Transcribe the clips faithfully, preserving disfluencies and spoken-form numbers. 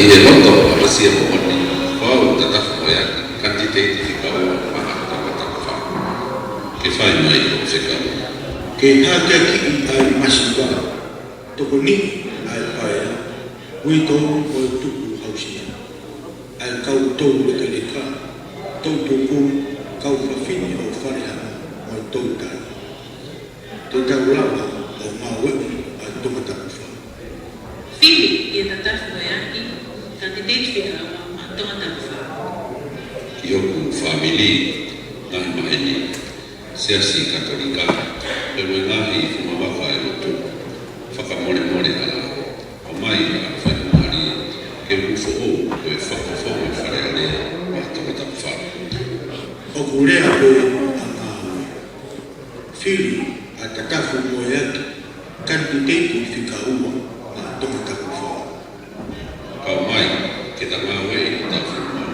ʻI he loto ʻapasia moʻoni, ʻoku ou tatafu moʻeaki, kanititeiti fika ua maʻa Tongatapu fā. Ke fai mai hoʻo fekau. Ke hakeakiʻi ʻa e masiva, tokoniʻi ʻa e paea, uitou mo e tupu hausia, ʻa e kau toulekeleka, toutupu, kau fafine ʻo Falehanga mo e toutai. Te tau lava ʻo ngāueʻi ʻa Tongatapu fā. Fili ʻi he tatafu moʻeaki, kanititeiti fika ua maʻa Tongatapu fā. Ki hoku fāmili, ngaahi maheni, Siasi Katolika, pea mo e ngaahi fuʻu mavaka ʻo e lotu, fakamolemole ʻa e ʻomai ʻa e faingamālie ke u foʻou ko e fakafofonga Fale Alea maʻa Tongatapu fā. ʻOku lea pē ʻa ngāue. Fili ʻa Tatafu Moeaki, kanititeiti fika ua maʻa Tongatapu fā. Kau mai ke ta ngāueʻi hotau fonua.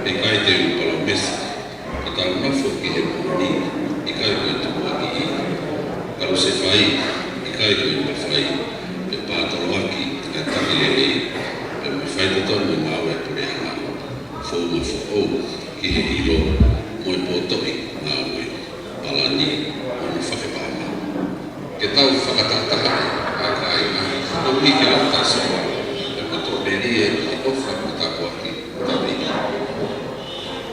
ʻIkai te u palōmesi ka tau nofo ki he moʻoni, ʻikai ko e tukuakiʻi. Kalusefai, ʻikai ko e mafai. Pea pātoloaki ʻa e taki lelei, pea mo e faitotonu e ngāue ʻa e puleʻanga. Founga foʻou ki he ʻilo mo e potoʻi ngāue. Palani mo hono fakapāmā. Ke tau fakatahataha ʻa e kāinga, koeʻuhi ke ʻoua te tau soa, pea mo e toʻomelie ʻi he ʻofa mo e tāpuaki ʻa hotau ʻEiki.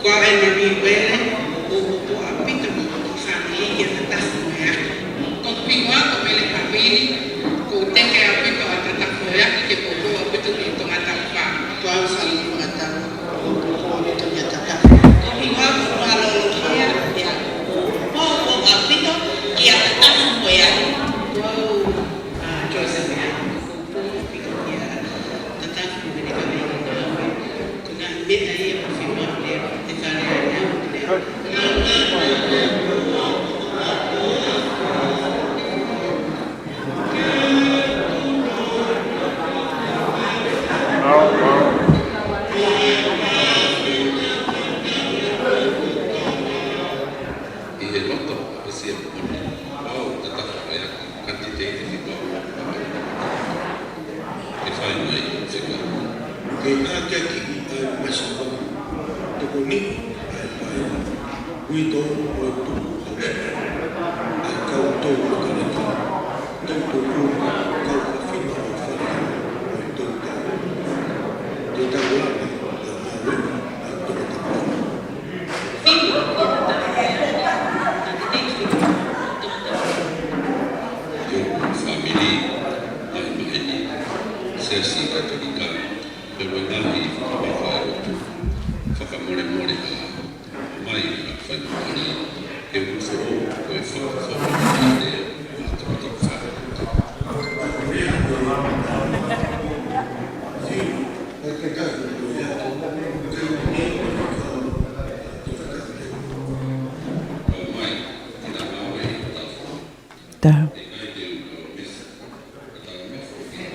Ko au ʻEmani Uele, ʻoku ou ʻoatu ʻaupito mo hoku fāmili ki he Tatafu Moeaki. Ko hoku hingoa ko Mele Papili, ʻoku ou teke ʻaupito ʻa Tatafu Moeaki ke poupou ʻaupito ki Tongatapu fā. Ko au Sali Makatau, ʻoku ou poupou ʻaupito ki he Tatafu. Ko hoku hingoa ko Nualolohia, pea ʻoku ou poupou ʻaupito ki he Tatafu Moeaki. Ko au, ʻa, Joyce Meʻa, ʻoku ou poupou ʻaupito ki he Tatafu Moeaki. Ko e ngaahi meʻa ia ʻoku ou fiemaʻu ke te fale ai au. ʻI he loto ʻapasia moʻoni, ʻoku ou tatafu moʻeaki, kanititeiti fika ua maʻa Tongatapu fā. Ke fai mai hoʻo fekau. Ke hakeakiʻi ʻa e masiva, tokoniʻi ʻa e paea, uitou mo e tupu hausia, ʻa e kau toulekeleka, toutupu, kau fafine ʻo Falehanga mo e toutai. Te tau lava ʻo ngāueʻi ʻa Tongatapu fā. Fili ʻi he tatafu moʻeaki, kanititeiti fika ua maʻa Tongatapu fā. Ki hoku fāmili, ngaahi maheni, Siasi Katolika, pea mo e ngaahi fuʻu mavaka ʻo e lotu, fakamolemole ʻa e ʻomai ʻa e faingamālie ke u foʻou ko e fakafofonga Fale Alea maʻa Tongatapu fā.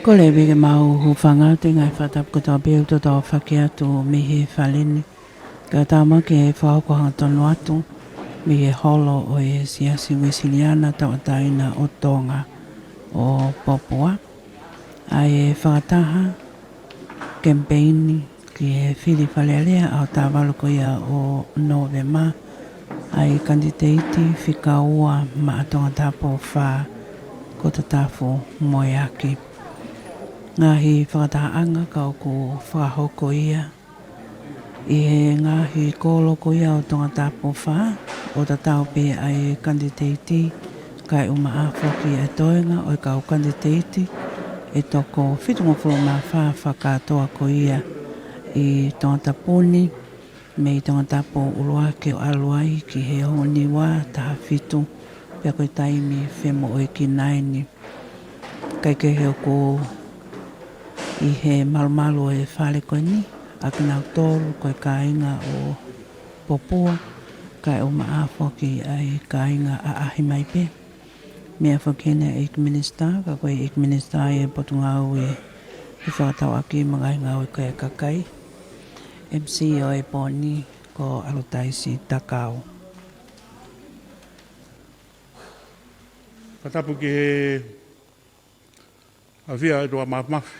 Kole pē ke mou hūfanga atu he ngaahi fakatapu kotoa pē ʻoku tau fai atu mei he fale ni. Ka tau ō mai ki he fakahoko hangatonu atu mei he holo ʻo e Siasi Uēsiliana Tauʻatāina ʻo Tonga ʻo Popua. ʻA e fakataha kemipeini ki he fili Fale Alea ʻaho taha valu ko ia ʻo Nōvema, ʻa e kanititeiti fika ua maʻa Tongatapu fā ko Tatafu Moeaki. Ngaahi fakatahaʻanga ka ʻoku fakahoko ia ʻi he ngaahi kolo ko ia ʻo Tongatapu fā, ʻo tatau pē ʻa e kanititeiti, kae ʻumaʻā foki ʻa e toenga ʻo e kau kanititeiti ʻe toko fitungofulu mā fā fakakātoa ko ia ʻi Tongatapu ni, mei Tongatapu ʻUluaki ʻo ʻalu ai ki he Honiua taha fitu, pea ko e taimi femoʻuekina eni. Kae kehe ʻoku ʻi he malumalu ʻo e fale ko eni, ʻa kinautolu ko e kāinga ʻo Popua, kae ʻumaʻā foki ʻa e kāinga ʻaʻahi mai pē. Meʻa foki eni ʻa e ʻEiki Minisitā, ka ko e ʻEiki Minisitā ʻi he Potungāue ʻi he Fefakatauʻaki mo e Ngaahi Ngāue ʻa e Kakai. M C ʻo e pō ni ko ʻAlutaisi Takau. Fakatapu ki he ʻafio ʻa e ʻOtua Māfimafi.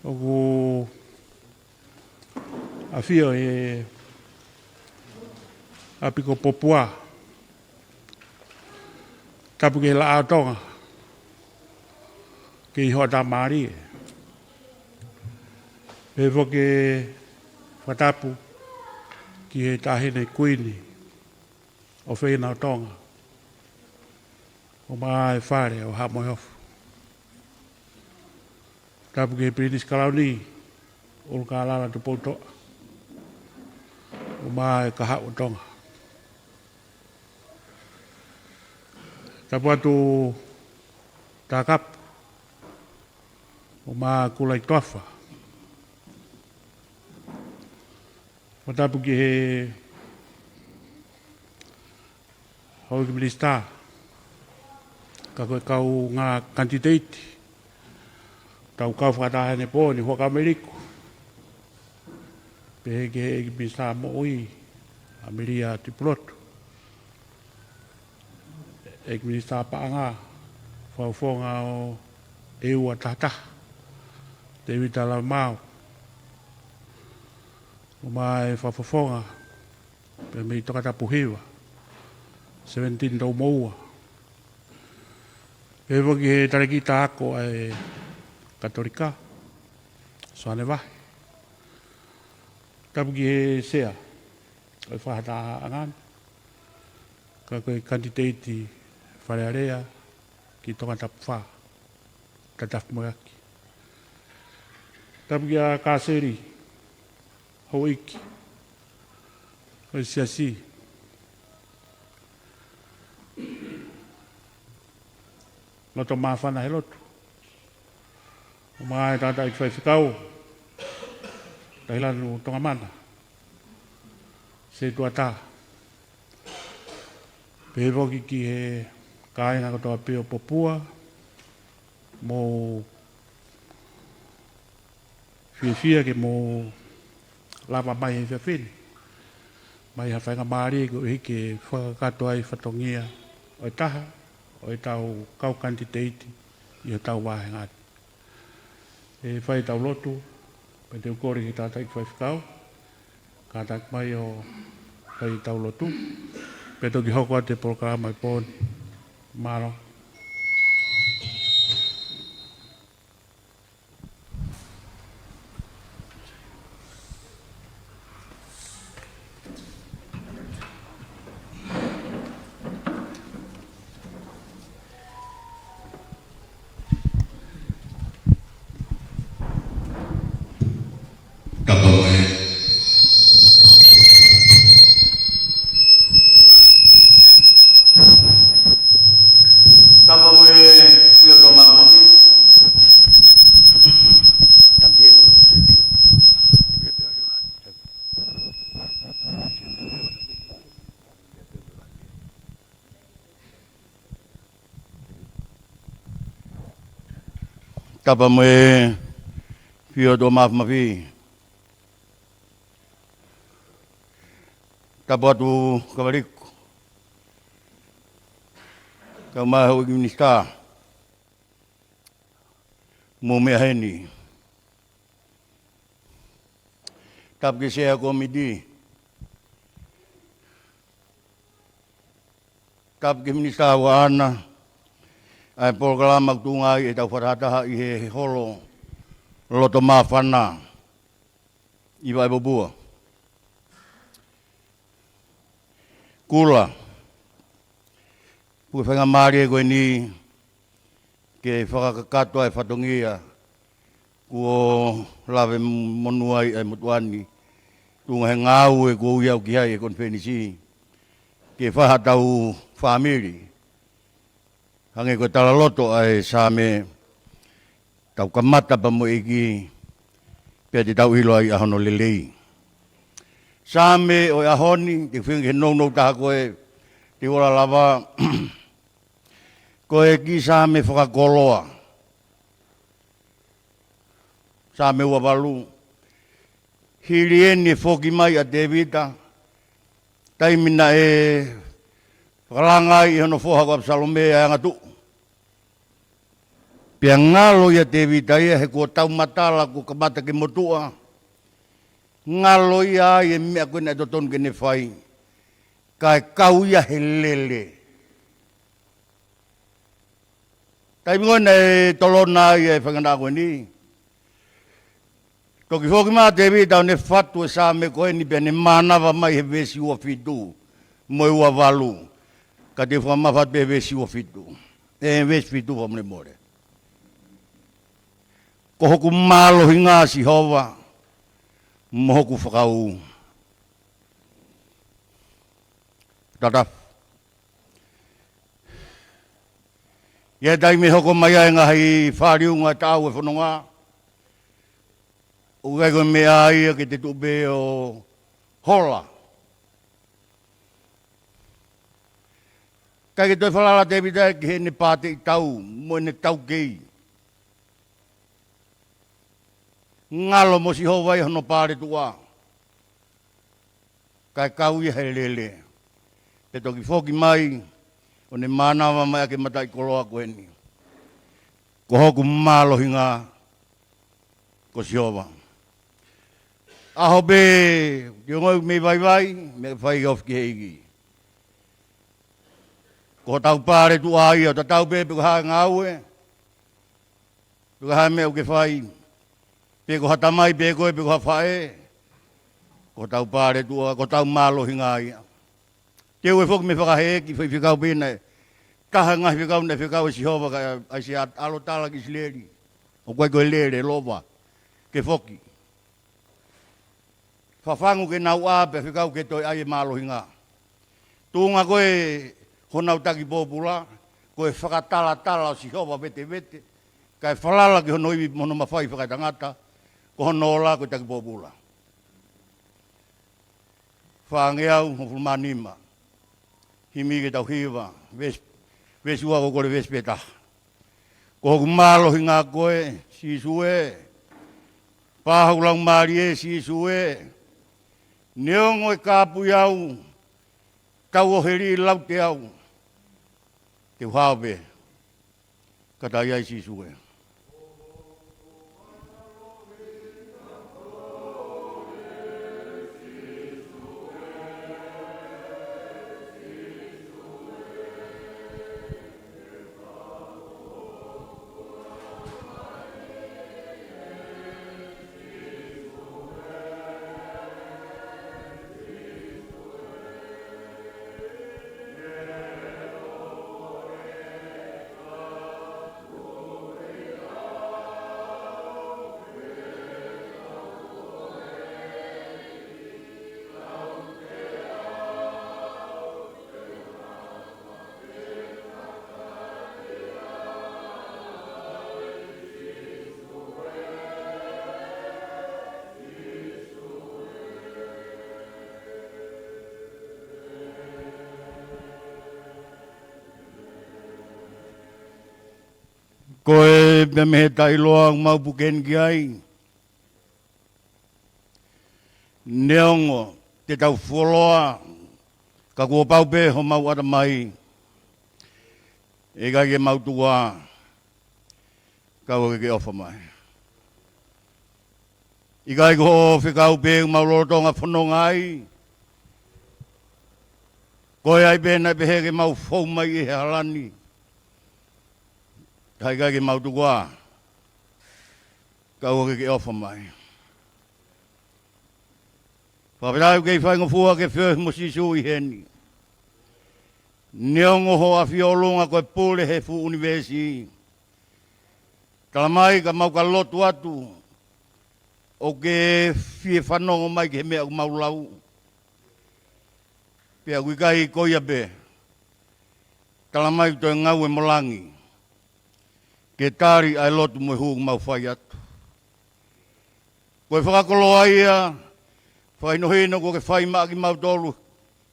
ʻOku ʻafio he ʻapi ko Popua. Tapu ki he Laʻā ʻo Tonga, ki hoʻatā mālie. Pehē foki e fakatapu ki he Taʻahine Kuini ʻofeina ʻo Tonga, ʻumaʻā e Fale ʻo Haʻa Moheofo. Tapu ki he Pilinisi Kalauni ʻUlukālala Tupoutoʻa, ʻumaʻā e Kahaʻu ʻo Tonga. Tapu atu Takapu, ʻumaʻā Kulaʻi Toafa. Fakatapu ki he Houʻeiki Minisitā, ka ko e kaungā kanititeiti ʻoku tau kau fakataha he pō ni, Huʻakavameiliku. Pehē ki he ʻEiki Minisitā Moʻui, ʻAmelia Tuʻipulotu. ʻEiki Minisitā Paʻanga, Fakafofonga ʻo e ua taha taha, Tēvita Lavamau. ʻUmaʻā e Fakafofonga, pea mei Tongatapu Hiva, seventeen Toumoua. Pehē foki ki he Talēkita Ako ʻa e Katolika, Soane Vahe. Tapu ki he Sea ʻo e Fakatahaʻanga ni, ka ko e kanititeiti Fale Alea ki Tongatapu Fā, Tatafu Moeaki. Tapu kia Kaseli, Houʻeiki ʻo e Siasi, loto māfana he lotu, ʻumaʻā e Tangataʻeiki Faifekau, Tahilanu Tongamana, Setuata. Pehē foki ki he kāinga kotoa pē ʻo Popua, mou fiefia ke mou lava mai he efiafi ni mai ha faingamālie koeʻuhi ke fakakakato ai fatongia ʻo e taha ʻo e tau kau kanititeiti ʻi hotau vāhenga ni. ʻE fai ʻetau lotu, pea te u kole ki he Tangataʻeiki Faifekau, kātaki mai ʻo fai ʻetau lotu, pea toki hoko atu e polokalama ʻi he pō ni. Mālō. Kapa mo e. Kapa mo e, Fio Toma Mafi. Tante o, Tapa mo e, Fio Toma Mafi. Tapu atu Kavaliku, kaeʻumaʻā e Houʻeiki Minisitā, mou meʻa heni. Tapu ki he Sea Kōmiti. Tapu ki he Minisitā ʻoku ʻaʻana ʻa e polokalama ʻoku tuʻunga ai ʻetau fakatahataha ʻi he holo loto māfana ʻi Vaʻe Popua. Kula, puke faingamālie ko eni ke fakakakato ʻa e fatongia kuo lave monū ai ʻa e motuʻa ni, tuʻunga he ngāue kuo ui au ki ai ʻe he konifelenisi ke fai haʻatau fāmili. Hangē ko e talaloto ʻa e Saame, tau kamata pea mo e ʻEiki, pea te tau ʻilo ai ʻa hono lelei. Saame ʻo e ʻaho ni, te u feinga ke nounou taha ko e, te u ola lava, ko e kiʻi Saame fakakoloa. Saame ua valu. Hili eni e foki mai ʻa Tēvita, taimi naʻe fakalanga ai ʻe hono foha ko ʻApisalome ʻa e angatuʻu. Pea ngalo ia Tēvita ia he kuo tau matala kuo kamata ke motuʻa. Ngalo ia ai e meʻa ko ē naʻe totonu ke ne fai. Kae kau ia he lele. Taimi ko ē naʻe tolona ai e faingataʻa ko eni. Toki foki mai Tēvita ʻo ne fatu e Saame ko eni pea ne mānava mai he veesi ua fitu mo e ua valu. Ka te u fakamāfatu pē he veesi ua fitu. ʻE, veesi fitu fakamolemole. Ko hoku mālohinga Sihova, mo hoku fakaū. Tata. ʻI he taimi ʻe hoko mai ai e ngaahi fāliunga taʻau e fononga, ʻoku ʻikai ko e meʻa ia ke te tuʻu pē ʻo hola. ʻIkai ke toe falala Tēvita ki heʻene pāteʻi tau mo ʻene taukei. Ngalo mo Sihova ia hono paletuʻa. Kae kau ia he lele. Pea toki foki mai, ʻo ne mānava mai ʻaki e mataʻikoloa ko eni. Ko hoku mālohinga ko Sihova. ʻAho pē, te u ongoʻi meʻa vaivai, meʻa fai ofi ki he ʻEiki. Ko hotau paletuʻa ia, tatau pē pe ko e hā e ngāue, pe ko e hā e meʻa ʻoku ke fai, pe ko ha tamai, pe ko e, pe ko ha faʻē, ko hotau paletuʻa, ko hotau mālohinga ia. Te u ʻai foki mei he fakahēʻi, faifekau pē naʻe, taha e ngaahi fekau naʻe fekau ʻe Sihova kia ʻAisea, ʻalu ʻo tala ki ʻIsileli. ʻOku ʻikai ko e lele, lova, ke foki. Fafangu ke nau ʻā pea fekau ke toe ʻai e mālohinga. Tuʻunga ko ē honau taki pōpula, ko e fakatalatala ʻo Sihova vetevete, kae falala ki hono ivi mo hono mafai fakaetangata, ko hono ola ko e taki pōpula. Fāngeau hongofulu mā nima. Himi ke tau hiva, veesi, veesi ua ko e kole veesi pē taha. Ko hoku mālohinga koe, Sīsū ē. Pā hoku laumālie, Sīsū ē. Neongo e kāpui au, tau ʻo heli laute au. Te u hao pē. Ka ta ʻi ai Sīsū ē. Ko e pea mei he taʻiloa ʻoku mau puke ni ki ai. Neongo te tau fuoloa, ka kuo pau pē homau ʻatamai. ʻIkai ke mau tuku ā, kae ʻoua ke ke ʻofa mai. ʻIkai ko hoʻo fekau pē ʻoku mau lolotonga fononga ai. Ko e ʻai pē naʻe pehē ke mau fou mai ʻi he hala ni. Ka ʻikai ke mau tuku ā, kae ʻoua ke ke ʻofa mai. Fakafetaʻi ʻoku kei faingofua ke feohi mo Sīsū ʻi heni. Neongo hoʻo ʻafio ʻolunga ko e pule he fuʻu ʻunivēsi. Tala mai ka mau ka lotu atu, ʻoku ke fie fanongo mai ki he meʻa ʻoku mau lau. Pea ʻoku ʻikai ko ia pē. Tala mai toe ngaue mo langi ke tali ʻa e lotu mo e hū ʻoku mau fai atu. Ko e fakakoloa ia, fakahinohino kuo ke fai maʻa kimautolu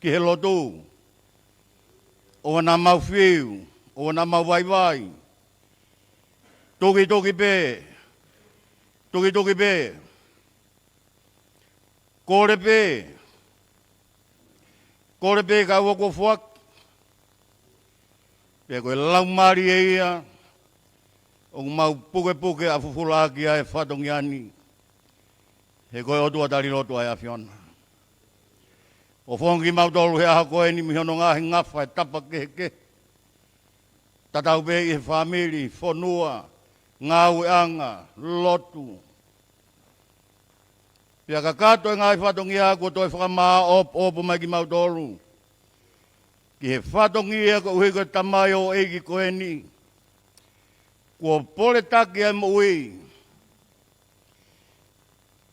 ki he lotu. ʻOua naʻa mau fiu, ʻoua naʻa mau vaivai. Tukituki pē, tukituki pē. Kole pē. Kole pē kae ʻoua kuo foaki. Pea ko e Laumālie ia, ʻoku mau pukepuke ʻa fufula ʻaki ʻa e fatongia ni, he ko e ʻOtua tali lotu ʻa e ʻAfiona. ʻO fongi kimautolu he ʻaho ko eni mei hono ngaahi ngafa e tapa kehekehe, tatau pē ʻi he fāmili, fonua, ngāueʻanga, lotu. Pea kakato e ngaahi fatongia kuo toe fakamāʻopoʻopo mai kimautolu ki he fatongia koeʻuhi ko e tamaioʻeiki ko eni kuo poletaki ʻa e moʻui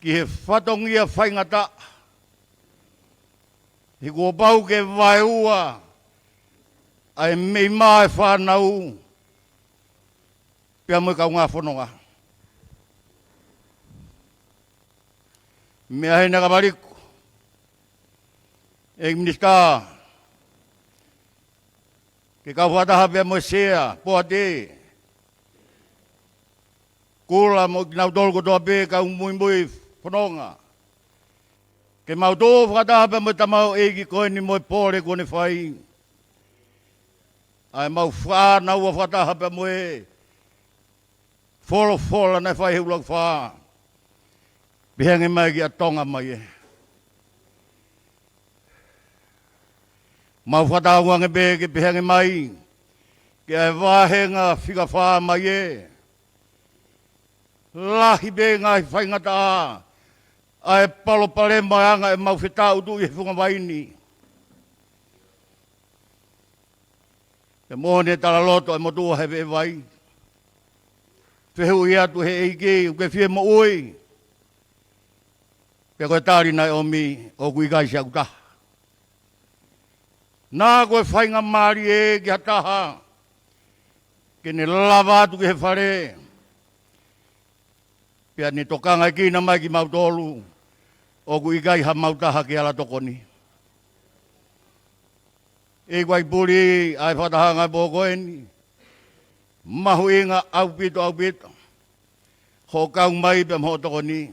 ki he fatongia faingataʻa. He kuo pau ke vaeua ʻa e meimei fānau pea mo e kaungā fononga. Meʻa heni Kapaliku, ʻEiki Minisitā, ke kau fakataha pea mo e Sea, Poate, Kula mo kinautolu kotoa pē kau muimui fononga, ke mau tō fakataha pea mo e tamaioʻeiki ko eni mo e pole kuo ne fai, ʻa e mau fānau fakataha pea mo e folofola naʻe fai he ʻuluaki fā, pehē ange mai kia Tonga mai ē. Mau fakatauange pē ke pehē ange mai ki he vāhenga fika fā mai ē. Lahi pē ngaahi faingataʻa ʻa e palopalema ʻa e anga ʻemau fetaʻutuʻi he funga vai ni. He moʻoni e talaloto ʻa e motuʻa he veʻe vai. Fehuʻi atu he ʻEiki, ʻoku ke fie moʻui? Pea ko e tali naʻe ʻomi, ʻoku ʻikai siʻaku taha. Naʻa ko e faingamālie ki ha taha ke ne lava atu ki he fale, pea ne tokangaʻi mai kimautolu, ʻoku ʻikai hamau taha ke ala tokoni. ʻEiki, ʻoku puli ʻa e fakatahaʻanga he pō ko eni, mahuʻinga ʻaupito, ʻaupito hoʻo kau mai pea mo hoʻo tokoni.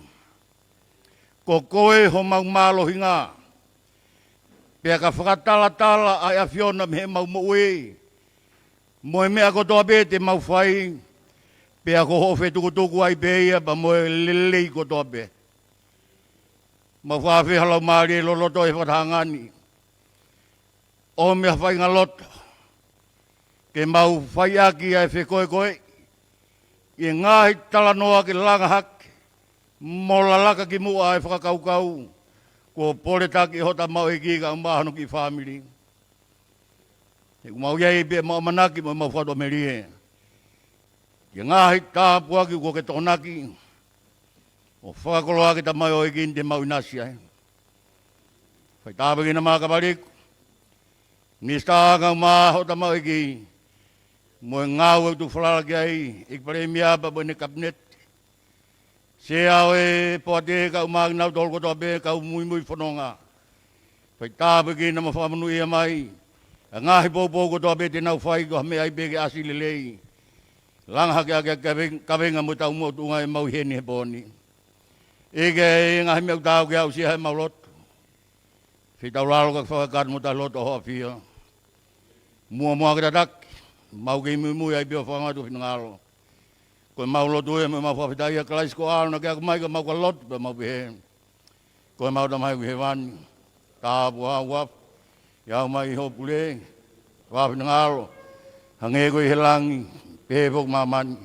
Ko koe homau mālohinga, pea ka fakatalatala ʻa e ʻAfiona mei heʻemau moʻui mo e meʻa kotoa pē te mau fai, pea ko hoʻo fetukutuku ai pē ia pea mo e lelei kotoa pē. Mau fakaafeʻi ha laumālie loloto he fakatahaʻanga ni, ʻomi ha faʻahinga loto ke mau faiʻaki ʻa e fekoekoeʻi ʻi he ngaahi talanoa ke langa hake mo lalaka ki muʻa ʻa e fakakaukau kuo poletaki ʻe hoʻo tamaioʻeiki kae ʻumaʻā hono kiʻi fāmili. He ʻoku mau ʻi ai pē ʻemau ʻamanaki mo ʻemau fakatoʻomelie ki he ngaahi tāpuaki kuo ke tokonaki ʻo fakakoloa ki he tamaioʻeiki ni te mau ʻinasi ai. Fai tāpuekina mai Kapaliku, Minisitā kae ʻumaʻā hoʻo tamaioʻeiki, mo e ngāue ʻoku tuku falala ki ai ʻEiki Palēmia pea mo ʻene Kapineti, Sea ʻo e Poate kae ʻumaʻā kinautolu kotoa pē kau muimui fononga. Fai tāpuekina mo fakamonūʻia mai ʻa e ngaahi poupou kotoa pē te nau fai ko ha meʻa ai pē ke ʻasi lelei. Langa hake ʻa e kave-, kavenga mo e taumuʻa tuʻunga ʻemau ʻi heni he pō ni. ʻEiki, ʻi he ngaahi meʻa ʻoku taau ke aʻusia heʻemau lotu, fetaulalo ka fakakātoa mo tali lotu ʻa hoʻo ʻAfio. Muʻomuʻa ke tataki, mau kei muimui ai pē ʻo fakangatu ho finangalo. Ko ʻemau lotu ē mo ʻemau fakafetaʻi ʻia Kalaisi ko ho ʻAlo naʻa ke ako mai ke mau ka lotu pea mau pehē: Ko ʻemau Tamai ʻoku ʻi hēvani, tāpuhā ho huafa, ʻi ai homau pule, fai ho finangalo, hangē ko ia ʻi he langi, pehē foki ʻi māmani.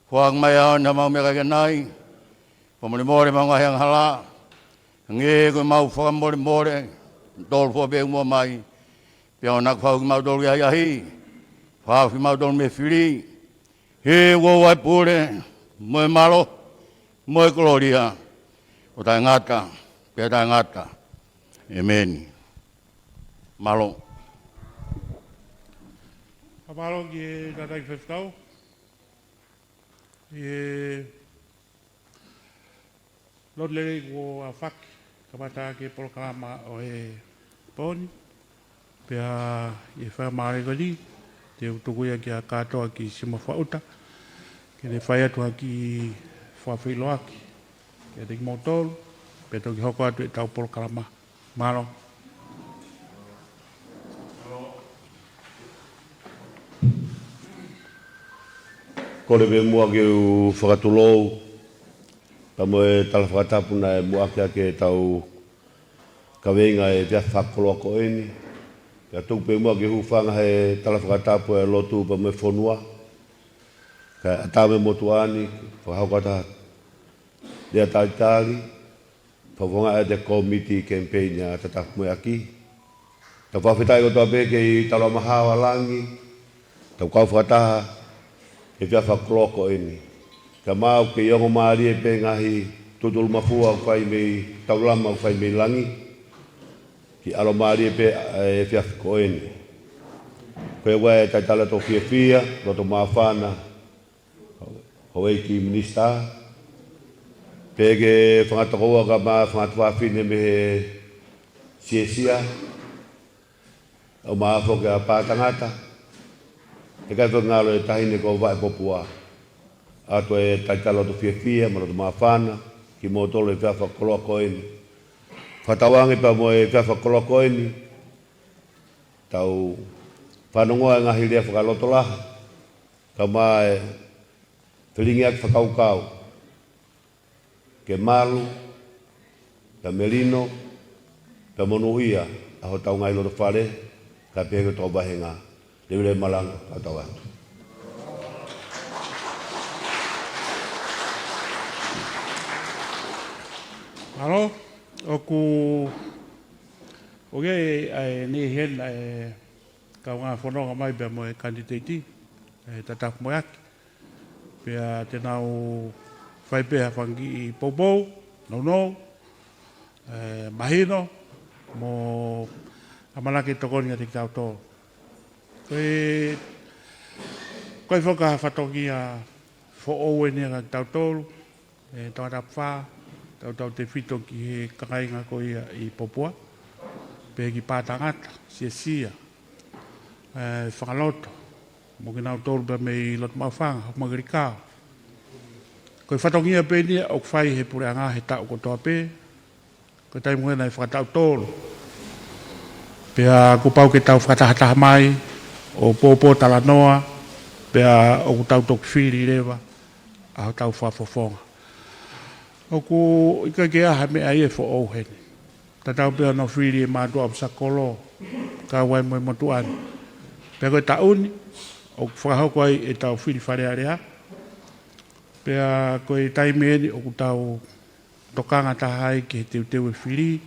Foaki mai ʻe ho ʻAlo ni haʻamau meʻakai ʻanai, fakamolemole ʻemau ngaahi angahala, hangē ko ʻemau fakamolemole ʻa kinautolu foki pē ʻoku muʻa mai. Pea ʻoua naʻa ke fakahaofi kimautolu ki he ʻahiʻahi, fakahaofi kimautolu mei he fili, he ʻoku ʻoʻou ʻa e pule, mo e mālohi, mo e kolōlia, ʻo taʻengata pea taʻengata. ʻEmeni. Mālō. Ka mālō ki he tangataʻeiki faifekau. ʻI he lotu lelei kuo aofaki, kamata ʻaki e polokalama ʻo e pō ni. Pea ʻi he faingamālie ko eni, te u tuku ia kia Kātoa ki Simafuaʻuta, ke ne fai atu ha kiʻi fakafeʻiloaki kiate kimoutolu, pea toki hoko atu ʻetau polokalama. Mālō. Kole pē muʻa ke u fakatulou pea mo e tala fakatapu naʻe muʻaki ʻaki ʻetau kaveinga ʻo e efiafi fakakoloa ko eni. Pea tuku pē muʻa ke u hūfanga he tala fakatapu ʻo e lotu pea mo e fonua. Kae ʻatā mo e motuʻa ni, fakahoko atu ha lea talitali, fakafofongaʻi ʻe he kōmiti kemipeini ʻa Tatafu Moeaki. Tau fakafetaʻi kotoa pē ki he Taloʻofa Mahaoa Langi, tau kau fakataha he efiafi fakakoloa ko eni. Kae ʻumaʻā ʻoku kei ongo mālie pē ngaahi tutulumafua ʻoku fai mei taulama ʻoku fai mei langi, ki ʻalomālie pē ʻa e efiafi ko eni. Ko ia ʻoku ʻi ai e talitali loto fiefia, loto māfana, Houʻeiki Minisitā, pea ki he fanga tokoua kae ʻumaʻā fanga tuofāfine mei he siesia, ʻumaʻā foki ʻa Pātangata, ʻikai foki ngalo e taʻahine ko Vaʻepopua. ʻOatu e talitali loto fiefia mo e loto māfana kimoutolu he efiafi fakakoloa ko eni. Fakatauange pea mo e efiafi fakakoloa ko eni, tau fanongoa e ngaahi lea fakalotolahi, kae ʻumaʻā e felingiʻaki fakakaukau, ke malu, pea melino, pea monūʻia ʻa hotau ngaahi loto fale, kae pehē ki hotau vāhenga. Leveleva e malanga, fakatau atu. Mālō, ʻoku, ʻoku ʻi ai e, ʻa e, ʻi heni ʻa e kaungā fononga mai pea mo e kanititeiti, ʻa Tatafu Moeaki. Pea te nau fai pē ha fanga kiʻi poupou, nounou, ē, mahino, mo ʻamanaki ke tokoni kiate kitautolu. Ko e, ko e fakafatongia foʻou eni kiate kitautolu, ē, Tongatapu Fā, tautautefito ki he kāinga ko ia ʻi Popua, pea ki Pātangata, siesia, ē, fanga loto, mo kinautolu pea mei Lotomaʻufanga, Hokumakilikao. Ko e fatongia pē eni ia ʻoku fai ʻe he puleʻanga he taʻu kotoa pē, ko e taimi ko ē naʻe fakataʻu tolu. Pea kuo pau ke tau fakatahataha mai, ʻo poupou talanoa, pea ʻoku tau toki fili leva ʻa hotau fakafofonga. ʻOku ʻikai ke ʻi ai ha meʻa ia ʻe foʻou heni. Tatau pē hono fili ʻe he mātuʻa ʻofa kolo, kau ai mo e motuʻa ni. Pea ko e taʻu ni, ʻoku fakahoko ai ʻetau fili Fale Alea. Pea ko e taimi eni ʻoku tau tokanga taha ai ki he teuteu e fili,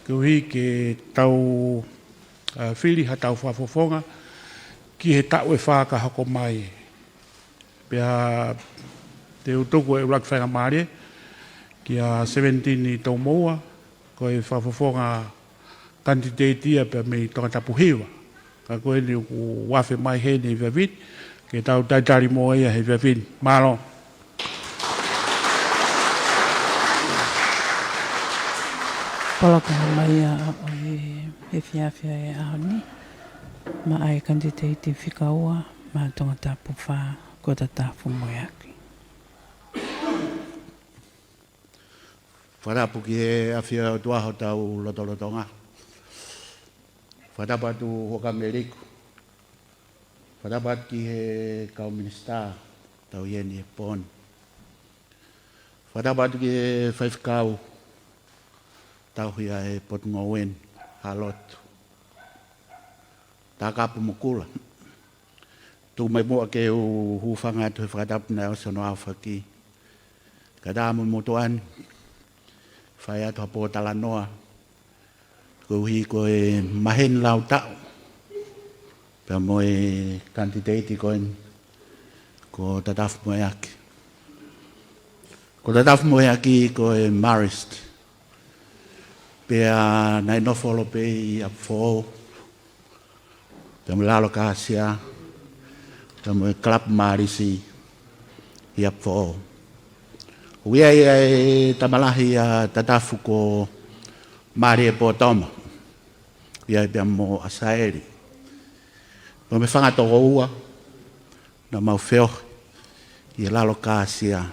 koeʻuhi ke tau, ā, fili haʻatau fakafofonga ki he taʻu ʻe fā ka hoko mai. Pea te u tuku e ʻuluaki faingamālie kia Sevenitini Toumoua, ko e fakafofonga kanititeiti ia pea mei Tongatapu Hiva. Ka ko eni ʻoku afe mai heni he efiafi ni, ke tau talitali mo ia he efiafi ni. Mālō. Polokalama ia ʻo e efiafi ʻo e ʻaho ni, maʻa e kanititeiti fika ua maʻa Tongatapu Fā, ko Tatafu Moeaki. Fakatapu ki he ʻafio ʻa e ʻOtua ʻi hotau lotolotonga. Fakatapu atu Huʻakavameiliku. Fakatapu atu ki he kau minisitā, tau ʻi heni he pō ni. Fakatapu atu ki he faifekau, tauhi ʻa e potungāue ni, Halotu, Takapu mo Kula. Tuku mai muʻa ke u hūfanga atu he fakatapu naʻe ʻosi hono aofaki. Kae ʻatā mo e motuʻa ni, fai atu ha pōtalanoa, koeʻuhi ko e maheni lau taʻu, pea mo e kanititeiti ko eni, ko Tatafu Moeaki. Ko Tatafu Moeaki ko e Marist. Pea naʻe nofo holo pē ʻi ʻApifoʻou, pea mo Lalo Kāsia, pea mo e Kalapu Mālisi ʻi ʻApifoʻou. ʻOku ʻi ai ʻa e tama lahi ʻa Tatafu ko Mālie Potoma, ʻi ai pea mo ʻAsaeli. Pea mo e fanga tokoua naʻa mau feohi ʻia Lalo Kāsia.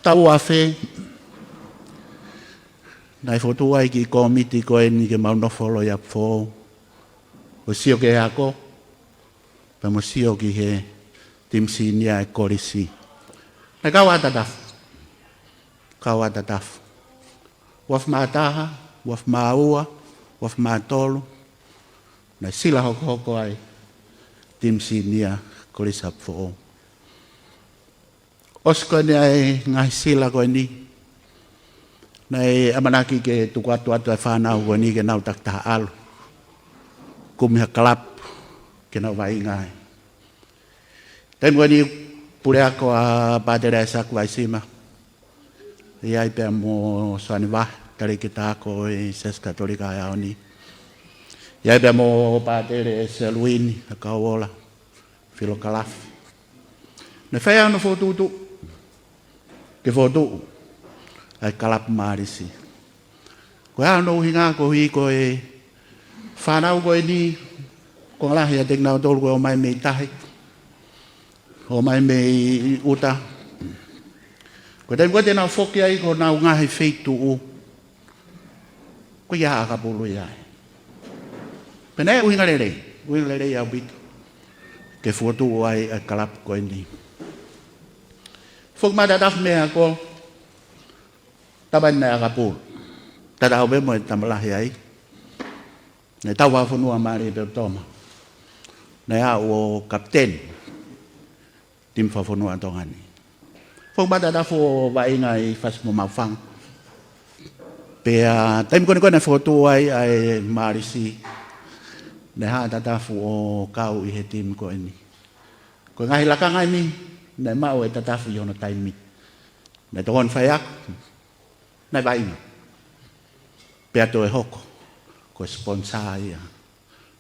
Taʻu afe, naʻe fokotuʻu ai e kiʻi kōmiti ko eni ke mau nofo holo ʻi ʻApifoʻou, ʻo sio ki he ako, Pea mo sio ki he timi sīnia ʻa e kolisi. Naʻe kau ʻa Tatafu. Kau ʻa Tatafu. Uaafe mā taha, uaafe mā ua, uaafe mā tolu. Naʻe sila hokohoko ai timi sīnia Kolisi ʻApifoʻou. ʻOsi ko eni ʻa e ngaahi sila ko eni, naʻe ʻamanaki ke tuku atu atu ʻa e fānau ko eni ke nau takitaha ʻalu. Kumi ha kalapu ke nau vaʻinga ai. Taimi ko eni puleako ʻa Pātele ʻAisake Vaisima. ʻI ai pea mo Soane Vahe, talēkita ako ʻi he Siasi Katolika ʻo e ʻaho ni. ʻI ai pea mo Pātele Seluini ʻa Kauola, Filokalafi. Naʻe fai ʻa hono fokotuʻutuʻu ke fokotuʻu ʻa e kalapu Mālisi. Ko e hā hono ʻuhinga? Koeʻuhi ko e fānau ko eni, ko e ngaahi lahi ʻiate kinautolu ko e ō mai mei tahi, ō mai mei ʻuta. Ko e taimi ko ē te nau foki ai ki honau ngaahi feituʻu, ko ia ʻa ʻAkapulu ia. Pea naʻe ʻuhinga lelei, ʻuhinga lelei ʻaupito ke fokotuʻu ai ʻa e kalapu ko eni. Foki mai ʻa Tatafu mei he ako, tapa eni ʻa ʻAkapulu. Tatau pē mo e tama lahi ai. Naʻe tau fakafonua mālie pē ʻo Toma. Naʻe aʻu ʻo kapiteni timi fakafonua ʻa Tonga ni. Foki mai ʻa Tatafu ʻo vaʻinga ʻi Fasi mo Maʻufanga. Pea taimi ko eni ko ē naʻe fokotuʻu ai ʻa e Mālisi, naʻe haʻu ʻa Tatafu ʻo kau ʻi he timi ko eni. Ko e ngaahi lakanga eni naʻe maʻu ʻe Tatafu ʻi hono taimi. Naʻe tokoni faiako, naʻe vaʻinga. Pea toe hoko ko e sponsor ia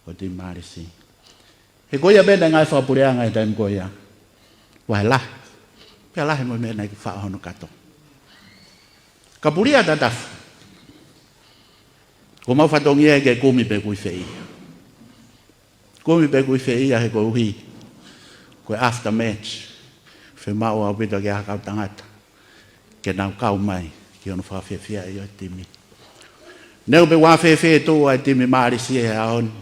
ʻo e timi Mālisi. He ko ia pē naʻe ngaahi fakapuleʻanga he taimi ko ia. Vahe lahi. Pea lahi mo e meʻa naʻe faʻo hono kato. Ka pulia ʻa Tatafu, ko ʻemau fatongia ke kumi pē kui feia. Kumi pē kui feia he koeʻuhi ko e aftermath, fiemaʻu ʻaupito ke ʻi ai ha kau tangata ke nau kau mai ki hono fakafiefiaʻi ʻo e timi. Neongo pe ʻoku fēfē tuʻu ʻa e timi Mālisi he ʻaho ni,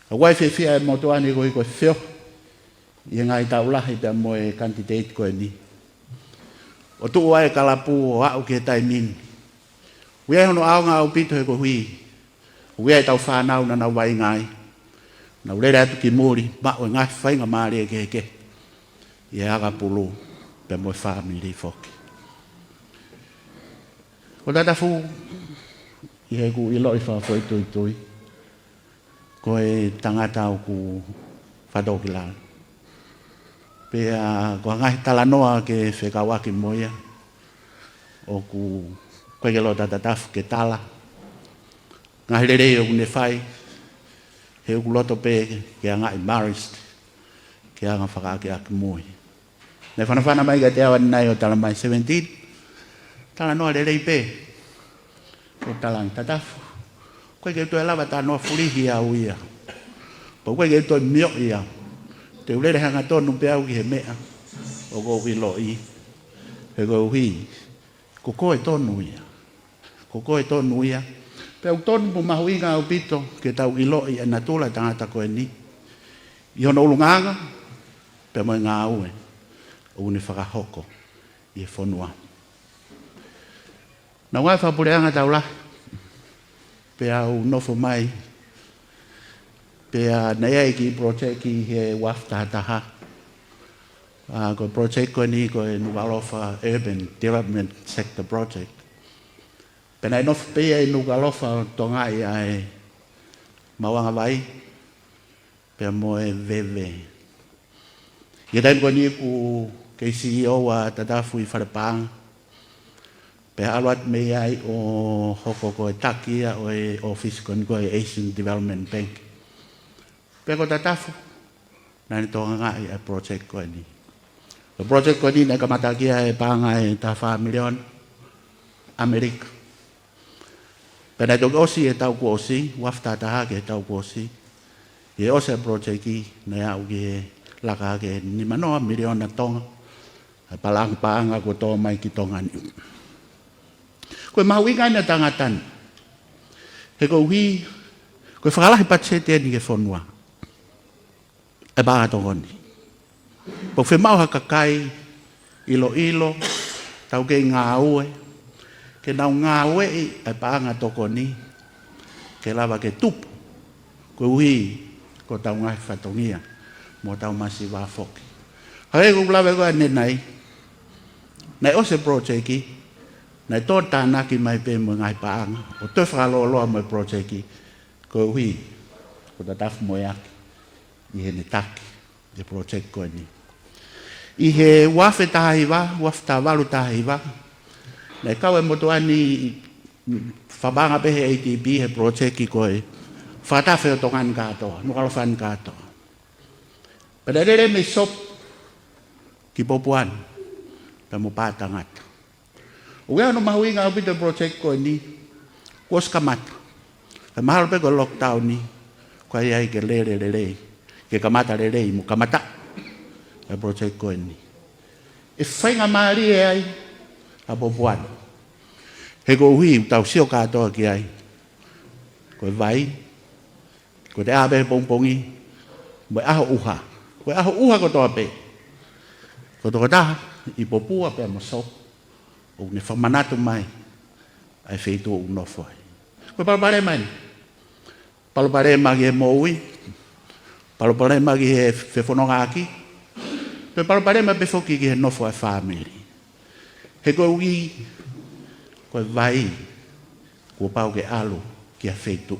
ka ʻoku fiefia e motuʻa ni koeʻuhi ko e feohi ʻi he ngaahi taʻu lahi pea mo e kanititeiti ko eni ʻo tuʻu ai e kalapu ʻo aʻu ki he taimi ni. ʻOku ʻi ai hono ʻaonga ʻaupito he koeʻuhi ʻoku ʻi ai ʻetau fānau naʻa nau vaʻinga ai, nau lele atu ki muli, maʻu e ngaahi faingamālie kehekehe ʻi he ʻakapulu pea mo e fāmili foki. Ko Tatafu, ʻi heʻeku ʻiloʻi fakafoʻituitui, ko e tangata ʻoku fakatōkilalo. Pea ko e ngaahi talanoa ke fekauʻaki mo ia, ʻoku ʻikai ke loto ʻa Tatafu ke tala ngaahi lelei ʻoku ne fai, he ʻoku loto pē ke angaʻi Marist ke anga fakaʻakiʻakimui. Naʻe fanafana mai kiate au ʻanenai ʻo talamai, "Seventeen, talanoa lelei pē." ʻO talaange, "Tatafu, ʻoku ʻikai ke u toe lava talanoa fulihi au ia. Pea ʻoku ʻikai ke u toe mioʻi au. Te u lele hangatonu pē au ki he meʻa ʻoku ou ʻiloʻi. He koeʻuhi ko koe tonu ia. Ko koe tonu ia." Pea ʻoku tonu mo mahuʻinga ʻaupito ke tau ʻiloʻi e natula ʻo e tangata ko eni ʻi hono ʻulungaanga pea mo e ngāue ʻoku ne fakahoko ʻi he fonua. Naʻa ku ʻi he fakapuleʻanga taʻu lahi, pea u nofo mai, pea naʻe ʻi ai e kiʻi project ʻi he uaafe taha taha. ʻA, ko e project ko eni ko e Nukuʻalofa Urban Development Sector Project. Pea naʻe nofo pē ia ʻi Nukuʻalofa ʻo tokangaʻi ʻa e maʻuʻanga vai pea mo e veve. ʻI he taimi ko eni ʻoku kei C E O ʻa Tatafu ʻi Falepaʻanga. Pea ʻalu atu mei ai ʻo hoko ko e taki ia ʻo e ʻōfisi ko eni ko e Asian Development Bank. Pea ko Tatafu naʻa ne tokangaʻi e project ko eni. Ko e project ko eni naʻe kamataʻaki ia he paʻanga ʻe taha fā miliona ʻAmelika. Pea naʻe toki ʻosi he taʻu kuo ʻosi, uaafe taha taha ki he taʻu kuo ʻosi. ʻI he ʻosi e project naʻe aʻu ki he laka hake ʻe nima noa miliona Tonga ʻa e paʻanga, paʻanga kuo tō mai ki Tonga ni. Ko e mahuʻinga ʻeni ʻo e tangata ni, he koeʻuhi ko e fakalahi patiseti ʻeni ki he fonua. ʻa e paʻanga tokoni. Pea ʻoku fiemaʻu ha kakai ʻiloʻilo, tau kei ngāue, ke nau ngāueʻi ʻa e paʻanga tokoni, ke lava ke tupu, koeʻuhi ko hotau ngaahi fatongia mo hotau masiva foki. Hangē ko ʻeku lave ko ē ʻanenai, naʻe ʻosi e project, naʻe toe tānaki mai pē mo e ngaahi paʻanga ʻo toe fakalōloa mo e project, koeʻuhi ko Tatafu Moeaki ʻi heʻene taki e project ko eni. ʻI he ua afe taha hiva, ua afe taha valu taha hiva, naʻe kau e motuʻa ni, fakapaʻanga pē he A D B he project ko e fakatafe ʻo Tonga ni kātoa, Nukuʻalofa ni kātoa. Pea naʻe lele mei Sopu ki Popua ni, pea mo Paʻatangata. ʻOku ʻi ai hono mahuʻinga ʻaupito e project ko eni, kuo ʻosi kamata. Kae mahalo pē ko e lockdown ni, ko e ʻai ke lele lelei, ke kamata lelei, mo kamata e project ko eni. ʻE faingamālie ai ʻa Popua ni. He koeʻuhi ʻoku tau sio kātoa ki ai, ko e vai, ko e teʻa pē he pongipongi, mo e ʻaho ʻuha. Ko e ʻaho ʻuha kotoa pē. Ko e tokotaha ʻi Popua pea mo Sopu, ʻoku ne fakamanatu mai ʻa e feituʻu ʻoku nofo ai. Ko e palopalema eni. Palopalema ki he moʻui, palopalema ki he fefonongaʻaki, pea palopalema pē foki ki he nofo ʻa e fāmili. He koeʻuhi ko e vai, kuo pau ke ʻalu ki ha feituʻu.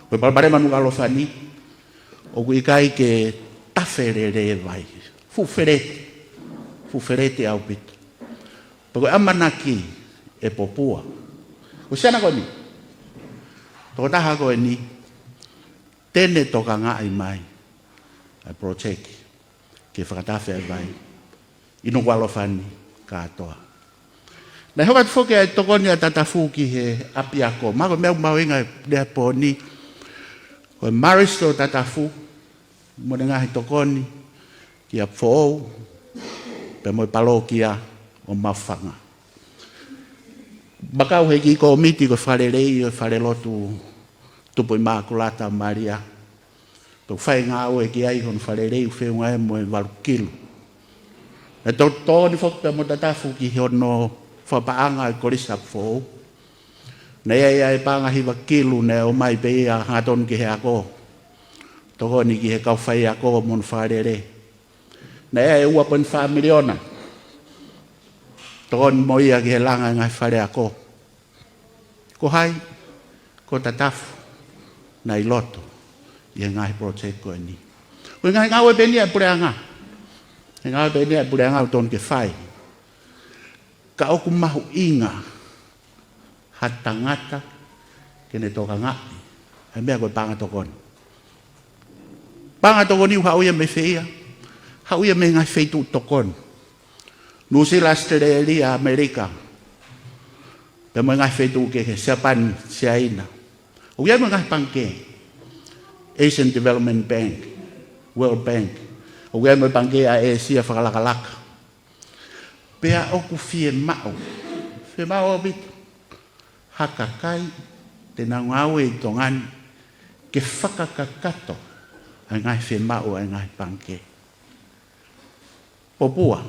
Ko e palopalema Nukuʻalofa ni, ʻoku ʻikai ke tafe lelei e vai. Fuʻu feleti. Fuʻu feleti ʻaupito. Pea ko e ʻamanaki ʻe Popua, ko e siana ko eni, tokotaha ko eni, te ne tokangaʻi mai ʻa e project ke fakatafe ʻa e vai ʻi Nukuʻalofa ni kātoa. Naʻe hoko atu foki ʻa e tokoni ʻa Tatafu ki he ʻapiako. Mahalo ko e meʻa ʻoku mahuʻinga he pō ni, ko e marist ʻo Tatafu mo ʻene ngaahi tokoni ki ʻApifoʻou, pea mo e palokia ʻo Maʻufanga. Makau he kiʻi kōmiti ko e fakaleleiʻi ʻo e falelotu Tupu ʻImakulata Malia. Toki fai e ngāue ki ai hono fakalelei ʻoku feʻunga ia mo e valu kilu. Naʻe to-, tokoni foki pea mo Tatafu ki hono fakapaʻanga e Kolisi ʻApifoʻou. Naʻe ʻi ai ʻa e paʻanga hiva kilu naʻe ʻomai pē ia hangatonu ki he ako. Tokoni ki he kau faiako mo hono fakalele. Naʻe ʻi ai e ua poini fā miliona. Tokoni mo ia ki he langa e ngaahi faleako. Ko hai? Ko Tatafu naʻe ʻi loto ʻi he ngaahi project ko eni. Ko e ngaahi ngāue pē eni ʻa e puleʻanga. He ngāue pē eni ʻa e puleʻanga ʻoku totonu ke fai. Ka ʻoku mahuʻinga ha tangata ke ne tokangaʻi ʻa e meʻa ko e paʻanga tokoni. Paʻanga tokoni ʻoku haʻu ia mei fē ia? Haʻu ia mei he ngaahi feituʻu tokoni. Nuʻusila, ʻAositelēlia, ʻAmelika. Pea mo e ngaahi feituʻu kehe, Siapani, Siaina. ʻOku ʻi ai mo e ngaahi pangikē. Asian Development Bank, World Bank. ʻOku ʻi ai mo e pangikē ʻa ʻĒsia fakalakalaka. Pea ʻoku fiemaʻu, fiemaʻu ʻaupito ha kakai te nau ngāue ʻi Tonga ni ke fakakakato ʻa e ngaahi fiemaʻu ʻa e ngaahi pangikē. Popua,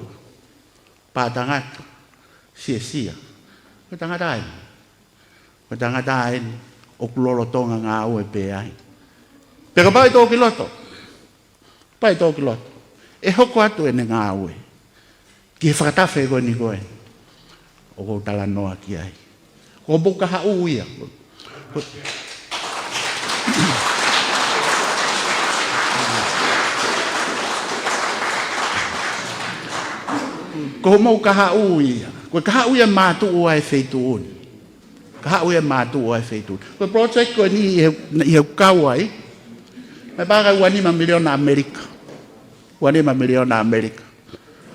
Paʻatangata, Siasia. Ko e tangata eni. Ko e tangata eni ʻoku lolotonga ngāue pē ai. Pea kapau ʻe tō ki loto, kapau ʻe tō ki loto, ʻe hoko atu ʻene ngāue ki he fakatafe ko eni ko ē ʻoku ou talanoa ki ai. Ko hoʻomou kahaʻu ia. Ko hoʻomou kahaʻu ia. Ko e kahaʻu ia mātuʻa e feituʻu ni. Kahaʻu ia mātuʻa e feituʻu ni. Ko e project ko eni ʻi he, ʻi he kau ai, naʻe paʻanga ua nima miliona ʻAmelika. Ua nima miliona ʻAmelika.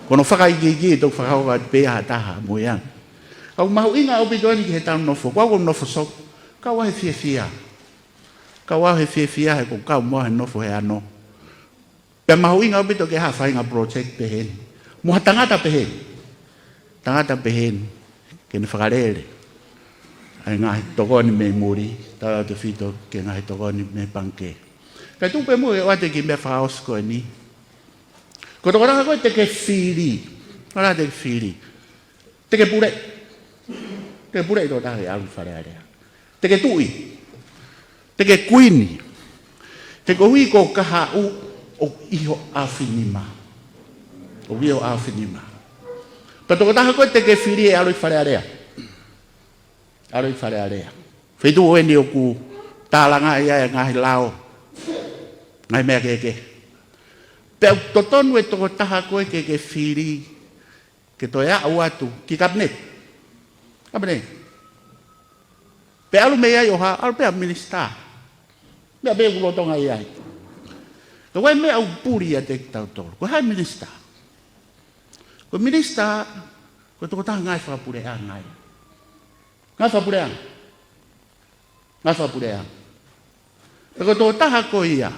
Ko hono fakaikiiki, toki fakahoko atu pē ia ha taha mo ia. Ka ʻoku mahuʻinga ʻaupito eni ki heʻetau nofo. Ko au ʻoku ou nofo Sopu. Kau au he fiefia. Kau au he fiefia he ʻoku ou kau mo au he nofo he ano. Pea mahuʻinga ʻaupito ke ʻi ai ha faʻahinga project peheni. Mo ha tangata peheni. Tangata peheni. Ke ne fakalele ʻa e ngaahi tokoni mei muli, tautautefito ki he ngaahi tokoni mei he pangikē. Kae tuku pē muʻa ke ʻoatu e kiʻi meʻa fakaʻosi ko eni. Ko e tokotaha ko ē te ke fili. Ko e tokotaha te ke fili. Te ke pule. Te ke pule ʻi he tokotaha ke ʻalu ʻi Fale Alea. Te ke tuʻi. Te ke kuini. He koeʻuhi ko e kahaʻu ʻoku ʻi ho ʻaofinima. ʻOku ʻi ho ʻaofinima. Pea tokotaha ko ē te ke fili ʻe ʻalu ʻi Fale Alea. ʻAlu ʻi Fale Alea. Feituʻu eni ʻoku tālangaʻi ai e ngaahi lao. Ngaahi meʻa kehekehe. Pea ʻoku totonu e tokotaha ko ē ke ke fili ke toe aʻu atu ki he Kapineti. Kapineti. Pea ʻalu mei ai ʻo hā, ʻalu pē ʻo minisitā. Meʻa pē ʻoku lolotonga ʻi ai. Ka ko e meʻa ʻoku puli ʻiate kitautolu. Ko e hā e minisitā? Ko e minisitā, ko e tokotaha ngāue fakapuleʻanga ia. Ngāue fakapuleʻanga. Ngāue fakapuleʻanga. Pea ko e tokotaha ko ia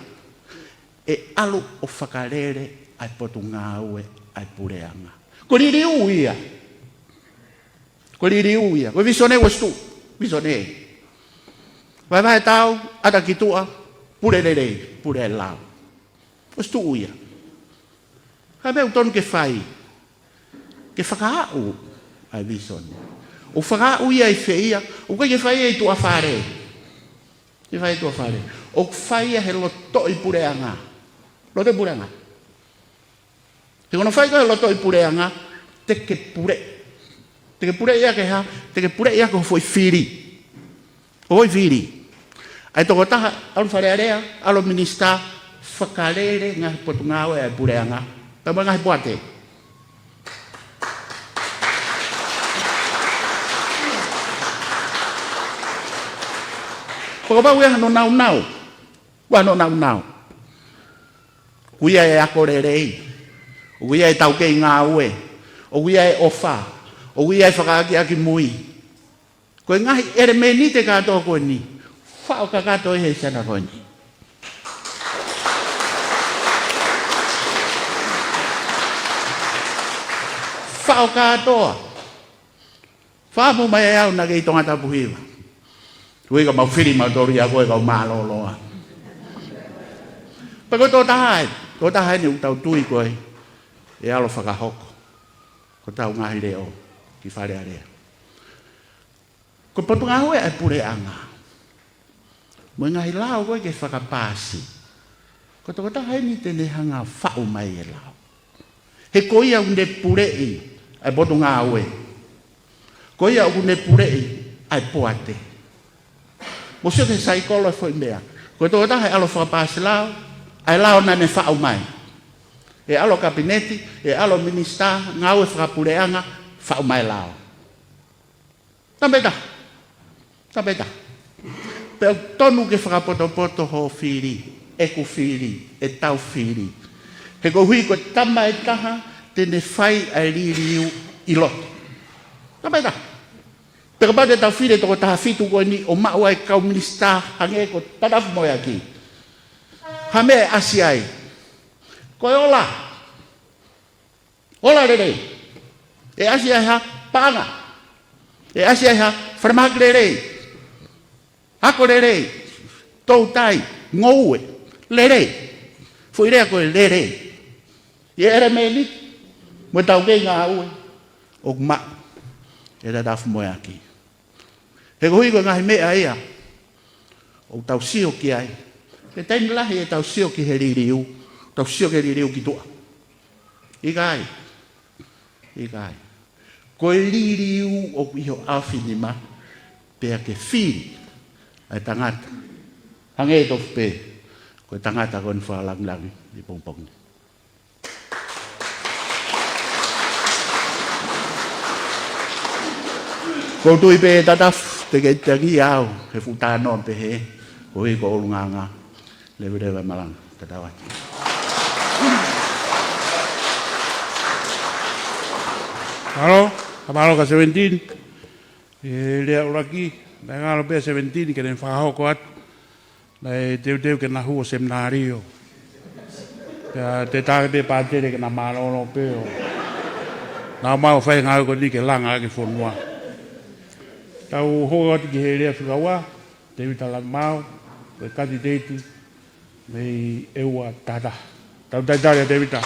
ʻe ʻalu ʻo fakalele ʻa e potungāue ʻa e puleʻanga. Ko e liliu ia. Ko e liliu ia. Ko e visone ʻosi tuʻu. Visone. Vahevahe tau, ʻata ki tuʻa, pule lelei, pule lao. ʻOsi tuʻu ia. Ka ko e meʻa ʻoku totonu ke fai, ke fakaaʻu ʻa e visone. ʻOku fakaaʻu ia ʻi fē ia? ʻOku ʻikai ke fai ia ʻi tuʻa fale. ʻIkai fai ʻi tuʻa fale. ʻOku fai ia he lotoʻi puleʻanga. Lotoʻi puleʻanga. He ko hono fai ko ē he lotoʻi puleʻanga, te ke pule. Te ke pule ia ke hā, te ke pule ia ko ho foʻi fili. Ho foʻi fili. ʻA e tokotaha, ʻalu Fale Alea, ʻalu minisitā, fakalele ngaahi potungāue ʻa e puleʻanga. Pea mo e ngaahi poate. Pea kapau ʻe ʻi ai hano naunau. ʻI ai hano naunau. ʻOku ʻi ai e ako lelei. ʻOku ʻi ai e taukei ngāue. ʻOku ʻi ai e ʻofa. ʻOku ʻi ai e fakaakiaki mui. Ko e ngaahi ʻelemēniti kātoa ko eni. Faʻo kakato ʻi he siana ko eni. Faʻo kātoa. Fakaʻamu mai ʻe au naʻa ke ʻi Tongatapu hiva. Ui ka mau fili mautolu ia ko e kau mālōlō. Pea ko e tokotaha ē, tokotaha eni ʻoku tau tui ko ē ʻe ʻalu ʻo fakahoko ko ʻetau ngaahi leʻo ki Fale Alea. Ko e potungāue ʻa e puleʻanga mo e ngaahi lao ko ē ke fakapaasi. Ko e tokotaha eni te ne hanga ʻo faʻu mai e lao. He ko ia ʻoku ne puleʻi ʻa e potungāue. Ko ia ʻoku ne puleʻi ʻa e poate. Mou sio ki he saikolo e foʻi meʻa. Ko e tokotaha ʻe ʻalu ʻo fakapaasi lao, ʻa e lao naʻa ne faʻu mai. ʻE ʻalu Kapineti, ʻe ʻalu minisitā, ngāue fakapuleʻanga, faʻu mai lao. Taha pē taha. Taha pē taha. Pea ʻoku totonu ke fakapotopoto hoʻo fili, ʻeku fili, ʻetau fili. He koeʻuhi ko e tama ʻe taha te ne fai ʻa e liliu ʻi loto. Taha pē taha. Pea kapau te tau fili e tokotaha fitu ko eni ʻo maʻu ai e kau minisitā hangē ko Tatafu Moeaki. Hā e meʻa ʻe ʻasi ai? Ko e ola. Ola lelei. ʻE ʻasi ai ha paʻanga. ʻE ʻasi ai ha falemahaki lelei. Ako lelei. Toutai. Ngoue. Lelei. Foʻi lea ko e lelei. ʻI he ʻelemēniti mo e taukei ngāue ʻoku maʻu ʻe Tatafu Moeaki. He koeʻuhi ko e ngaahi meʻa ia ʻoku tau sio ki ai. He taimi lahi ʻe tau sio ki he liliu, tau sio ki he liliu ki tuʻa. ʻIkai. ʻIkai. Ko e liliu ʻoku ʻi ho ʻaofinima, pea ke fili ʻa e tangata. Hangē tofu pē ko e tangata ko eni fakalāngilangi ʻi he pongipongi ni. ʻOku ou tui pē Tatafu, te ke tangi au he fuʻu talanoa pehē, koeʻuhi ko e ʻulungaanga, leveleva e malanga, tatau atu. Mālō, ka mālō ka seventeen, ʻi he lea ʻuluaki, naʻe ngalo pē seventeen, ke ne fakahoko atu. Naʻe teuteu ke na hū ʻo seminalio. Pea te tāke pē pātele ke na mālōlō pē ʻo na mau fai e ngāue ko eni ke langa ʻaki e fonua. Tau hoko atu ki he lea fika ua, Tēvita Lavimau, ko e kanititeiti mei ʻEua Tahataha. Tau talitali ʻa Tēvita.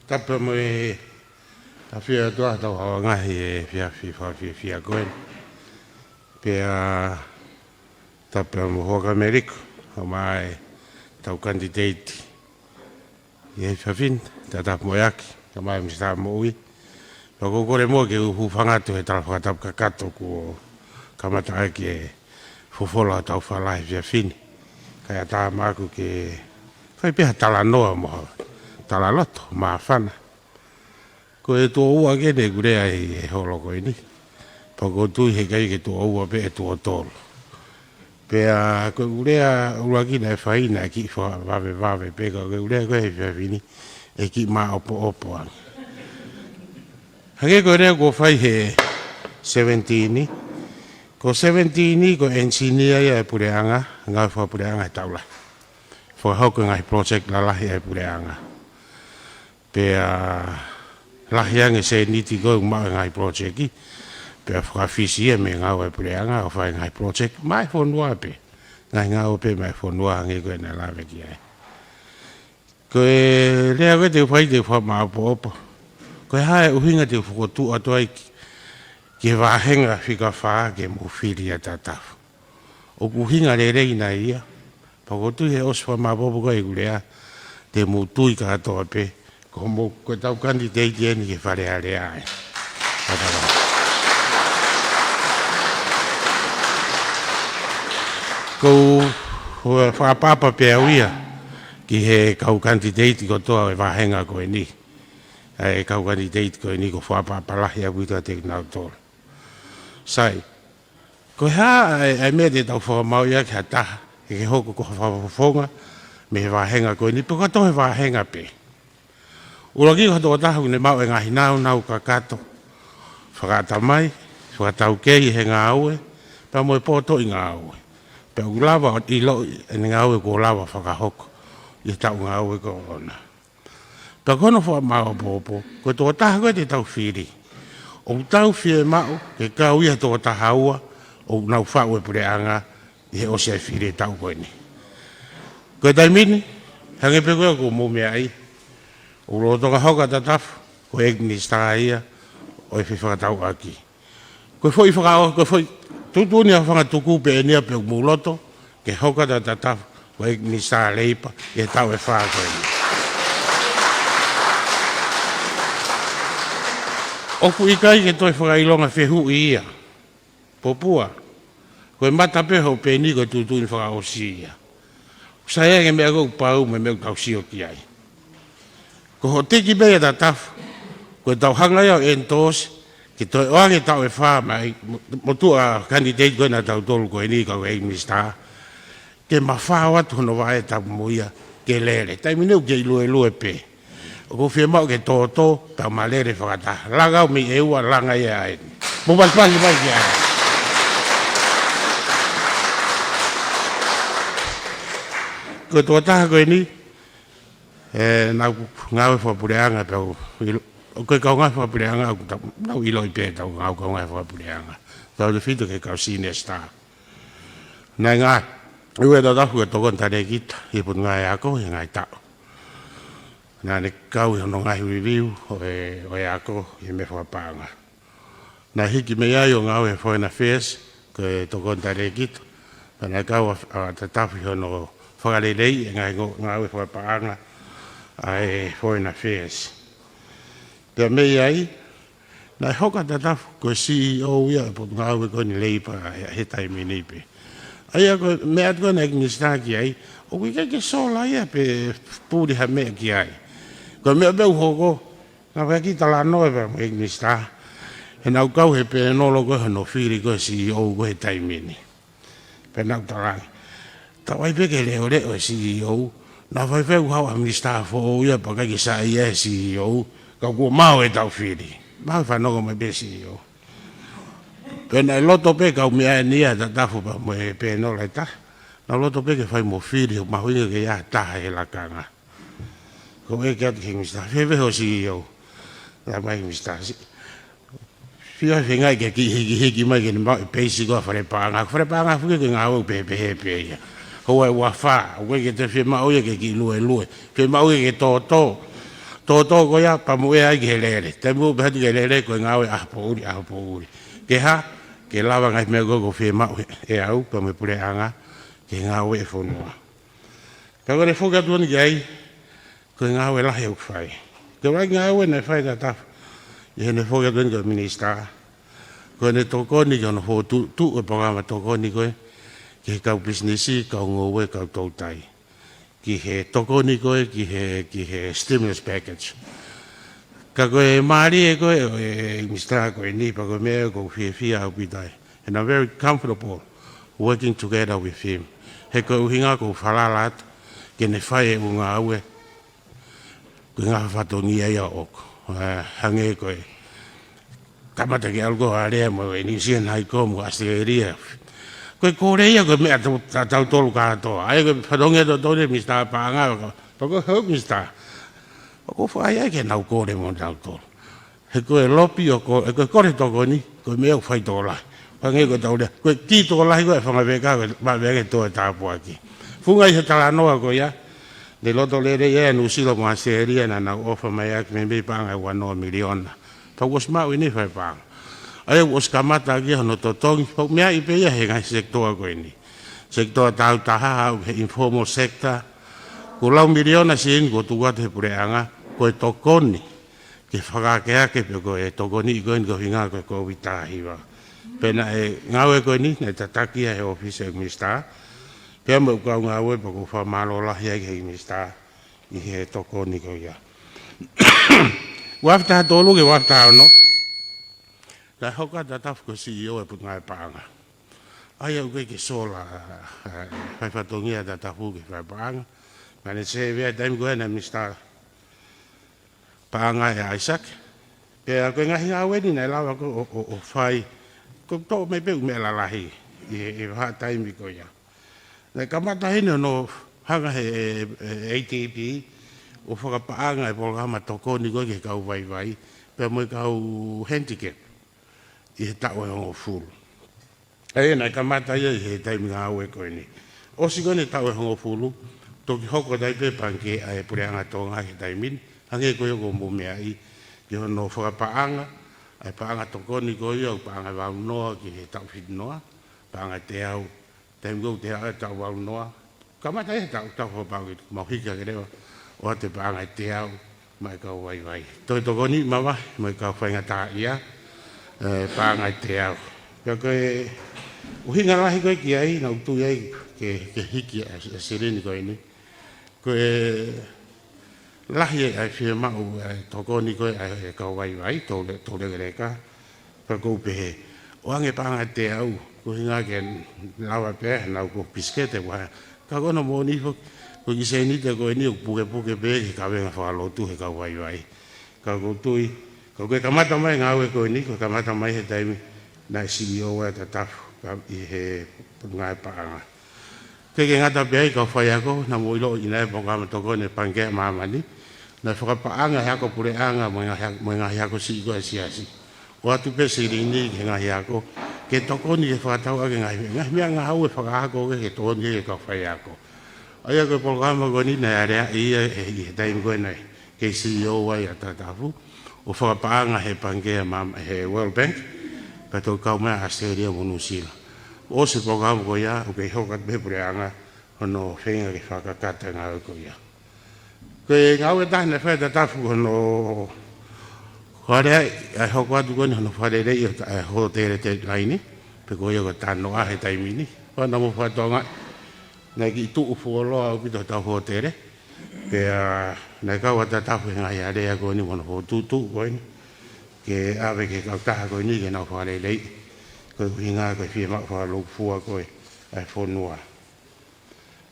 Tapu mo e ʻafio atu ʻa tau hao ngaahi e fiafi fakafiefia ko eni. Pea tapu mo Huʻakavameiliku, ʻomai ʻetau kanititeiti ʻi he efiafi ni, Tatafu Moeaki, ʻomai Misitā Moʻui. Pea ʻoku ou kole muʻa ke u hūfanga atu he tala fakatapu kakato kuo kamata ʻaki e fofola ʻo tau fala he efiafi ni. Kae ʻatā maʻaku ke fai pē ha talanoa mo ha talaloto māfana. Ko e tuʻo ua ʻeni ʻeku lea ʻi he holo ko eni. Pea ʻoku ou tui heʻikai ke tuʻo ua pē, ʻe tuʻo tolu. Pea ko ʻeku lea ʻuluaki naʻe fai naʻe kiʻi fakavavevave pē, ka ko ʻeku lea ko ē he efiafi ni ʻe kiʻi māʻopoʻopo ange. Hangē ko e lea kuo fai he seventeen, ko seventeen ko e engineer ia ʻa e puleʻanga, ngāue fakapuleʻanga he taʻu lahi. Fakahoko e ngaahi project lalahi ʻa e puleʻanga. Pea lahi ange e sēniti ko ē ʻoku maʻu e ngaahi project, pea fakafisi ia mei he ngāue ʻa e puleʻanga ʻo fai e ngaahi project maʻa e fonua pē. Ngaahi ngāue pē maʻa e fonua hangē ko e naʻe lave ki ai. Ko e lea ko ē te u fai te u fakamāʻopoʻopo. Ko e hā e ʻuhinga te u fokotuʻu atu ai ki, ki he vāhenga fika fā ke mou fili ʻa Tatafu. ʻOku ʻuhinga lelei nai ia. Pea ʻoku ou tui he ʻosi fakamāʻopoʻopo ko ē ʻeku lea, te mou tui kātoa pē, ko hoʻomou, ko ʻetau kanititeiti ʻeni ki he Fale Alea ē. Kātaki. Ko u fakaʻapaʻapa pē au ia ki he kau kanititeiti kotoa ʻo e vāhenga ko eni. ʻA e kau kanititeiti ko eni ʻoku ou fakaʻapaʻapa lahi au ʻi he tau te nau tolo. Sai, ko e hā ʻa e, ʻa e meʻa te tau fakamaau ʻaki ha taha ke ke hoko ko ha fakafofonga mei he vāhenga ko eni, pe ko ha toe vāhenga pē. ʻUluaki ko ha tokotaha ʻoku ne maʻu e ngaahi nāunau kakato fakaʻatamai, fakataukei he ngāue, pea mo e potoʻi ngāue. Pea ʻoku lava ʻo ʻiloʻi ʻene ngāue kuo lava fakahoko ʻi he taʻu ngāue ko ʻona. Pea ko hono fakamāʻopoʻopo, ko e tokotaha ko ē te tau fili, ʻoku tau fiemaʻu ke kau ia he tokotaha ua ʻoku nau faʻu e puleʻanga ʻi he ʻosi ʻa e fili e taʻu ko eni. Ko e taimi ni, hangē pē ko ē ʻoku mou meaʻi, ʻoku lolotonga hoko ʻa Tatafu ko e ʻeiki minisitā ia ʻo e fefakatauʻaki. Ko e foʻi fakaʻo-, ko e foʻi tuʻutuʻuni ʻa e fanga tuku pē ʻeni ia pea ʻoku mou loto ke hoko ʻa Tatafu ko e ʻeiki minisitā Leipa ʻi he taʻu ʻe fā ko eni. ʻOku ʻikai ke toe fakaʻilonga fehuʻi ia. Popua, ko e mata pē hoʻo peni ko e tuʻutuʻuni fakaʻosi ia. Sai ange meʻa ʻoku pau mo e meʻa ʻoku tau sio ki ai. Ko hoʻo tiki pē ia Tatafu, ko e tau hanga ia ʻo endorse, ke toe ʻoange taʻu ʻe fā mai, mo, motuʻa kanititeiti ko ē naʻa tau tolo ko eni kau ʻeiki minisitā, ke mafao atu hono vaʻe tapu mo ia, ke lele. Taimi ni ʻoku kei luelue pē. ʻOku ou fiemaʻu ke tōtō, tau ma lele fakataha. Langa au mei ʻEua, langa ia ai. Mou pasipasi mai ki ai. Ko e tokotaha ko eni, ē, naʻa ku ngāue fakapuleʻanga pea u ʻilo, ʻoku ʻikai ko e ngāue fakapuleʻanga, ʻoku tau, naʻa ku ʻiloʻi pē ʻetau ngāue, ko e ngāue fakapuleʻanga. Tautefito ki he kau senior staff. Naʻe ngāue ʻa Tatafu ko e tokoni talēkita ʻi he Potungāue Ako ʻi he ngaahi taʻu. Naʻa ne kau ʻi hono ngaahi review ʻo e, ʻo e ako ʻi he meʻa fakapaʻanga. Naʻe hiki mei ai ʻo ngāue he Foreign Affairs ko e tokoni talēkita. Pea naʻe kau ʻa, ʻa Tatafu ʻi hono fakaleleiʻi e ngaahi ngo-, ngāue fakapaʻanga ʻa e Foreign Affairs. Pea mei ai, naʻe hoko ʻa Tatafu ko e C E O ia ʻo e Potungāue ko eni Leipa he, he taimi ni pē. ʻA ia ko e meʻa atu ko ē naʻe ʻeiki minisitā ki ai, ʻoku ʻikai ke sola ia pe puli ha meʻa ki ai. Ko e meʻa pē ʻoku hoko, naʻa ku kiʻi talanoa pē mo e ʻeiki minisitā. He naʻa ku kau he pēnolo ko ē hono fili ko ē C E O ko ē he taimi ni. Pea naʻa ku talaange, tau ʻai pē ke leʻoleʻo e C E O, naʻa faifai ʻoku haʻu ha minisitā foʻou ia pea ʻikai ke saiʻia he C E O, ka kuo maʻu e tau fili. Maʻu e fanongo mai pē C E O. Pea naʻe loto pē kau meʻa ʻeni ia Tatafu pea mo e pēnolo ʻe taha. Naʻa ku loto pē ke fai mo fili, ʻoku mahuʻinga ke ʻi ai ha taha he lakanga. Ko e ke atu ki he minisitā, fēfē hoʻo C E O? Lea mai minisitā, si-, fia fengai ke kiʻi hikihiki mai ke ne maʻu e peisi ko ē ʻa e fale paʻanga. Ko e fale paʻanga foki ko e ngāue ʻoku pehē pē ia. Houa ʻe uofā, ʻoku ʻikai ke toe fiemaʻu ia ke kiʻi luelue. Fiemaʻu ia ke tōtō. tōtō ko ia pea mo e ʻai ki he lele. Taimi ʻoku pehē atu ki he lele ko e ngāue ʻaho poʻuli, ʻaho poʻuli. Ke hā, ke lava ngaahi meʻa ko ē ʻoku fiemaʻu ʻe au pea mo e puleʻanga ki he ngāue ʻa e fonua. Ka ko ʻene foki atu eni ki ai, ko e ngāue lahi ʻoku fai. Ko e ʻū ngāue naʻe fai ʻe Tatafu ʻi heʻene foki atu eni ko e minisitā, ko ʻene tokoni ki hono fokotuʻutuʻu e polokalama tokoni ko ē ki he kau pisinisi, kau ngoue, kau toutai, ki he tokoni ko ē ki he, ki he stimulus package. Ka ko e mālie ko ē ʻo e minisitā ko eni, pea ko e meʻa ʻoku ou fiefia ʻaupito ai, and I'm very comfortable working together with him. He ko e ʻuhinga ʻoku ou falala atu ke ne fai e ʻū ngāue, ko e ngaahi fatongia ia ʻoku, ē, hangē ko e kamata ke ʻalu ko ē ʻo lea mo e New Zealand High Comm mo ʻAositelēlia. Ko e kole ia ko e meʻa tau, ta-, tautolu kātoa. ʻA ia ko e fatongia totonu e Minisitā Paʻanga, pea ko e hau minisitā. ʻOku ou fakaʻaiʻai ke nau kole mo tautolu. He ko e lobi ʻo ko, he ko e kole tokoni, ko e meʻa ʻoku fai tokolahi. Hangē ko ʻetau lea, ko e kiʻi tokolahi ko e fanga veka, ko e maʻu veka ʻe toe tāpuaki. Funga ʻi he talanoa ko ia, ne loto lelei ʻa Nuʻusila mo ʻAositelēlia naʻa nau ʻofa mai ʻaki meimei paʻanga ʻe ua noa miliona. Pea kuo ʻosi maʻu ʻe he faipaʻanga. ʻA ia kuo ʻosi kamata ʻaki hono totongi, pea ʻoku meaʻi pē ia he ngaahi sekitoa ko eni. Sekitoa tāutaha, aʻu he informal sector, ko e lau miliona sēniti kuo tuku atu he puleʻanga, ko e tokoni ke fakaakeake pē ko e tokoni ko eni ko e ʻuhinga ko e Kōviti taha hiva. Pea naʻe ngāue ko eni, naʻe tataki ia he ʻōfisi ʻo e minisitā, pea mo e kau ngāue, pea ʻoku ou fakamālō lahi ai ki he minisitā ʻi he tokoni ko ia. Ua afe taha tolu ki he ua afe taha ono, naʻe hoko ʻa Tatafu ko e C E O e Potungāue Paʻanga. ʻA ia ʻoku ʻikai ke sola, ē, fai fatongia ʻa Tatafu ki he faipaʻanga. Naʻa ne sēvea he taimi ko ē naʻe minisitā paʻanga ʻe ʻAisake. Pea ko e ngaahi ngāue ni naʻe lava ko ē ʻo, ʻo, ʻo fai, ko e toʻo mai pē ʻū meʻa lalahi ʻi he, ʻi he vahaʻa taimi ko ia. Naʻe kamata heni hono hanga he, ʻe, ʻe, A D B ʻo fakapaʻanga e polokalama tokoni ko ē ki he kau vaivai, pea mo e kau handicap ʻi he taʻu ʻe hongofulu. ʻA ia naʻe kamata ia ʻi he taimi ngāue ko eni. ʻOsi ko eni e taʻu ʻe hongofulu, toki hoko atu ai pē pangikē ʻa e Puleʻanga Tonga he taimi ni, hangē ko ia ʻoku mou meaʻi, ki hono fakapaʻanga ʻa e paʻanga tokoni ko ia, ʻo paʻanga ʻe valu noa ki he taʻu fitu noa, paʻanga ʻe teau, taimi ko ē ʻoku teau ʻa e taʻu valu noa, kamata ia he taʻu, taʻu fakapaʻanga, mau hiki hake leva ʻo ʻoatu e paʻanga ʻe teau maʻa e kau vaivai. Toe tokoni mavahe mo e kau faingataʻaʻia, ē, paʻanga ʻe teau. Pea ko e ʻuhinga lahi ko ē ki ai, naʻa ku tui ai ke, ke hiki ʻa e, ʻa e silini ko eni, ko e lahi ʻa e fiemaʻu ʻa e tokoni ko ē ʻa e kau vaivai, tou le-, tou lekeleka, pea ʻoku ou pehē, ʻoange paʻanga ʻe teau, ko e ʻuhinga ke lava pē ʻenau ko e pisikete ua. Ka ko hono moʻoni foki, ko e kiʻi sēniti ko eni ʻoku pukepuke pē ki he kavenga fakalotu he kau vaivai. Ka ʻoku ou tui, ka ko e kamata mai ngāue ko eni, ko e kamata mai he taimi naʻe C E O ai ʻa Tatafu, ka ʻi he Potungāue Paʻanga. ʻIkai ke ngata pē ai, kau faiako, naʻa mou ʻilo ʻi he polokalama tokoni ʻa e Pangikē ʻa Māmani, naʻe fakapaʻanga he ako puleʻanga mo e ngaahi, mo e ngaahi ako siʻi ko ē ʻa e siasi. ʻOatu pē silini ki he ngaahi ako, ke tokoni ke fakatau ʻaki e ngaahi, ngaahi meʻangāue fakaako ke, ke tokoni ki he kau faiako. ʻA ia ko e polokalama ko eni naʻe aleaʻi ia ʻi he taimi ko ē naʻe kei C E O ai ʻa Tatafu, ʻo fakapaʻanga he pangikē ʻa Māmani, he World Bank, pea toki kau mai ʻa ʻAositelēlia mo Nuʻusila. ʻOsi e polokalama ko ia, ʻoku kei hoko atu pē he puleʻanga hono feinga ke fakakakato e ngāue ko ia. Ko e ngāue ʻe taha naʻe fai ʻe Tatafu ko hono fale ai, ʻa e hoko atu ko eni hono fakaleleiʻi ʻo e hōtele Ted Laine, pe ko ia ko e Tanoa he taimi ni. Pea naʻa mou fakatokangaʻi, naʻe kiʻi tuʻu fuoloa ʻaupito hotau hōtele. Pea naʻe kau ʻa Tatafu he ngaahi alea ko eni mo hono fokotuʻutuʻu ko eni, ke ʻave ki he kautaha ko eni ke nau fakaleleiʻi. Ko e ʻuhinga ko e fiemaʻu fakalūkufua ko ē ʻa e fonua.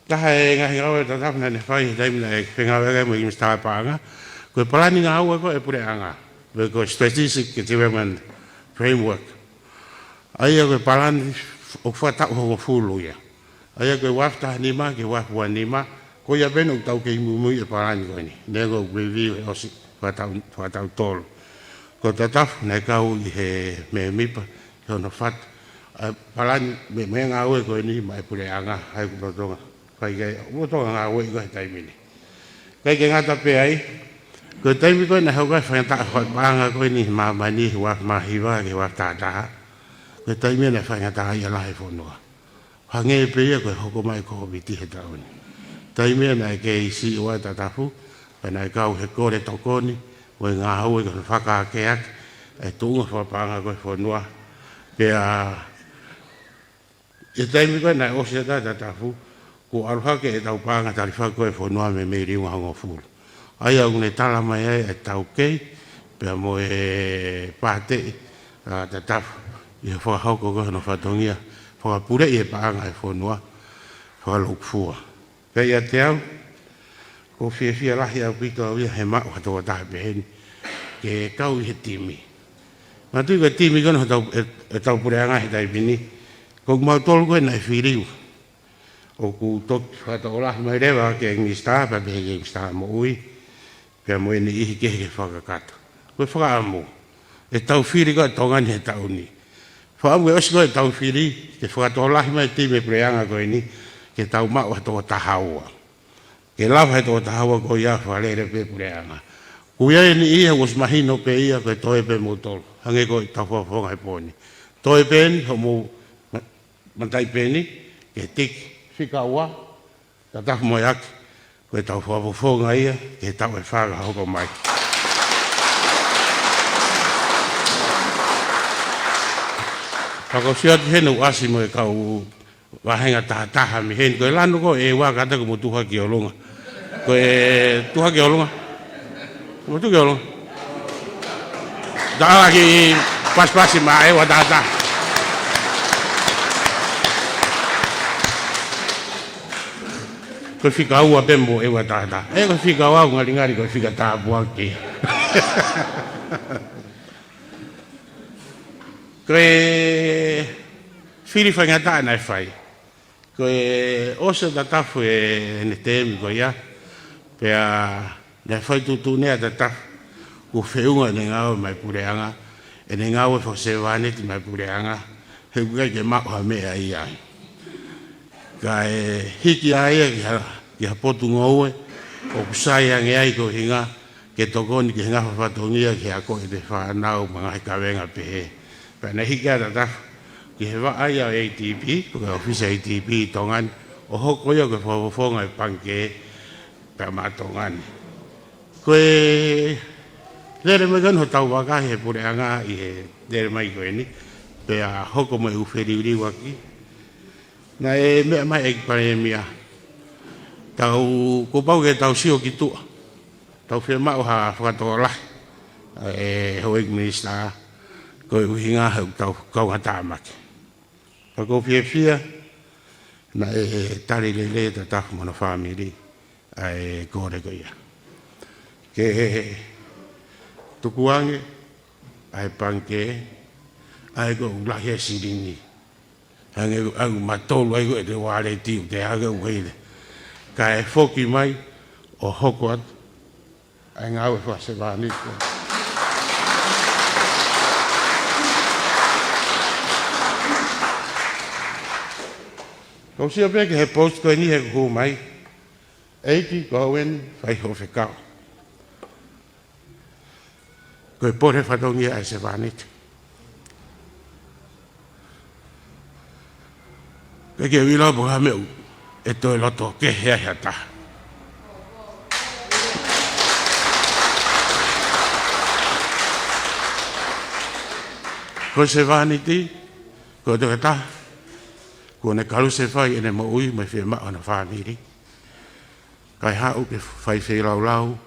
Taha e ngaahi ngāue ʻa Tatafu naʻa ne fai he taimi naʻe fengāueʻaki mo e Minisitā Paʻanga, ko e palani ngāue ko ē ʻa e puleʻanga, pe ko e Strategic Development Framework. ʻA ia ko e palani ʻoku fakataʻu hongofulu ia. ʻA ia ko e ua afe taha nima ki he ua afe ua nima, ko ia pē ʻoku tau kei muimui he palani ko eni. Neongo ʻoku review he ʻosi fakataʻu, fakataʻu tolu. Ko Tatafu naʻe kau ʻi he mēmipa ki hono fatu ʻa e palani mo e, mo e ngāue ko eni maʻa e puleʻanga, ʻa ia ʻoku lolotonga fai ki ai, ʻoku lolotonga ngāueʻi ko ē he taimi ni. ʻIkai ke ngata pē ai, Ko e taimi ko ē naʻe hoko ai e faingataʻa fakapaʻanga ko eni ʻi māmani he ua afe mā hiva ki he ua afe taha taha, ko e taimi ia naʻe faingataʻaʻia lahi e fonua. Hangē pē ia ko e hoko mai e Kōviti he taʻu ni. Taimi ia naʻe kei siʻi ʻa Tatafu, pea naʻe kau he kole tokoni mo e ngāue ke fakaakeake e tuʻunga fakapaʻanga ko ē ʻo e fonua. Pea ʻi he taimi ko ē naʻe ʻosi ʻa Tatafu, kuo ʻalu hake ʻetau paʻanga talifaku ʻo e fonua mei he miliunga hongofulu. ʻA ia ʻoku ne tala mai ai ʻetau kei, pea mo e pāteʻi ʻa Tatafu ʻi he fakahoko ko ē hono fatongia fakapuleʻi e paʻanga ʻo e fonua fakalūkufua. Pea ʻiate au, ʻoku ou fiefia lahi ʻaupito au ia he maʻu ha tokotaha peheni ke kau ʻi he timi. Manatuʻi ko e timi ko eni hotau, e, ʻetau puleʻanga he taimi ni, ko kimautolu ko ē naʻe fili. ʻOku toki fakatokolahi mai leva ʻa e Kinisitā, pea pehē ki he Kinisitā Moʻui, pea mo e niʻihi kehe ke fakakakato. Ko e fakaʻamu ʻetau fili ko ē ʻa Tonga ni he taʻu ni. Fakaʻamu ke ʻosi ko ē ʻetau fili, ke fakatokolahi mai e timi puleʻanga ko eni, ke tau maʻu ha toko taha ua. Ke lava he toko taha ua ko ia ʻo fakalele pē puleʻanga. Ko ia eni ia ʻoku ʻosi mahino pē ia ko e toe pē moutolu. Hangē ko ʻetau fakafofonga he pō ni. Toe pē eni hoʻomou ma-, mataʻi peni, ke tiki fika ua, Tatafu mo e ʻEiki, ko ʻetau fakafofonga ia ki he taʻu ʻe fā ka hoko mai. Ka ʻoku ou sio atu heni ʻoku ʻasi mo e kau vāhenga tahataha mei heni, ko e lanu ko ē ʻe ua kātaki mo tuha ki ʻolunga. Ko e tuha ki ʻolunga. Mo tuha ki ʻolunga. Taʻala ki pasipasi mo e ua tahataha. Ko e fika ua pē mo e ua tahataha. ʻE ko e fika ua ʻoku ngalingali ko e fika tāpuaki. Ko e fili faingataʻa naʻe fai. Ko e ʻosi ʻa Tatafu ʻene tēmi ko ia, pea naʻe fai tuʻutuʻuni ʻa Tatafu kuo feʻunga ʻene ngāue maʻa e puleʻanga, ʻene ngāue fakasevāniti maʻa e puleʻanga, he ʻoku ʻikai ke maʻu ha meʻa ia. Kae hiki ʻa ia ki ha, ki ha potungāue ʻoku sai ange ai ko e ʻuhinga ke tokoni ki he ngafa fatongia ki he ako ʻa e fānau mo e ngaahi kavenga pehē. Pea naʻe hiki ʻa Tatafu ki he vaʻa ia ʻo e ADB, ko e ʻōfisi ʻa e ADB ʻi Tonga ni, ʻo hoko ia ko e fakafofonga ʻo e pangikē pea maʻa Tonga ni. Ko e lele mai ko eni hotau vaka he puleʻanga ʻi he lele mai ko eni, pea hoko mo e ʻū feliuliuaki. Naʻe meʻa mai e ʻEiki Palēmia, tau, kuo pau ke tau sio ki tuʻa, tau fiemaʻu ha fakatokolahi ʻa e Houʻeiki Minisitā, ko e ʻuhinga he ʻoku tau kaungātāmaki. Ka ʻoku ou fiefia naʻe tali lelei ʻe Tatafu mo hono fāmili ʻa e kole ko ia ke tukuange ʻa e pangikē, ʻa ia ko ē ʻoku lahi ai e silini. Hangē ʻoku ʻalu matolu ai ko ē ʻete uāleti ʻo te hake ʻo ueile. Kae foki mai ʻo hoko atu ʻa e ngāue fakasevāniti. Kau sio pē ki he post ko eni he kuo hū mai. ʻEiki, ko au eni, fai hoʻo fekau. Ko e pole fatongia ʻa e sevāniti. Ke ke vila po ha meʻa ʻe toe loto kehe ai ha taha. Ko e sevāniti, ko e tokotaha kuo ne kalusefai ʻene moʻui mo e fiemaʻu ʻa hono fāmili. Kae haʻu ke fai feilaulau,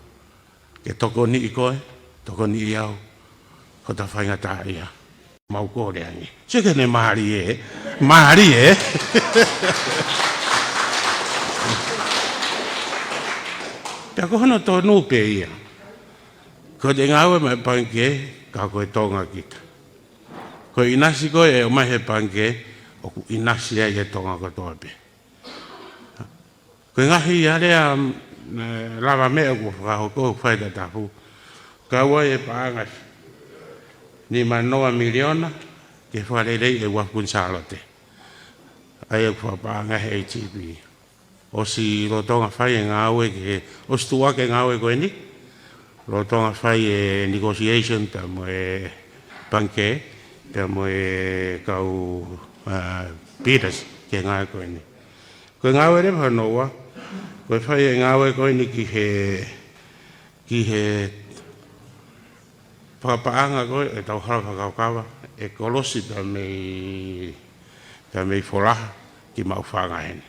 ke tokoniʻi koe, tokoniʻi au, hota faingataʻaʻia. Mau kole ange. Sio ki heʻene mālie, mālie. Pea ko hono tonu pē ia. Ko ʻete ngāue maʻa e pangikē, ka ko e Tonga kita. Ko e ʻinasi ko ē ʻe ʻomai he pangikē, ʻoku ʻinasi ai e Tonga kotoa pē. Ko e ngaahi alea, mm, eh, lavameʻa kuo fakahoko ʻoku fai ʻe Tatafu. Kau ai e paʻanga nima noa miliona ke fakaleleiʻi e Uafu Kuini Sālote. ʻA ia ʻoku fakapaʻanga he ADB. ʻOsi lolotonga fai e ngāue ke, ʻosi tuʻuaki e ngāue ko eni. lolotonga fai e negotiation pea mo e pangikē, pea mo e kau, ā, bidders ki he ngāue ko eni. Ko e ngāue leva hono ua, ko e fai e ngāue ko eni ki he, ki he fakapaʻanga ko ē ʻetau hala fakakaukau, e kolosi pea mei, pea mei Folaha ki Maʻufanga heni.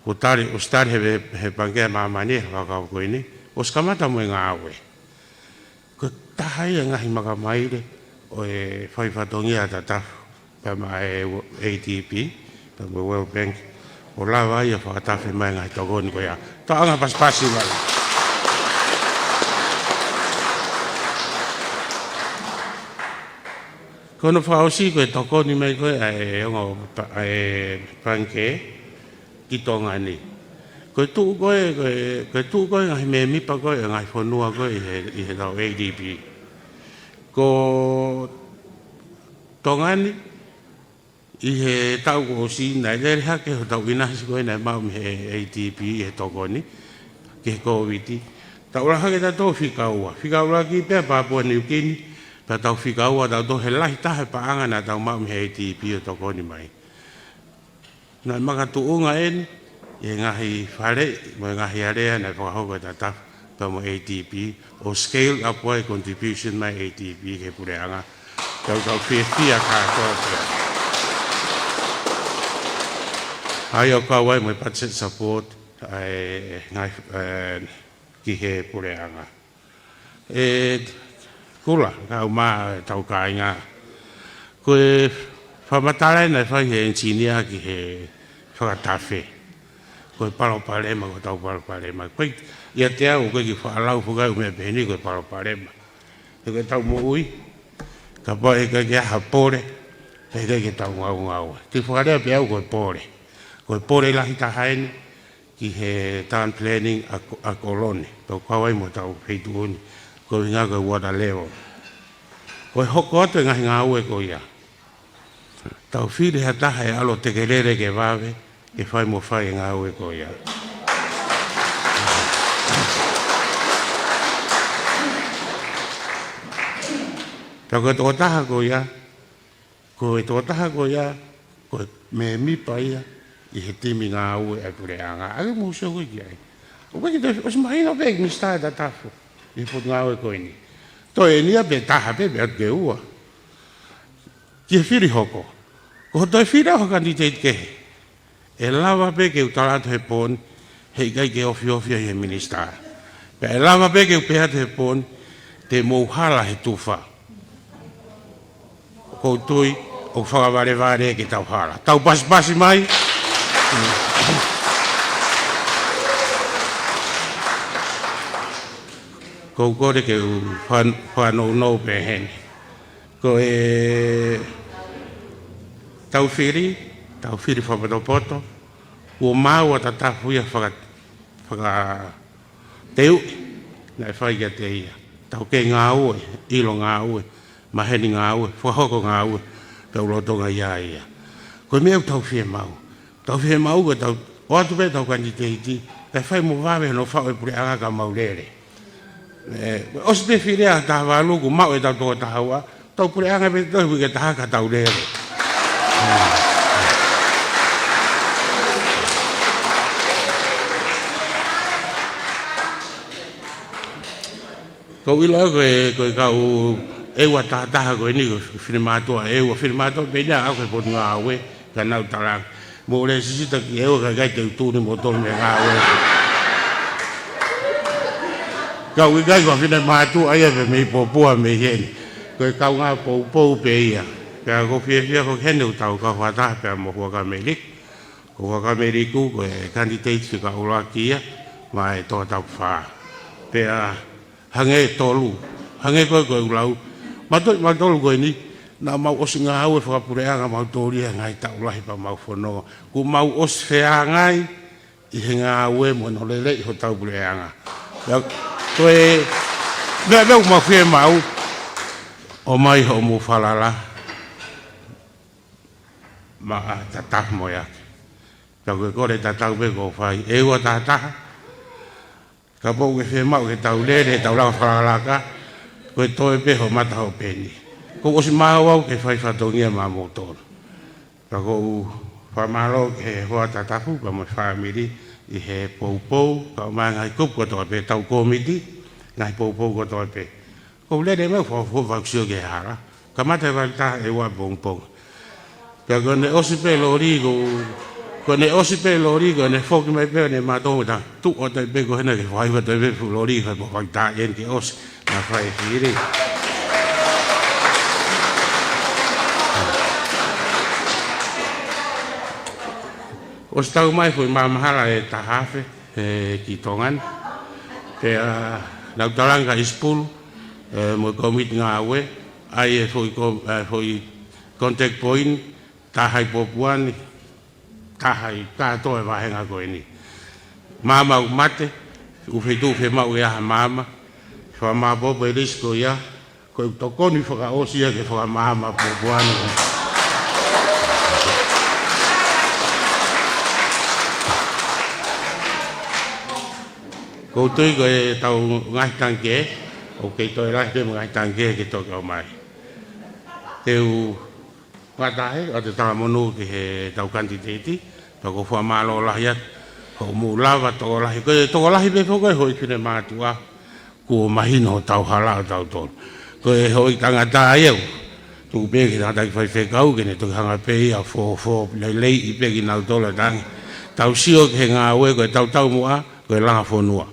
Kuo tali, ʻosi tali he, he Pangikē ʻa Māmani e fakakaukau ko eni, ʻosi kamata mo e ngāue. Ko e taha ia e ngaahi makamaile ʻo e fai fatongia ʻa Tatafu pea mo e ADB, pea mo e World Bank, ʻo lava ia fakatafe mai e ngaahi tokoni ko ia. Tau ʻoange ha pasipasi mai. Ko hono fakaʻosi ko e tokoni mai ko ē ʻa e ongo pa-, ʻa e pangikē ki Tonga ni. Ko e tuʻu ko ē, ko e, ko e tuʻu ko ē ngaahi mēmipa ko ē, ngaahi fonua ko ē ʻi he, ʻi he tau ADB. Ko Tonga ni, ʻi he taʻu kuo ʻosi naʻe lele hake hotau ʻinasi ko ē naʻe maʻu mei he ADB ʻi he tokoni ki he Kōviti. Tau ʻalu hake tautolu fika ua. Fika ʻuluaki pē ʻa Papua New Guinea, pea tau fika ua tautolu he lahi taha e paʻanga naʻa tau maʻu mei he ADB ʻo tokoni mai. Naʻe makatuʻunga eni ʻi he ngaahi faleʻi mo e ngaahi alea naʻe fakahoko ʻe Tatafu pea mo e ADB, ʻo scale up ai e contribution mai ADB ki he puleʻanga. Tau, tau fiefia kātoa pē. ʻA ia ʻoku kau ai mo e budget support, ʻa e ngaahi, ē, ki he puleʻanga. ʻE Kula, kau mai e tau kāinga. Ko e fakamatala eni naʻe fai he engineer ki he fakatafe. Ko e palopalema, ko hotau palopalema. Ko e, ʻiate au, ʻoku ʻikai ke faʻa lau foki ʻa e meʻa pehē ni ko e palopalema. He ko ʻetau moʻui, kapau ʻe ʻikai ke ʻi ai ha pole, ʻe ʻikai ke tau ngaungaue. Te u fakalea pē au ko e pole. Ko e pole lahi taha eni, ki he town planning ʻa Ko-, ʻa Kolone, tau kau ai mo hotau feituʻu ni, ko e ʻuhinga ko e water level. Ko e hoko atu e ngaahi ngāue ko ia, tau fili ha taha ʻe ʻalu ʻo tekelele ke vave, ke fai mo fai e ngāue ko ia. Pea ko e tokotaha ko ia, ko e tokotaha ko ia, ko e mēmipa ia ʻi he timi ngāue ʻa e puleʻanga. ʻAi mo sio koe ki ai. ʻOku ʻikai ke toe, ʻosi mahino pē ki Minisitā Tatafu ʻi he potungāue ko eni. Toe eni ia pē taha pē, pea ʻoku ke ua. Ki he fili hoko. Ko hoʻo toe fili ʻo ha kanititeiti kehe, ʻe lava pē ke u tala atu he pooni, heʻikai ke ofiofi ai he minisitā. Pea ʻe lava pē ke u pehē atu he pooni, te mou hala he tufa. ʻOku ou tui, ʻoku fakavalevale ke tau hala. Tau pasipasi mai. Ko u kole ke u fan-, fanongonongo pē heni. Ko e tau fili, tau fili fakapotopoto, kuo maau ʻa Tatafu ia faka-, fakateuʻi naʻe fai kiate ia. Taukei ngāue, ʻilo ngāue, maheni ngāue, fakahoko ngāue, pea ʻoku lolotonga ʻi ai ia. Ko e meʻa ʻoku tau fiemaʻu. Tau fiemaʻu ko e tau ʻoatu pē tau kanititeiti, kae fai mo vave hono faʻu e puleʻanga ka mau lele. ʻE, ʻosi pē fili ʻa taha valu kuo maʻu e tau toko taha ua, tau puleʻanga pē tau ui ke taha ka tau lele. Ko u ʻilo ko e, ko e kau ʻEua taha taha ko eni ko e finemātuʻa ʻEua, finemātuʻa pē eni ʻa e potungāue, ka nau tala. Mou lēsisita ki ʻEua ka ʻikai te u tuli mo tolu mei he ngāue. Kau ʻikai ko ha finemātuʻa ia pē mei Popua mei heni. Ko e kaungā poupou pē ia. Pea ʻoku ou fiefia ko heni ʻoku tau kau fakataha pea mo Huʻakavameiliku. Ko Huʻakavameiliku ko e kanititeiti fika ʻuluaki ia, maʻa e Tongatapu Fā. Pea hangē tolu, hangē ko e, ko e ʻulau. Mātou, mātou ko eni, naʻa mau ʻosi ngāue fakapuleʻanga mau tōlia ngaahi taʻu lahi pea mau fononga. Kuo mau ʻosi feangai ʻi he ngāue mo hono lelei hotau puleʻanga. Pea ko e, meʻa, meʻa ʻoku mau fiemaʻu, ʻomai hoʻomou falala maʻa Tatafu mo e ʻEiki. Pea ko e kole tatau pē ʻoku ou fai, ʻEua taha taha. Kapau ʻoku ke fiemaʻu ke tau lele, tau langa fakalakalaka, ko e toe pē hoʻo mata hoʻo peni. Kuo u ʻosi maau au ke fai fatongia maʻamoutolu. Pea ʻoku ou fakamālō ki he hoa Tatafu pea mo e fāmili ʻi he poupou, kae ʻumaʻā e ngaahi kupu kotoa pē, tau kōmiti, ngaahi poupou kotoa pē. Kuo u lele mai, fo-, fo-, fakusio ki he hala. Kamata e valu taha ʻe ua pongipongi. Pea ko ʻene ʻosi pē loli, ko, ko ʻene ʻosi pē loli, ko ʻene foki mai pē, ʻene mātou ta, tuʻu atu pē ko hena ke fai atu pē fuʻu loli, fai pō fai tā ʻeni ke ʻosi, na fai e fili. ʻOsi tau mai foʻi maama hala ʻe taha afe, ē, ki Tonga ni. Pea, ʻa, nau talanga ʻi Sipulu, ē, mo e kōmiti ngāue, ʻai e foʻi ko-, ē, foʻi contact point, taha ʻi Popuani, taha ʻi kātoa e vāhenga ko eni. Maama ʻoku mate, ʻoku feituʻu fiemaʻu ke ʻai ha maama, fakamāpopo e lisi ko ia, ko e tokoni fakaʻosi ia ke fakamaama Popuani. Ko u tui ko ʻetau ngaahi tangikē, ʻoku kei toe lahi pē mo e ngaahi tangikē ke toki ʻomai. Te u ngata ai, ʻoatu e talamonū ki heʻetau kanititeiti, pea ʻoku ou fakamālō lahi atu, hoʻomou lava tokolahi, ko e tokolahi pē foki ʻo e houʻeiki finemātuʻa, kuo mahino hotau hala ʻo tautolu. Ko e houʻeiki tangata ia, tuku pē ki he tangataʻeiki faifekau, ke ne toki hanga pē ia ʻo fōfō leleiʻi pē kinautolu ʻo tangi. Tau sio ki he ngāue, ko e tautaumuʻa, ko e langa fonua.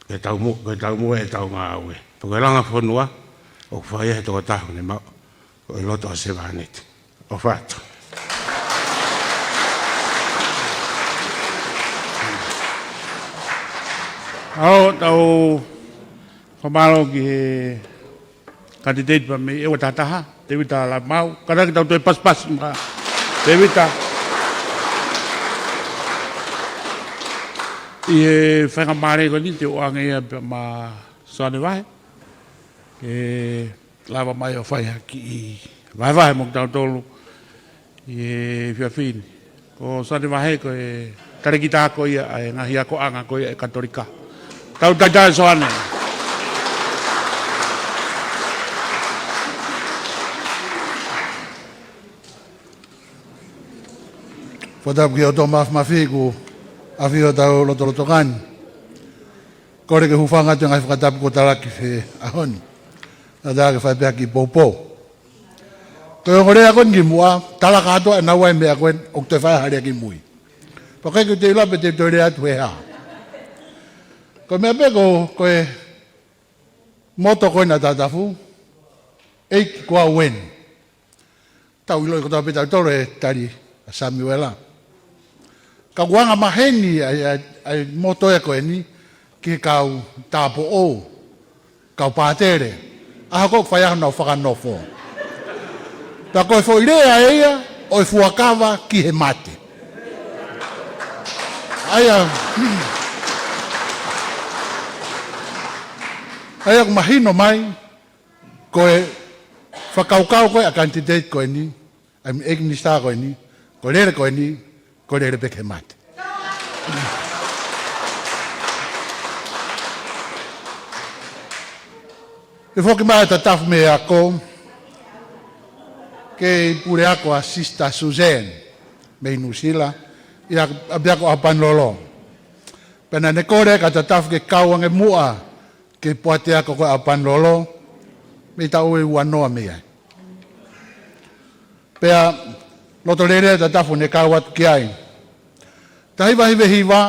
Ko e taumuʻa, ko e taumuʻa ʻetau ngāue. Pea ko e langa fonua, ʻoku fai ia he tokotaha ʻoku ne maʻu, ko e loto ʻo e sevāniti. ʻOfa atu. ʻOku tau fakamālō ki he kanititeiti pea mei ʻEua Taha Taha, Tēvita Lamau, kātaki tau toe pasipasi maʻa Tēvita. ʻI he faingamālie ko eni te u ʻoange ia pea maʻa Soane Vahe. ʻE lava mai ʻo fai ha kiʻi vahevahe mo kitautolu ʻi he efiafi ni. Ko Soane Vahe ko e talēkita ako ia ʻa e ngaahi akoʻanga ko ia ʻa e Katolika. Tau talitali Soane. Fakatapu ki he ʻOtua Māfimafi kuo ʻafio ʻi hotau lotolotonga ni. Kole ke u hūfanga atu he ngaahi fakatapu kuo talaki he ʻaho ni. Naʻa ta ke fai pē ha kiʻi poupou. Ko e ongo lea ko eni kimuʻa, talaka atu ʻa e naua e meʻa ko ē ʻoku toe fai ha lea kimui. Pea ʻoku ʻikai ke u toe ʻilo pe te u toe lea atu he hā. Ko e meʻa pē ko, ko e moto ko ena ʻa Tatafu, ʻEiki ko au eni. Tau ʻiloʻi kotoa pē tautolu e tali ʻa Samiuela. Ka ʻoku anga maheni ʻa e, ʻa e, ʻa e moto ia ko eni ki he kau tāupoʻou, kau pātele, ʻaho ko ē ʻoku fai ai honau fakanofo. Pea ko e foʻi lea ia ʻo e fuakava ki he mate. ʻA ia, ʻa ia ʻoku mahino mai, ko e fakakaukau ko ē ʻa e kanititeiti ko eni, ʻa e ʻEiki Minisitā ko eni, ko e lele ko eni, ko e lele pē ki he mate. ʻE foki mai ʻa Tatafu mei he ako, kei puleako ʻa Sister Suzanne, mei Nuʻusila, ʻi he ʻapiako ʻAupanilolo. Pea naʻa ne kole kia Tatafu ke kau ange muʻa ki he poate ako ko ē ʻAupanilolo, mei he taʻu ʻe uanoa mei ai. Pea loto lelei ʻa Tatafu ʻo ne kau atu ki ai. Taha hiva hiva hiva,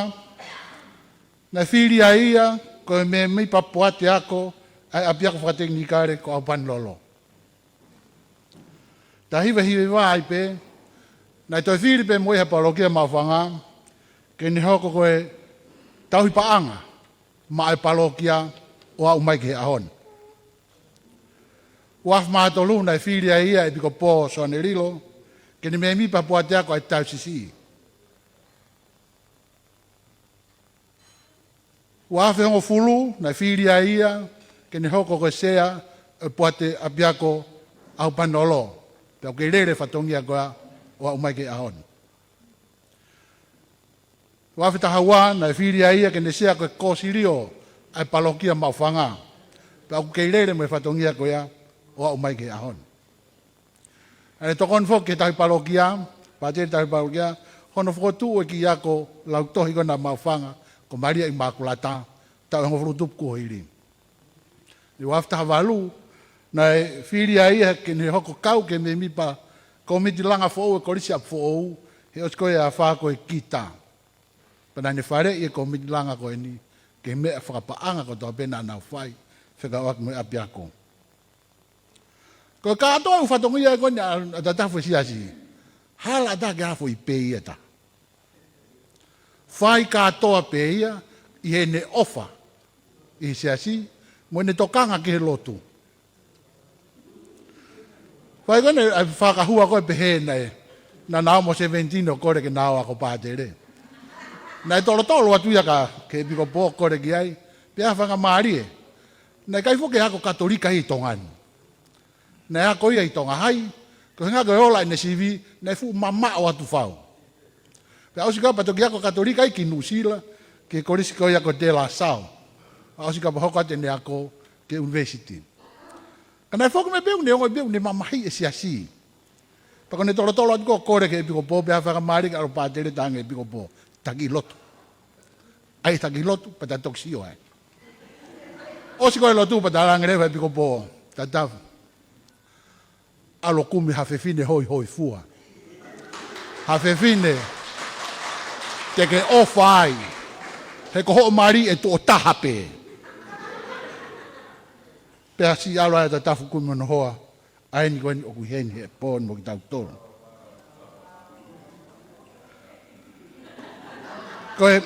naʻe fili ai ia ko e mēmipa poate ako ʻa e ʻapiako fakatekinikale ko ʻAupanilolo. Taha hiva hiva hiva ai pē, naʻe toe fili pē mo ia he palokia Maʻufanga, ke ne hoko ko e tauhi paʻanga maʻa e palokia ʻo aʻu mai ki he ʻaho ni. Ua afe mā tolu naʻe fili ai ia ʻe ʻEpikopō Soane Lilo, ke ne mēmipa poate ako ʻa e taiosisi. Ua afe hongofulu naʻe fili ai ia ke ne hoko ko e sea ʻo e poate ʻapiako ʻAupanilolo. Pea ʻoku kei lele fatongia ko ia ʻo aʻu mai ki he ʻaho ni. Ua afe taha ua naʻe fili ai ia ke ne sea ko e kōsilio ʻa e palokia Maʻufanga. Pea ʻoku kei lele mo e fatongia ko ia ʻo aʻu mai ki he ʻaho ni. Naʻe tokoni foki ki he tauhi palokia, pātele tauhi palokia, hono fokotuʻu e kiʻi ako lautohi ko ena Maʻufanga, ko Malia ʻImakulata, taʻu ʻe hongofulu tupu kuo hili. ʻI he ua afe taha valu, naʻe fili ai ia ke ne hoko kau ki he mēmipa kōmiti langa foʻou ʻo e Kolisi ʻApifoʻou, he ʻosi ko ia e afā ko e kita. Pea naʻa ne faleʻi e kōmiti langa ko eni, ki he meʻa fakapaʻanga kotoa pē naʻa nau fai, fekauʻaki mo e ʻapiako. Ko e kātoa ʻū fatongia ko eni ʻa, ʻa Tatafu he siasi. Hala ʻatā ke ʻi ai ha foʻi pē ia ʻe taha. Fai kātoa pē ia ʻi heʻene ʻofa ʻi he siasi, mo ʻene tokanga ki he lotu. Fai ko eni ʻa e fakahua ko ē pehē naʻe, naʻa na ō mo seventeen ʻo kole ke na ō ʻo ako pātele. Naʻe tolotolo atu ia ka, ki he ʻepikopō ʻo kole ki ai, pea faingamālie. Naʻe ʻikai foki ke ako Katolika ʻi Tonga ni. Naʻe ako ia ʻi Tonga Hai, ko e ʻuhinga ko e ola ʻene sivi, naʻe fuʻu mamaʻo atu fau. Pea ʻosi ko ia pea toki ako Katolika ia ki Nuʻusila, ki he kolisi ko ia ko De La Salle. Pea ʻosi ko ia pea hoko atu ʻene ako ki he university. Ka naʻe foki mai pē ʻoku ne ongoʻi pē ʻoku ne mamahiʻi e siasi. Pea ko ʻene tolotolo atu ko ē ʻo kole ki he ʻepikopō, pea faingamālie ke ʻalu ʻo pātele, talaange ʻe he ʻepikopō, taki lotu. ʻAi taki lotu, pea ta toki sio ai. ʻOsi ko ē lotu, pea talaange leva ʻe he ʻepikopō, Tatafu, ʻalu ʻo kumi ha fefine hoihoifua. Ha fefine te ke ʻofa ai. He ko hoʻo mali ʻe tuʻo taha pē. Pea siʻi ʻalu ai ʻa Tatafu ʻo kumi hono hoa, ʻa eni ko eni ʻoku ʻi heni he pō ni mo kitautolu. Ko e,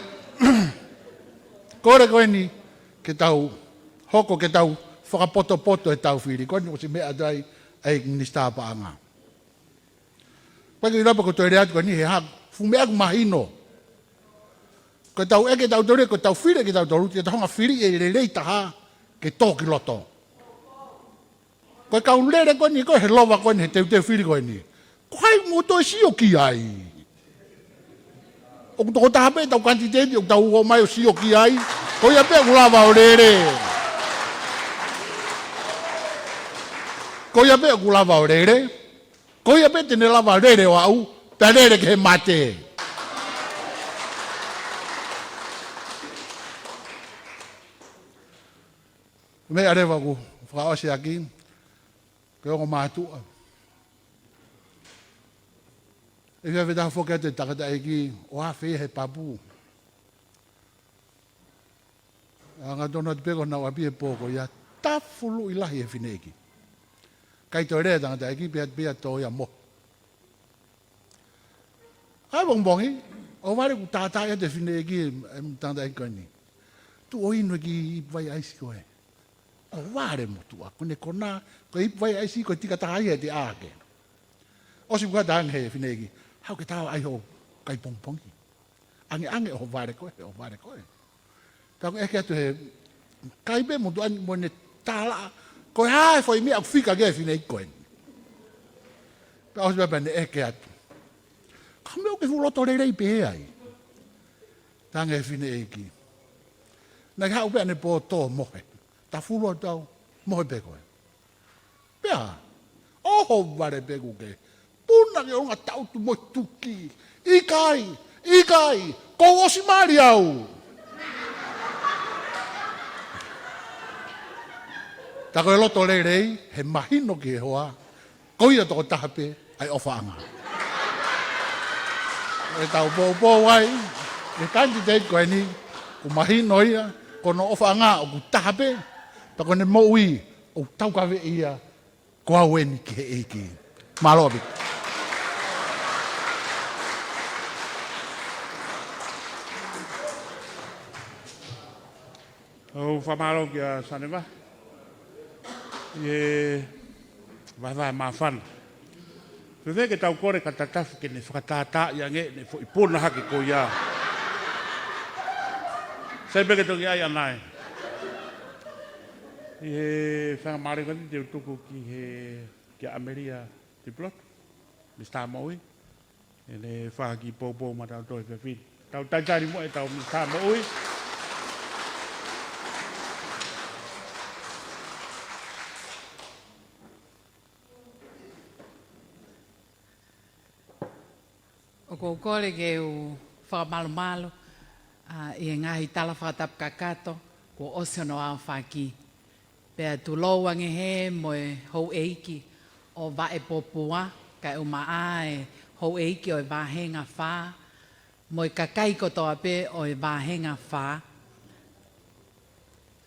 kole ko eni ke tau hoko ke tau fakapotopoto ʻetau fili. Ko eni ʻosi meʻa atu ai ʻa e minisitā paʻanga. Pea ke ʻilo pē ko e toe lea atu ko eni he hā, fuʻu meʻa ʻoku mahino. Ko ʻetau ʻeke ʻetautolu, ko ʻetau fili ʻetautolu, te tau hanga ʻo fili e lelei taha ke tō ki loto. Ko e kau lele ko eni, ko e he lova ko eni, he teuteu fili ko eni. Ko hai mou toe sio ki ai? ʻOku toko taha pē ʻetau kanititeiti, ʻoku tau ō mai ʻo sio ki ai. Ko ia pē ʻoku lava ʻo lele. Ko ia pē ʻoku lava ʻo lele. Ko ia pē te ne lava lele ʻo aʻu, pea lele ki he mate. Meʻa leva ʻoku fakaʻosi ʻaki, ko e ongo mātuʻa. ʻE fia fetaha foki atu e tangataʻeiki, ʻo afe ia he papu. Angatonu atu pē ko honau ʻapi he pō ko ia, tafuluʻi lahi e fineʻeiki. ʻIkai toe lea e tangataʻeiki, pea, pea tō ia mo. ʻAi pongipongi, ʻohovale kuo tātaaʻi atu e fineʻeiki, e tangataʻeiki ko eni. Tuʻu ʻo inu e kiʻi ipu vai ʻaisi ko ē. ʻOhovale motuʻa, ko ʻene konā, ko e ipu vai ʻaisi ko e tika taha ia ʻe te ʻā hake. ʻOsi pea talaange ʻe he fineʻeiki, haʻu ke ta ō ʻai hoʻo kai pongipongi. ʻAngeʻange ʻohovale ko ē, ʻohovale ko ē. Pea ʻoku ʻeke atu he kai pē motuʻa ni mo ʻene tala, ko e hā e foʻi meʻa ʻoku fika ki ai e fineʻeiki ko eni. Pea ʻosi pea, pea ne ʻeke atu. Ko e hā e meʻa ʻoku ke fuʻu loto lelei pehē ai? Talaange ʻe he fineʻeiki. Naʻe haʻu pē ʻanepō, tō mohe. Tafulu atu au, mohe pē koe. Pea, ʻohovale pē kuo ke puna ki ʻolunga tautu mo e tuki. ʻIkai, ʻikai, kuo u ʻosi mali au. Tā ko e loto lelei, he mahino ki he hoa, ko ia toko taha pē ʻa e ʻofaʻanga. ʻE tau poupou ai, ʻe kanititeiti ko eni, ʻoku mahino ia, ko hono ʻofaʻanga ʻoku taha pē, pea ko ʻene moʻui, ʻoku taukaveʻi ia, ko au eni ki he ʻEiki. Mālō ʻaupito. ʻOku ou fakamālō kia Saneva. ʻI he vahevahe māfana. Fēfē ke tau kole kia Tatafu ke ne fakatātaaʻi ange ʻene foʻi puna hake ko ia. Sai pē ke toki ʻai ʻanai. ʻI he faingamālie ko eni te u tuku ki he, kia ʻAmelia Tipulotu, Misa Moʻui. ʻEne fai ha kiʻi poupou maʻatautolu he efiafi ni. Tau talitali muʻa ʻetau Minisitā Moʻui. ʻOku ou kole ke u fakamalumalu, ʻa, ʻi he ngaahi tala fakatapu kakato kuo ʻosi hono aofaki. Pea tulou ange hē mo e houʻeiki ʻo Vaʻepopua, kae ʻumaʻā e houʻeiki ʻo e Vāhenga Fā, mo e kakai kotoa pē ʻo e Vāhenga Fā.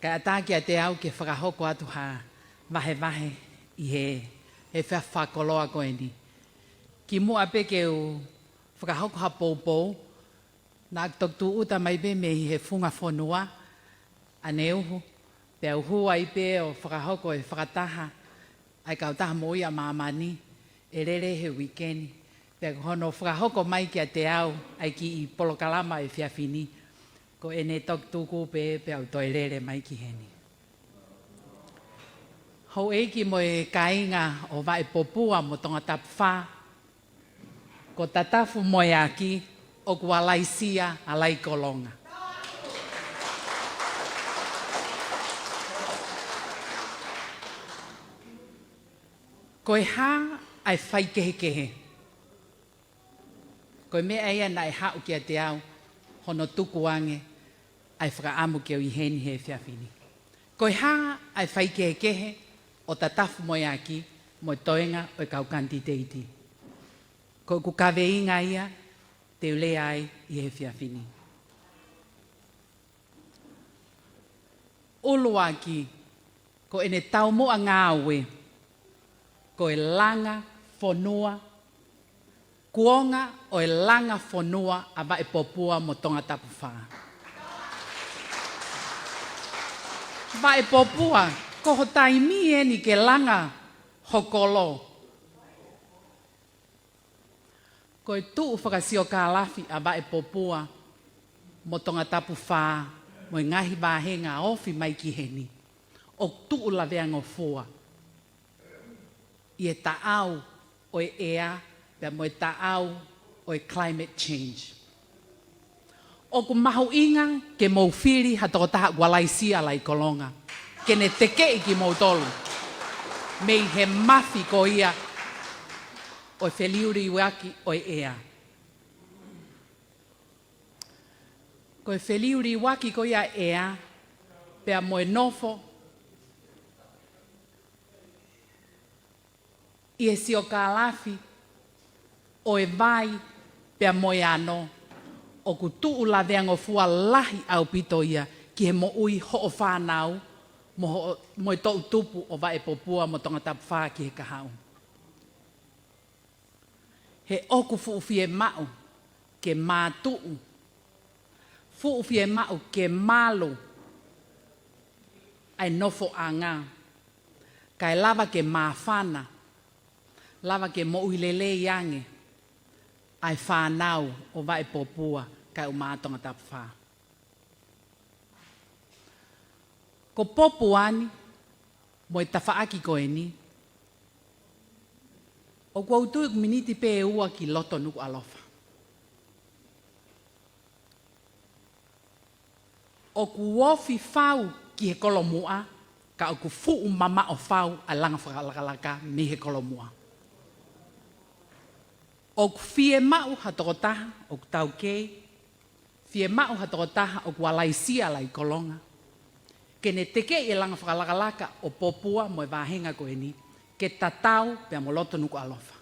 Kae ʻatā kiate au ke fakahoko atu ha vahevahe ʻi he, he efiafi fakakoloa ko eni. Kimuʻa pē ke u fakahoko ha poupou, naʻa ku toki tūʻuta mai pē mei he funga fonua ʻaneuhu, pea u hū ai pē ʻo fakahoko e fakataha ʻa e Kautaha Moʻui ʻa Māmani ʻe lele he uike ni. Pea ko hono fakahoko mai kiate au ʻa e kiʻi polokalama ʻo e efiafi ni, ko ʻene toki tuku pē pea u toe lele mai ki heni. Houʻeiki mo e kāinga ʻo Vaʻepopua mo Tongatapu Fā, ko Tatafu Moeaki, ʻoku Alaisia Alaikolonga. Ko e hā ʻa e faikehekehe? Ko e meʻa ia naʻe haʻu kiate au hono tuku ange ʻa e fakaʻamu ke u ʻi heni he efiafi ni. Ko e hā ʻa e faikehekehe ʻo Tatafu Moeaki mo e toenga ʻo e kau kanititeiti? Ko ʻeku kaveinga ia te u lea ai ʻi he efiafi ni. ʻUluaki, ko ʻene taumuʻa ngāue, ko e langa fonua, kuonga ʻo e langa fonua ʻa Vaʻepopua mo Tongatapu Fā. Vaʻepopua, ko ho taimi eni ke langa ho kolo. Ko e tuʻu fakasiokālafi ʻa Vaʻepopua mo Tongatapu Fā mo e ngaahi vāhenga ofi mai ki heni, ʻoku tuʻu laveangofua ʻi he taʻau ʻo e ʻea pea mo e taʻau ʻo e climate change. ʻOku mahuʻinga ke mou fili ha tokotaha ʻoku Alaisia Alaikolonga ke ne tekeʻi kimoutolu mei he mafi ko ia ʻo e feliuliuaki ʻo e ʻea. Ko e feliuliuaki ko ia ʻea pea mo e nofo ʻi he siokālafi ʻo e vai pea mo e ano, ʻoku tuʻu laveangofua lahi ʻaupito ia ki he moʻui hoʻo fānau mo hoʻo, mo e toʻutupu ʻo Vaʻepopua mo Tongatapu Fā ki he kahaʻu. He ʻoku fuʻu fiemaʻu ke mātuʻu, fuʻu fiemaʻu ke malu ʻa e nofoʻanga, kae lava ke māfana, lava ke moʻui lelei ange ʻa e fānau ʻo Vaʻepopua kae ʻumaʻā Tongatapu Fā. Ko Popua ni mo e tafaʻaki ko eni, ʻoku ou tui ʻoku miniti pē ʻe ua ki loto Nukuʻalofa. ʻOku ofi fau ki he kolomuʻa, ka ʻoku fuʻu mamaʻo fau ʻa e langa fakalakalaka mei he kolomuʻa. ʻOku fiemaʻu ha tokotaha ʻoku taukei, fiemaʻu ha tokotaha ʻoku Alaisia Alaikolonga ke ne tekeʻi e langa fakalakalaka ʻo Popua mo e vāhenga ko eni ke tatau pea mo loto Nukuʻalofa.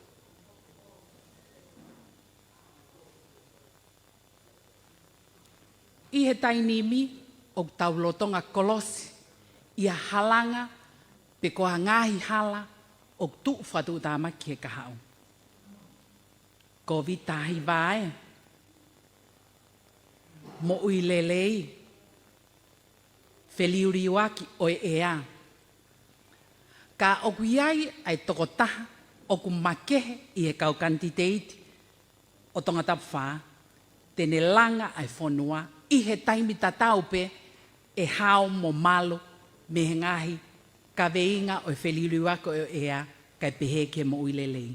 ʻI he taimi ni ʻoku tau lolotonga kolosi ʻi ha halanga pe ko ha ngaahi hala ʻoku tuʻu fakatuʻutāmaki ki he kahaʻu. Kōviti taha hiva ē, moʻui lelei, feliuliuaki ʻo e ʻea. Ka ʻoku ʻi ai ʻa e tokotaha ʻoku makehe ʻi he kau kanititeiti ʻo Tongatapu Fā, te ne langa ʻa e fonua ʻi he taimi tatau pē ʻe hao mo malu mei he ngaahi kaveinga ʻo e feliuliuaki ʻo e ʻea kae pehē ki he moʻui lelei.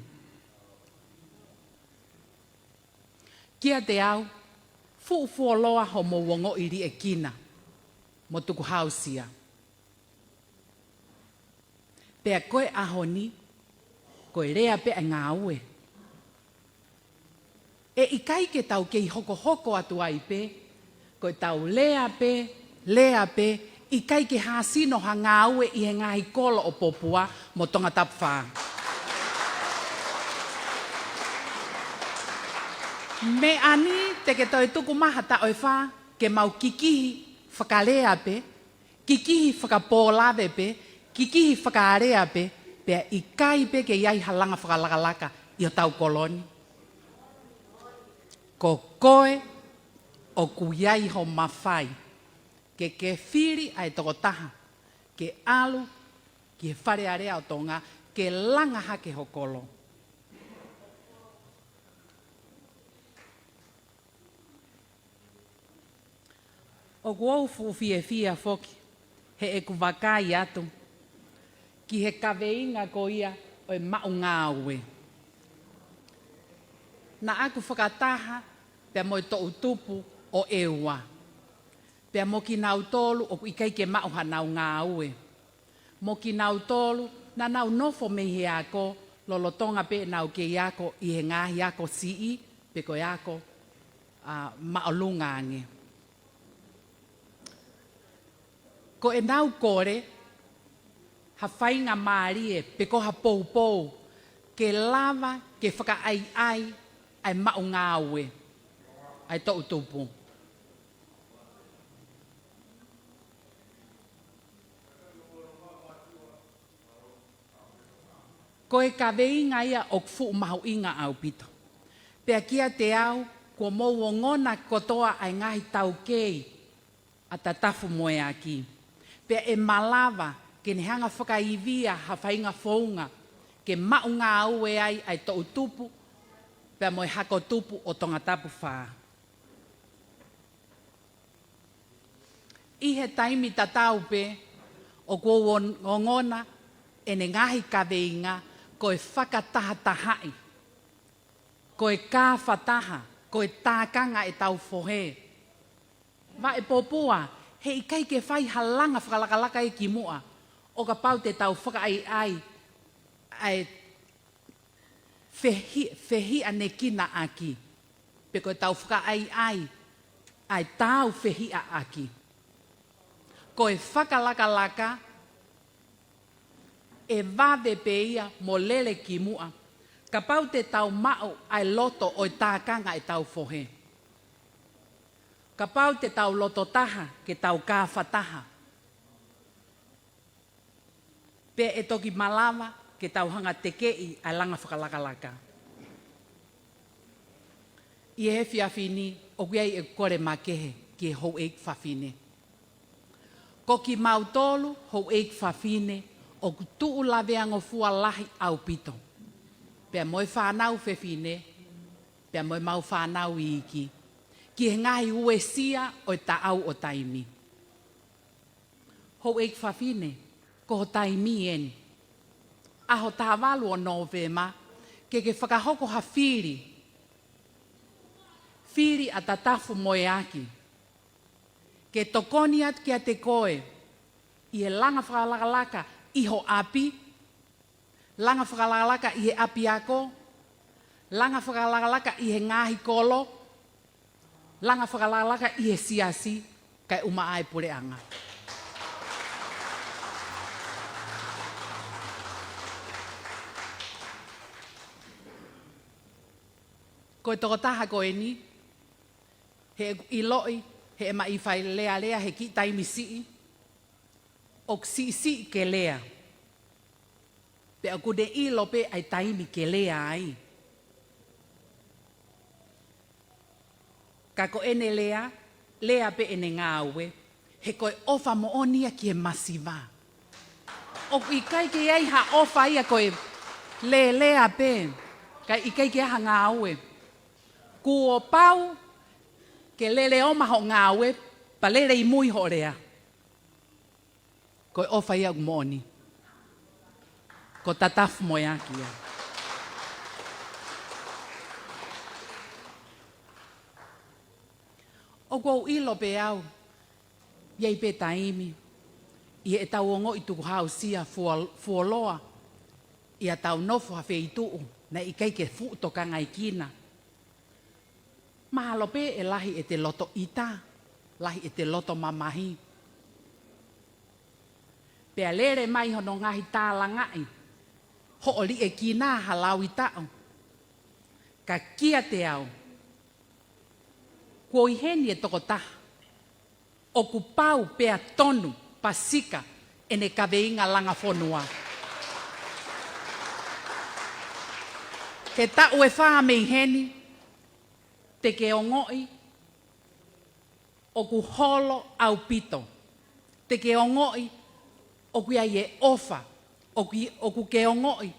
Kiate au, Fuʻu fuoloa hoʻomou ongoʻi liʻekina mo tukuhāusia. Pea ko e ʻaho ni, ko e lea pē ʻa e ngāue. ʻE ʻikai ke tau kei hokohoko atu ai pē, ko e tau lea pē, lea pē, ʻikai ke hāsino ha ngāue ʻi he ngaahi kolo ʻo Popua mo Tongatapu Fā. Meʻa ni te ke toe tuku mai ha taʻu ʻe fā, ke mau kikihi fakalea pē, kikihi fakapōlave pē, kikihi fakalea pē, pea ʻikai pē ke ʻi ai ha langa fakalakalaka ʻi hotau kolo ni. Ko koe ʻoku ʻi ai ho mafai ke ke fili ʻa e tokotaha ke ʻalu ki he Fale Alea ʻo Tonga ke langa hake ho kolo. ʻOku ou fuʻu fiefia foki heʻeku vakai atu ki he kaveinga ko ia ʻo e maʻu ngāue. Naʻaku fakataha pea mo e toʻutupu ʻo ʻEua, pea mo kinautolu ʻoku ʻikai ke maʻu hanau ngāue, mo kinautolu naʻa nau nofo mei he ako lolotonga pē ʻenau kei ako ʻi he ngaahi ako siʻi pe ko e ako, ā, māʻolunga ange. Ko ʻenau kole ha faingamālie pe ko ha poupou ke lava ke fakaʻaiʻai ʻa e maʻu ngāue ʻa e toʻutupu. Ko e kaveinga ia ʻoku fuʻu mahuʻinga ʻaupito. Pea kiate au, kuo mou ongona kotoa ʻa e ngaahi taukei ʻa Tatafu mo e Aki. Pea ʻe malava ke ne hanga fakaivia ha faʻahinga founga ke maʻu ngāue ai ʻa e toʻutupu pea mo e hako tupu ʻo Tongatapu Fā. ʻI he taimi tatau pē, ʻoku ou on-, ongona ʻene ngaahi kaveinga ko e fakatahatahaʻi, ko e kāfataha, ko e tākanga ʻetau fohe. Vaʻe Popua, heʻikai ke fai ha langa fakalakalaka ʻi kimuʻa, ʻo kapau te tau fakaʻaiʻai ʻa e fehi-, fehiʻanekinaʻaki, pe ko e tau fakaʻaiʻai ʻa e tau fehiʻaʻaki. Ko e fakalakalaka ʻe vave pē ia mo lele kimuʻa, kapau te tau maʻu ʻa e loto ʻo e tākanga ʻetau fohe. Kapau te tau loto taha, ke tau kāfataha, pea ʻe toki malava ke tau hanga tekeʻi ʻa e langa fakalakalaka. ʻI he efiafi ni, ʻoku ʻi ai ʻeku kole makehe ki he houʻeiki fafine. Ko kimautolu houʻeiki fafine ʻoku tuʻu laveangofua lahi ʻaupito, pea mo e fānau fefine, pea mo e mau fānau iiki, ki he ngaahi uesia ʻo e taʻau ʻo taimi. Houʻeiki fafine, ko ho taimi eni. ʻAho taha valu ʻo Nōvema, ke ke fakahoko ha fili. Fili ʻa Tatafu mo e Aki. Ke tokoni atu kiate koe, ʻi he langa fakalakalaka ʻi ho ʻapi, langa fakalakalaka ʻi he ʻapiako, langa fakalakalaka ʻi he ngaahi kolo, langa fakalakalaka ʻi he siasi, kae ʻumaʻā e puleʻanga. Ko e tokotaha ko eni, heʻeku ʻiloʻi, heʻema ʻi fai lealea he kiʻi taimi siʻi, ʻoku siʻisiʻi ke lea. Pea ʻoku ne ʻilo pē ʻa e taimi ke lea ai. Ka ko ʻene lea, lea pē ʻene ngāue, he ko e ʻofa moʻoni ia ki he masiva. ʻOku ʻikai ke ʻi ai ha ʻofa ia ko e lelea pē, kae ʻikai ke ʻi ai ha ngāue. Kuo pau ke lele ʻoma hoʻo ngāue, pea lele ʻi mui hoʻo lea. Ko e ʻofa ia ʻoku moʻoni. Ko Tatafu mo e Aki ia. ʻOku ou ʻilo pē au, ʻi ai pē taimi, ʻi heʻetau ongoʻi tukuhāusia fuo-, fuoloa, ʻi heʻetau nofo ha feituʻu naʻe ʻikai ke fuʻu tokangaekina. Mahalo pē ʻe lahi ʻete loto ʻita, lahi ʻete loto mamahi. Pea lele mai hono ngaahi tālangaʻi, hoʻo liʻekina ha lauʻi taʻu. Ka kiate au, kuo ʻi heni e tokotaha ʻoku pau pea tonu pasika ʻene kaveinga langa fonua. He taʻu ʻe fā mei heni, te ke ongoʻi ʻoku holo ʻaupito. Te ke ongoʻi ʻoku ʻi ai e ʻofa, ʻoku, ʻoku ke ongoʻi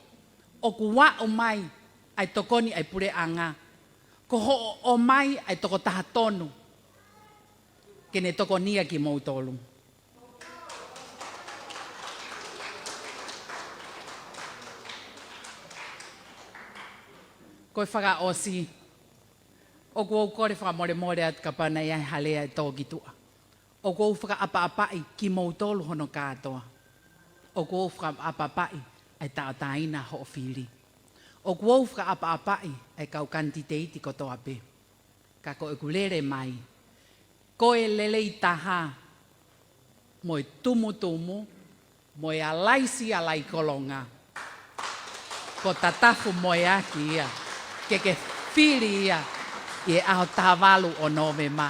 ʻoku aʻu mai ʻa e tokoni ʻa e puleʻanga. Ko hoʻo ʻomai ʻa e tokotaha tonu ke ne tokonia kimoutolu. Ko e fakaʻosi, ʻoku ou kole fakamolemole atu kapau naʻe ʻi ai ha lea ʻe tō ki tuʻa. ʻOku ou fakaʻapaʻapaʻi kimoutolu hono kātoa. ʻOku ou fakaʻapaʻapaʻi ʻa e tauʻatāina hoʻo fili. ʻOku ou fakaʻapaʻapaʻi ʻa e kau kanititeiti kotoa pē. Ka ko ʻeku lele mai, ko e lelei taha mo e tumutumu, mo e alaisi alaikolonga, ko Tatafu Moeaki ia, ke ke fili ia ʻi he ʻaho taha valu ʻo Nōvema.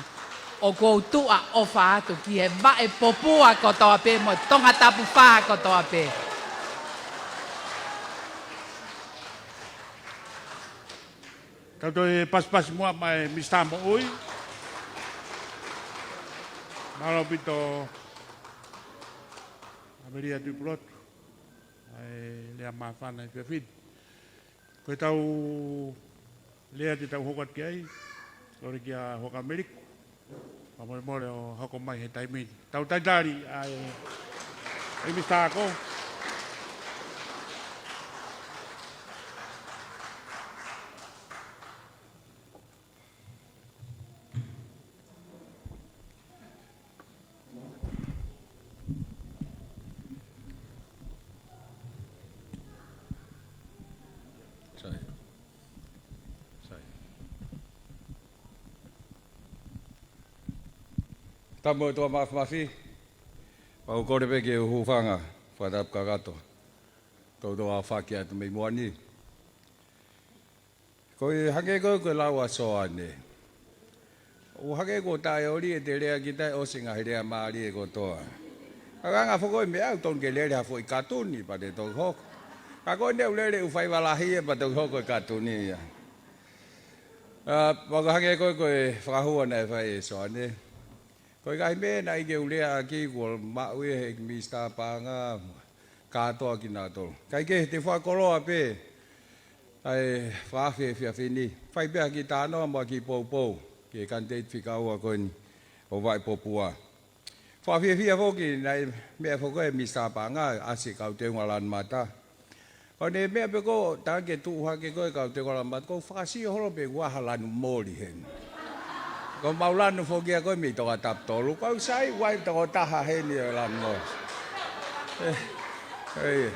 ʻOku ou tuʻa ʻofa atu ki he vaʻe popua kotoa pē mo e Tongatapu fā kotoa pē. Tau toe pasipasi muʻa maʻa e Minisitā Moʻui. Mālō ʻaupito, ʻAmelia Tuʻipulotu, ʻa e lea māfana he efiafi ni. Ko ʻetau lea te tau hoko atu ki ai, kole kia Huʻakavameiliku, fakamolemole ʻo hoko mai he taimi ni. Tau talitali ʻa e, ʻa e Minisitā ako. Sai. Sai. Tau mo e toa mafimafi, pea u kole pē ke u hūfanga, fakatapu kakato. Toutou ʻafaki atu mei muʻa ni. Ko e hangē ko ē ko e lau ʻa Soane. ʻOku hangē kuo taʻeoli ʻete lea ki ai, ʻosi e ngaahi lea mālie kotoa. Ka ko e anga foki e meʻa, ʻoku tonu ke lele ha foʻi katuni pea te toki hoko. Ka ko ʻene ʻū lele ʻū faiva lahi ē pea toki hoko e katuni ia. ʻA, pea ko e hangē ko ē ko e fakahua naʻe fai ʻe Soane. Ko e ngaahi meʻa naʻe ʻikai ke u lea ʻaki kuo maʻu ia ʻe he Minisitā Paʻanga, kātoa kinautolu. Kae kehe, te u fakakoloa pē ʻa e fakaafe he efiafi ni. Fai pē ha kiʻi talanoa mo ha kiʻi poupou ki he kanititeiti fika ua ko eni ʻo Vaʻe Popua. Fakafiefia foki, naʻe meʻa foki ʻe he Minisitā Paʻanga, ʻasi e kau teunga lanu mata. Ko ʻene meʻa pē ko ē, tā ke tuʻu hake ko ē kau teunga lanu mata, ʻoku ou fakasio holo pe ʻoku ʻi ai ha lanu moli heni. Ko ʻemau lanu foki ia ko ē mei Tongatapu tolu, ʻoku ou saiʻia ai tokotaha heni ʻo e lanu moli. ʻE, ʻe.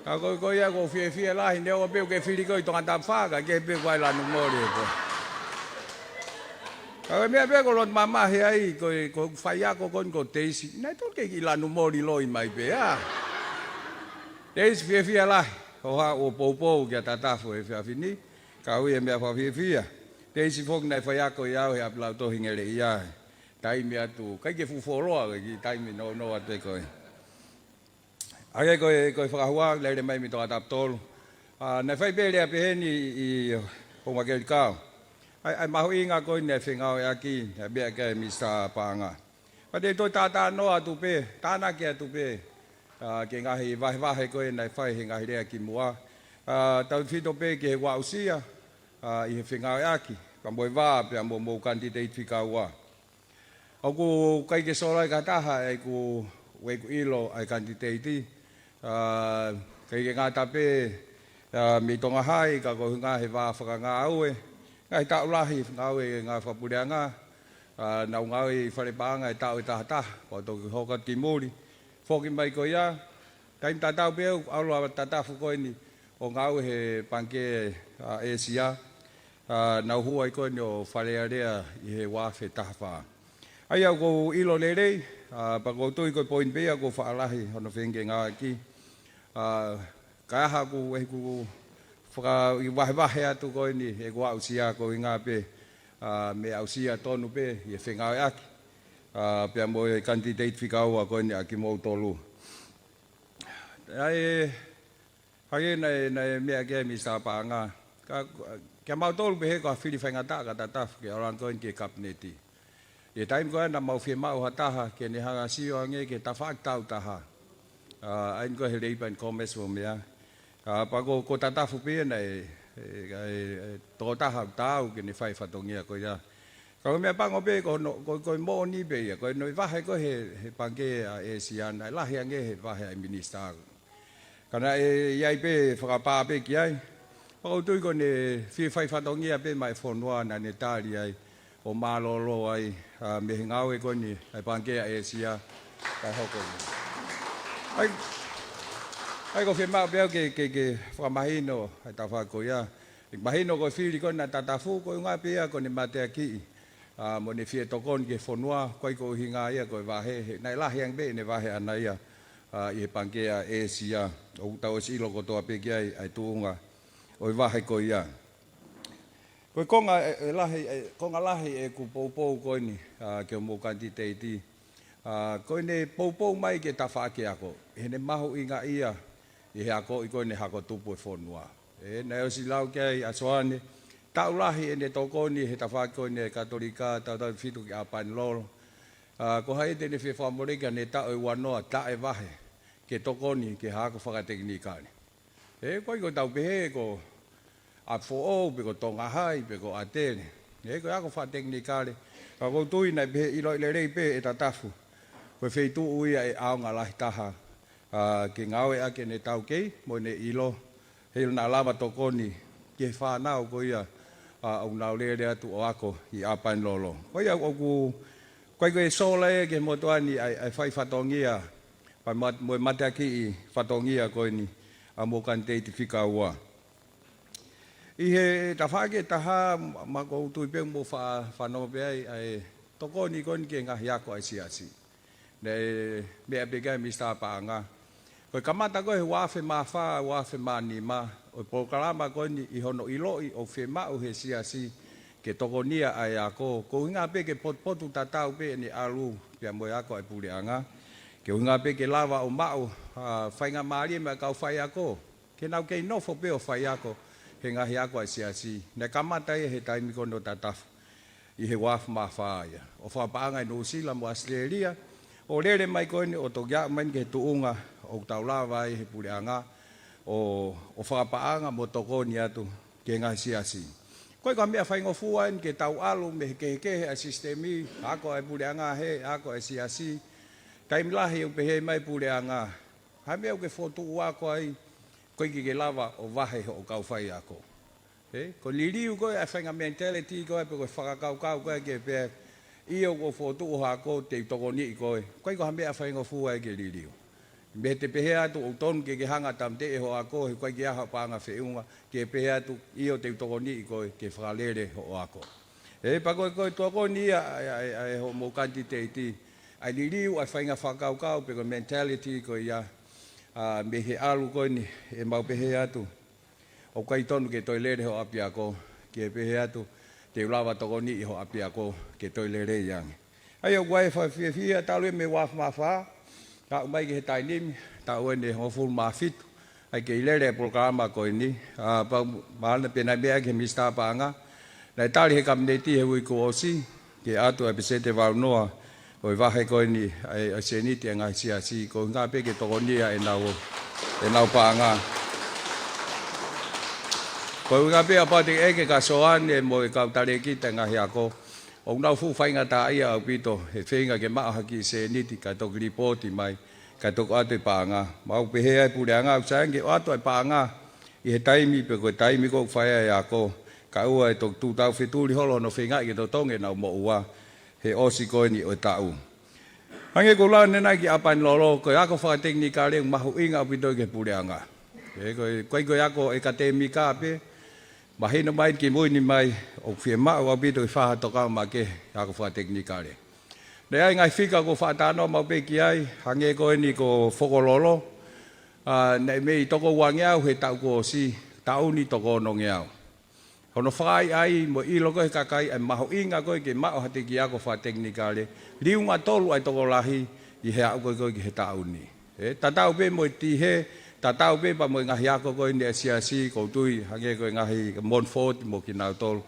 Ka ko, ko ia ʻoku ou fiefia lahi, neongo pē ʻoku ke fili ko ē ʻi Tongatapu fā, ka ke pē ʻoku ʻi ai e lanu moli ē ko. Ka ko e meʻa pē ʻoku ou loto mamahi ai, ko e, ko e faiako ko eni ko Teisi, naʻe tonu ke kiʻi lanu moli loi mai pē, ā. Teisi, fiefia lahi hoʻo haʻu ʻo poupou kia Tatafu he efiafi ni, ka ʻoku ʻi ai e meʻa fakafiefia. Teisi foki naʻe faiako ʻia au he ʻapi lautohi Ngeleʻia he taimi atu, ʻikai ke fuʻu fuoloa, ko e kiʻi taimi nounou atu ē ko ē. Hangē ko e, ko e fakahua, lele mai mei Tongatapu tolu. ʻA, naʻe fai pē lea pehē ni ʻi Houʻeiki Kelikao. ʻA e, ʻa e mahuʻinga ko eni e fengāueʻaki, naʻe meʻa ki ai e Minisitā Paʻanga. Pea te u toe talanoa atu pē, tānaki atu pē, ʻa, ki he ngaahi vahevahe ko ē naʻe fai he ngaahi lea kimuʻa. ʻA, tautefito pē ki heʻeku aʻusia, ʻa, ʻi he fengāueʻaki, pea mo e vā, pea mo hoʻomou kanititeiti fika ua. ʻOku ʻikai ke sola ʻe ha taha ʻeku, ʻeku ʻilo ʻa e kanititeiti. ʻA, ʻikai ke ngata pē, ʻa, mei Tonga Hai, ka ko e ʻuhinga he vā fakangāue, ngaahi taʻu lahi ngāue he ngāue fakapuleʻanga. ʻA, naʻa ku ngāue ʻi fale paʻanga ʻi he taʻu ʻe tahataha, pea u toki hoko atu ki muli. Foki mai ko ia, taimi tatau pē ʻoku ʻalu ʻa Tatafu ko eni ʻo ngāue he Pangikē ʻa ʻĒsia. ʻA, naʻa ku hū ai ko eni ʻo Fale Alea ʻi he ua afe taha fā. ʻA ia ʻoku ou ʻilo lelei, ʻa, pea ʻoku ou tui ko e poini pē ia ʻoku ou faʻa lahi hono feinga ke ngāueʻaki. ʻA, kae ʻai haʻaku, ʻeku faka-, ʻi vahevahe atu ko eni ʻeku aʻusia koeʻuhinga pē, ʻa, meʻa aʻusia tonu pē ʻi he fengāueʻaki, ʻa, pea mo e kanititeiti fika ua ko eni ʻa kimoutolu. ʻA e, hangē naʻe, naʻe meʻa ki ai Minisitā Paʻanga. Ka, kia mautolu pehē ko ha fili faingataʻa ka Tatafu ke ʻalu ange ko eni ki he Kapineti. ʻI he taimi ko ē naʻa mau fiemaʻu ha taha ke ne hanga ʻo sio ange ki he tafaʻaki taʻu taha. ʻA, ʻa eni ko ē he Labour and Commerce ʻo meʻa. ʻA, pea ko, ko Tatafu pē ia naʻe, ʻe, ʻe, ʻe, tokotaha ʻoku taau ke ne fai fatongia ko ia. Ka ko e meʻa pango pē ko hono, ko, ko e moʻoni pē ia, ko hono ʻi vahe ko ē he, he Pangikē ʻa ʻĒsia naʻe lahi ange he vahe ʻa e Minisitā. Ka naʻe ʻi ai pē fakapā pē ki ai. Pea ʻoku ou tui ko ʻene fie fai fatongia pē maʻa e fonua naʻa ne tali ai ʻo mālōlō ai, ʻa, mei he ngāue ko eni ʻa e Pangikē ʻa ʻĒsia kae hoko ni. ʻAi, ʻai ʻoku ou fiemaʻu pē au ke, ke, ke fakamahino ʻa e tafaʻaki ko ia. ʻE mahino ko e fili ko ena ʻa Tatafu koeʻuhinga pē ia ko ʻene mateakiʻi, ʻa, mo ʻene fie tokoni ki he fonua, ʻikai ko e ʻuhinga ia ko e vahe, he naʻe lahi ange pē ʻene vahe ʻaʻana ia, ʻa, ʻi he Pangikē ʻa ʻĒsia, ʻoku tau ʻosi ʻilo kotoa pē ki ai ʻa e tuʻunga ʻo e vahe ko ia. Ko e konga ʻe, ʻe lahi, ʻe, konga lahi ʻeku poupou ko eni, ʻa, ki hoʻomou kanititeiti. ʻA, ko ʻene poupou mai ki he tafaʻaki ako, ʻi heʻene mahuʻingaʻia ʻi he akoʻi ko eni hako tupu e fonua. ʻE, naʻe ʻosi lau ki ai ʻa Soane, taʻu lahi ʻene tokoni he tafaʻaki ko eni ʻa e Katolika, tautautefito ki ʻApanilolo. ʻA, ko hai te ne fie fakamoleki ʻene taʻu ʻe uanoa taʻe vahe ke tokoni ki he ako fakatekinikale. ʻE, ʻikai ko ʻetau pehē ko ʻApifoʻou, pe ko Tonga Hai, pe ko ʻAtele. ʻE, ko e ako fakatekinikale. Ka ʻoku ou tui naʻe pehē ʻiloʻi lelei pē ʻe Tatafu ko e feituʻu ia ʻe ʻaonga lahi taha, ʻa, ke ngāueʻaki ʻene taukei mo ʻene ʻilo, he ʻilo naʻa lava tokoni ki he fānau ko ia, ʻa, ʻoku nau lele atu ʻo ako ʻi ʻApanilolo. Ko ia ʻoku, ʻoku ʻikai ko e sola ia ki he motuʻa ni ʻa e, ʻa e fai fatongia, pea mo, mo e mateakiʻi fatongia ko eni ʻa hoʻomou kanititeiti fika ua. ʻI he tafaʻaki ʻe taha, ma, ʻoku ou tui pē ʻoku mou fa-, fanongo pē ai, ʻa e tokoni ko eni ki he ngaahi ako ʻa e siasi. Naʻe meʻa pē ki ai Minisitā Paʻanga. Ko e kamata ko ē he ua afe mā fā, ua afe mā nima, ʻo e polokalama ko eni ʻi hono ʻiloʻi ʻoku fiemaʻu he siasi ke tokonia ʻa e ako, koeʻuhinga pē ke potupotutatau pē ʻene ʻalu pea mo e ako ʻa e puleʻanga. Koeʻuhinga pē ke lava ʻo maʻu, ʻa, faingamālie maʻa e kau faiako ke nau kei nofo pē ʻo faiako he ngaahi ako ʻa e siasi. Naʻe kamata ia he taimi ko eni ʻo Tatafu ʻi he ua afe mā fā ia, ʻo fakapaʻanga ʻi Nuʻusila mo ʻAositelēlia, ʻo lele mai ko eni ʻo toki aʻu mai eni ki he tuʻunga ʻoku tau lava ai he puleʻanga ʻo, ʻo fakapaʻanga mo tokoni atu ki he ngaahi siasi. ʻIkai ko ha meʻa faingofua eni ke tau ʻalu mei he kehekehe ʻa e sisitemi, ako ʻa e puleʻanga hē, ako ʻa e siasi. Taimi lahi ʻoku pehē mai e puleʻanga, ha meʻa ʻoku ke fokotuʻu ako ai, ʻoku ʻikai ke ke lava ʻo vahe hoʻo kau faiako. Ē, ko e liliu ko ē ʻa e faʻahinga mentality ko ē pe ko e fakakaukau ko ē ke pehē, ʻio ʻoku ou fokotuʻu hoʻo ako te u tokoniʻi koe. ʻIkai ko ha meʻa faingofua ia ke liliu. Mei he te pehē atu ʻoku tonu ke ke hanga ʻo tāmateʻi hoʻo ako, he ʻoku ʻikai ke ʻi ai haʻo paʻanga feʻunga, ke pehē atu ʻio te u tokoniʻi koe ke fakalele hoʻo ako. Ē, pea ko e, ko e tokoni ia ʻa e, ʻa e, ʻa e hoʻomou kanititeiti, ʻa e liliu ʻa e faʻahinga fakakaukau pe ko e mentality ko ia, ʻa, mei he ʻalu ko eni ʻemau pehē atu ʻoku ʻikai tonu ke toe lele hoʻo ʻapiako, ke pehē atu te u lava tokoniʻi hoʻo ʻapiako ke toe lelei ange. ʻA ia ʻoku ʻi ai e fakafiefia talu ia mei he ua afe mā fā, ka aʻu mai ki he taimi ni, taʻu eni ʻe hongofulu mā fitu, ʻa ia kei lele e polokalama ko eni, ʻa, pea u maʻana pē naʻe meʻa ki he Minisitā Paʻanga, naʻe tali he Kapineti he uike kuo ʻosi, ke ʻoatu e peseti ʻe valu noa ʻo e vahe ko eni ʻa e, ʻa e sēniti ʻa e ngaahi siasi, koeʻuhinga pē ke tokonia ʻenau, ʻenau paʻanga. Koeʻuhinga pē ʻa Pāteki ʻEke, ka Soane mo e kau talēkita ʻa e ngaahi ako, ʻoku nau fuʻu faingataʻaʻia ʻaupito he feinga ke maʻu ha kiʻi sēniti kae toki lipooti mai, kae toki ʻoatu e paʻanga. Mau pehē ʻe he puleʻanga ʻoku sai ange ke ʻoatu e paʻanga ʻi he taimi pe ko e taimi ʻoku fai ai e ako, kae ʻoua ʻe toki tuʻu taufetuli holo hono feingaʻi ke totongi ʻenau moʻua. he ʻosi ko eni ʻo e taʻu. Hangē ko e lau ʻanenai ki ʻApanilolo, ko e ako fakatekinikale ʻoku mahuʻinga ʻaupito ki he puleʻanga. ʻE, ko e, ko e, ko e ako ʻekatēmika pē, mahino mai ki mui ni mai, ʻoku fiemaʻu ʻaupito ke fai ha tokanga makehe he ako fakatekinikale. Naʻe ʻi ai e ngaahi fika ʻoku ou faʻa talanoa maʻu pē ki ai, hangē ko eni ko Fokololo, ʻa, naʻe mei toko uangeau he taʻu kuo ʻosi, taʻu ni toko onongeau. Hono fakaʻaiʻai mo ʻilo ko ē he kakai ʻa e mahuʻinga ko ē ke maʻu ha tekiako fakatekinikale, liunga tolu ʻa e tokolahi ʻi he aʻu ko ē ko ē ki he taʻu ni. ʻE, tatau pē mo e tihe, tatau pē pea mo e ngaahi ako ko eni ʻa e siasi, ʻoku ou tui, hangē ko e ngaahi Montfort mo kinautolu.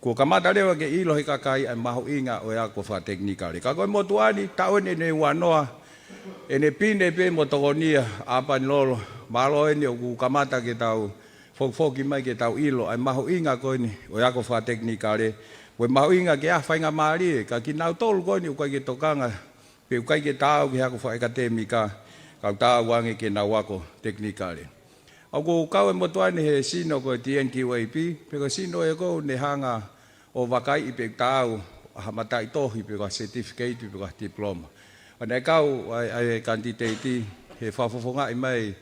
Kuo kamata leva ke ʻilo he kakai ʻa e mahuʻinga ʻo e ako fakatekinikale. Ka ko e motuʻa ni, taʻu eni ʻene uanoa, ʻene pine pē mo tokonia ʻa ʻApanilolo, mālō eni ʻoku kamata ke tau fokifoki mai ke tau ʻilo ʻa e mahuʻinga ko eni ʻo e ako fakatekinikale, mo e mahuʻinga ke ʻi ai ha faingamālie, ka kinautolu ko eni ʻoku ʻikai ke tokanga, pe ʻoku ʻikai ke taau ki he ako fakaʻekatēmika, ka ʻoku taau ange ke nau ako tekinikale. ʻOku kau e motuʻa ni he sino ko e T N Q A P, pe ko e sino ē ʻoku ne hanga ʻo vakaiʻi pe ʻoku taau ha mataʻitohi, pe ko ha certificate, pe ko ha diploma. ʻA ia naʻe kau ʻa e, ʻa e candidate he fakafofongaʻi mai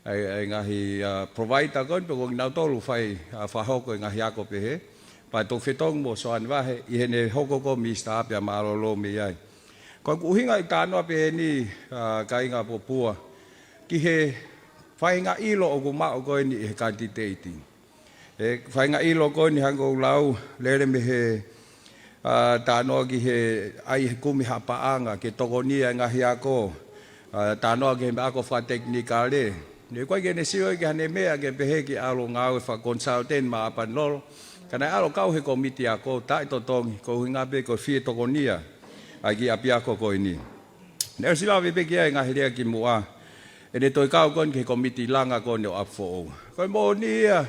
ʻa e, ʻa e ngaahi, ʻa, provider ko eni pe ko kinautolu fai, ʻa, fakahoko e ngaahi ako pehē. Pea toki fetongi mo Soane Vahe, ʻi heʻene hoko ko e minisitā pea mālōlō mei ai. Ko ʻeku ʻuhinga ʻi he talanoa pehē ni, ʻa, kāinga Popua, ki he faʻahinga ʻilo ʻoku maʻu ko eni ʻe he candidate. ʻE, faʻahinga ʻilo ko eni hangē ko ʻeku lau, lele mei he, ʻa, talanoa ki he ʻai he kumi ha paʻanga ke tokonia e ngaahi ako, ʻa, talanoa ki he meʻa ako fakatekinikale. Naʻe ʻikai ke ne sio ki haʻane meʻa ke pehē ke ʻalu ʻo ngāue fakaconsultant maʻa ʻApanilolo, ka naʻe ʻalu ʻo kau he komiti ako, taʻetotongi, ko e ʻuhinga pē ko e fie tokonia ʻa e kiʻi ʻapiako ko eni. Naʻe ʻosi lave pē ki ai e ngaahi lea kimuʻa, ʻene toe kau ko eni ki he komiti langa ko eni ʻo ʻApifoʻou. Ko e moʻoni ia,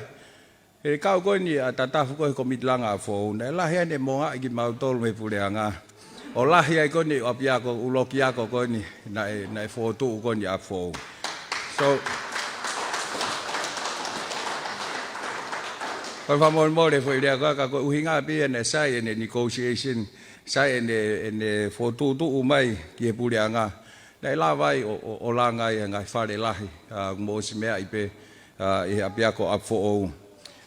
he kau ko eni ʻa Tatafu ko ē he komiti langa ʻApifoʻou, naʻe lahi ʻene moʻungaʻi kimautolu mei he puleʻanga. ʻO lahi ai ko eni ʻapiako, ʻuluaki ako ko eni, naʻe, naʻe fokotuʻu ko eni ʻApifoʻou. So, ko e fakamolemole foʻi lea ko ē, ka ko e ʻuhinga pē ia naʻe sai ʻene negotiation, sai ʻene, ʻene fokotuʻutuʻu mai ki he puleʻanga. Naʻe lava ai ʻo, ʻo, ʻo langa ai e ngaahi fale lahi, ʻa, mo ʻosi meaʻi pē, ʻa, ʻi he ʻapiako ʻApifoʻou.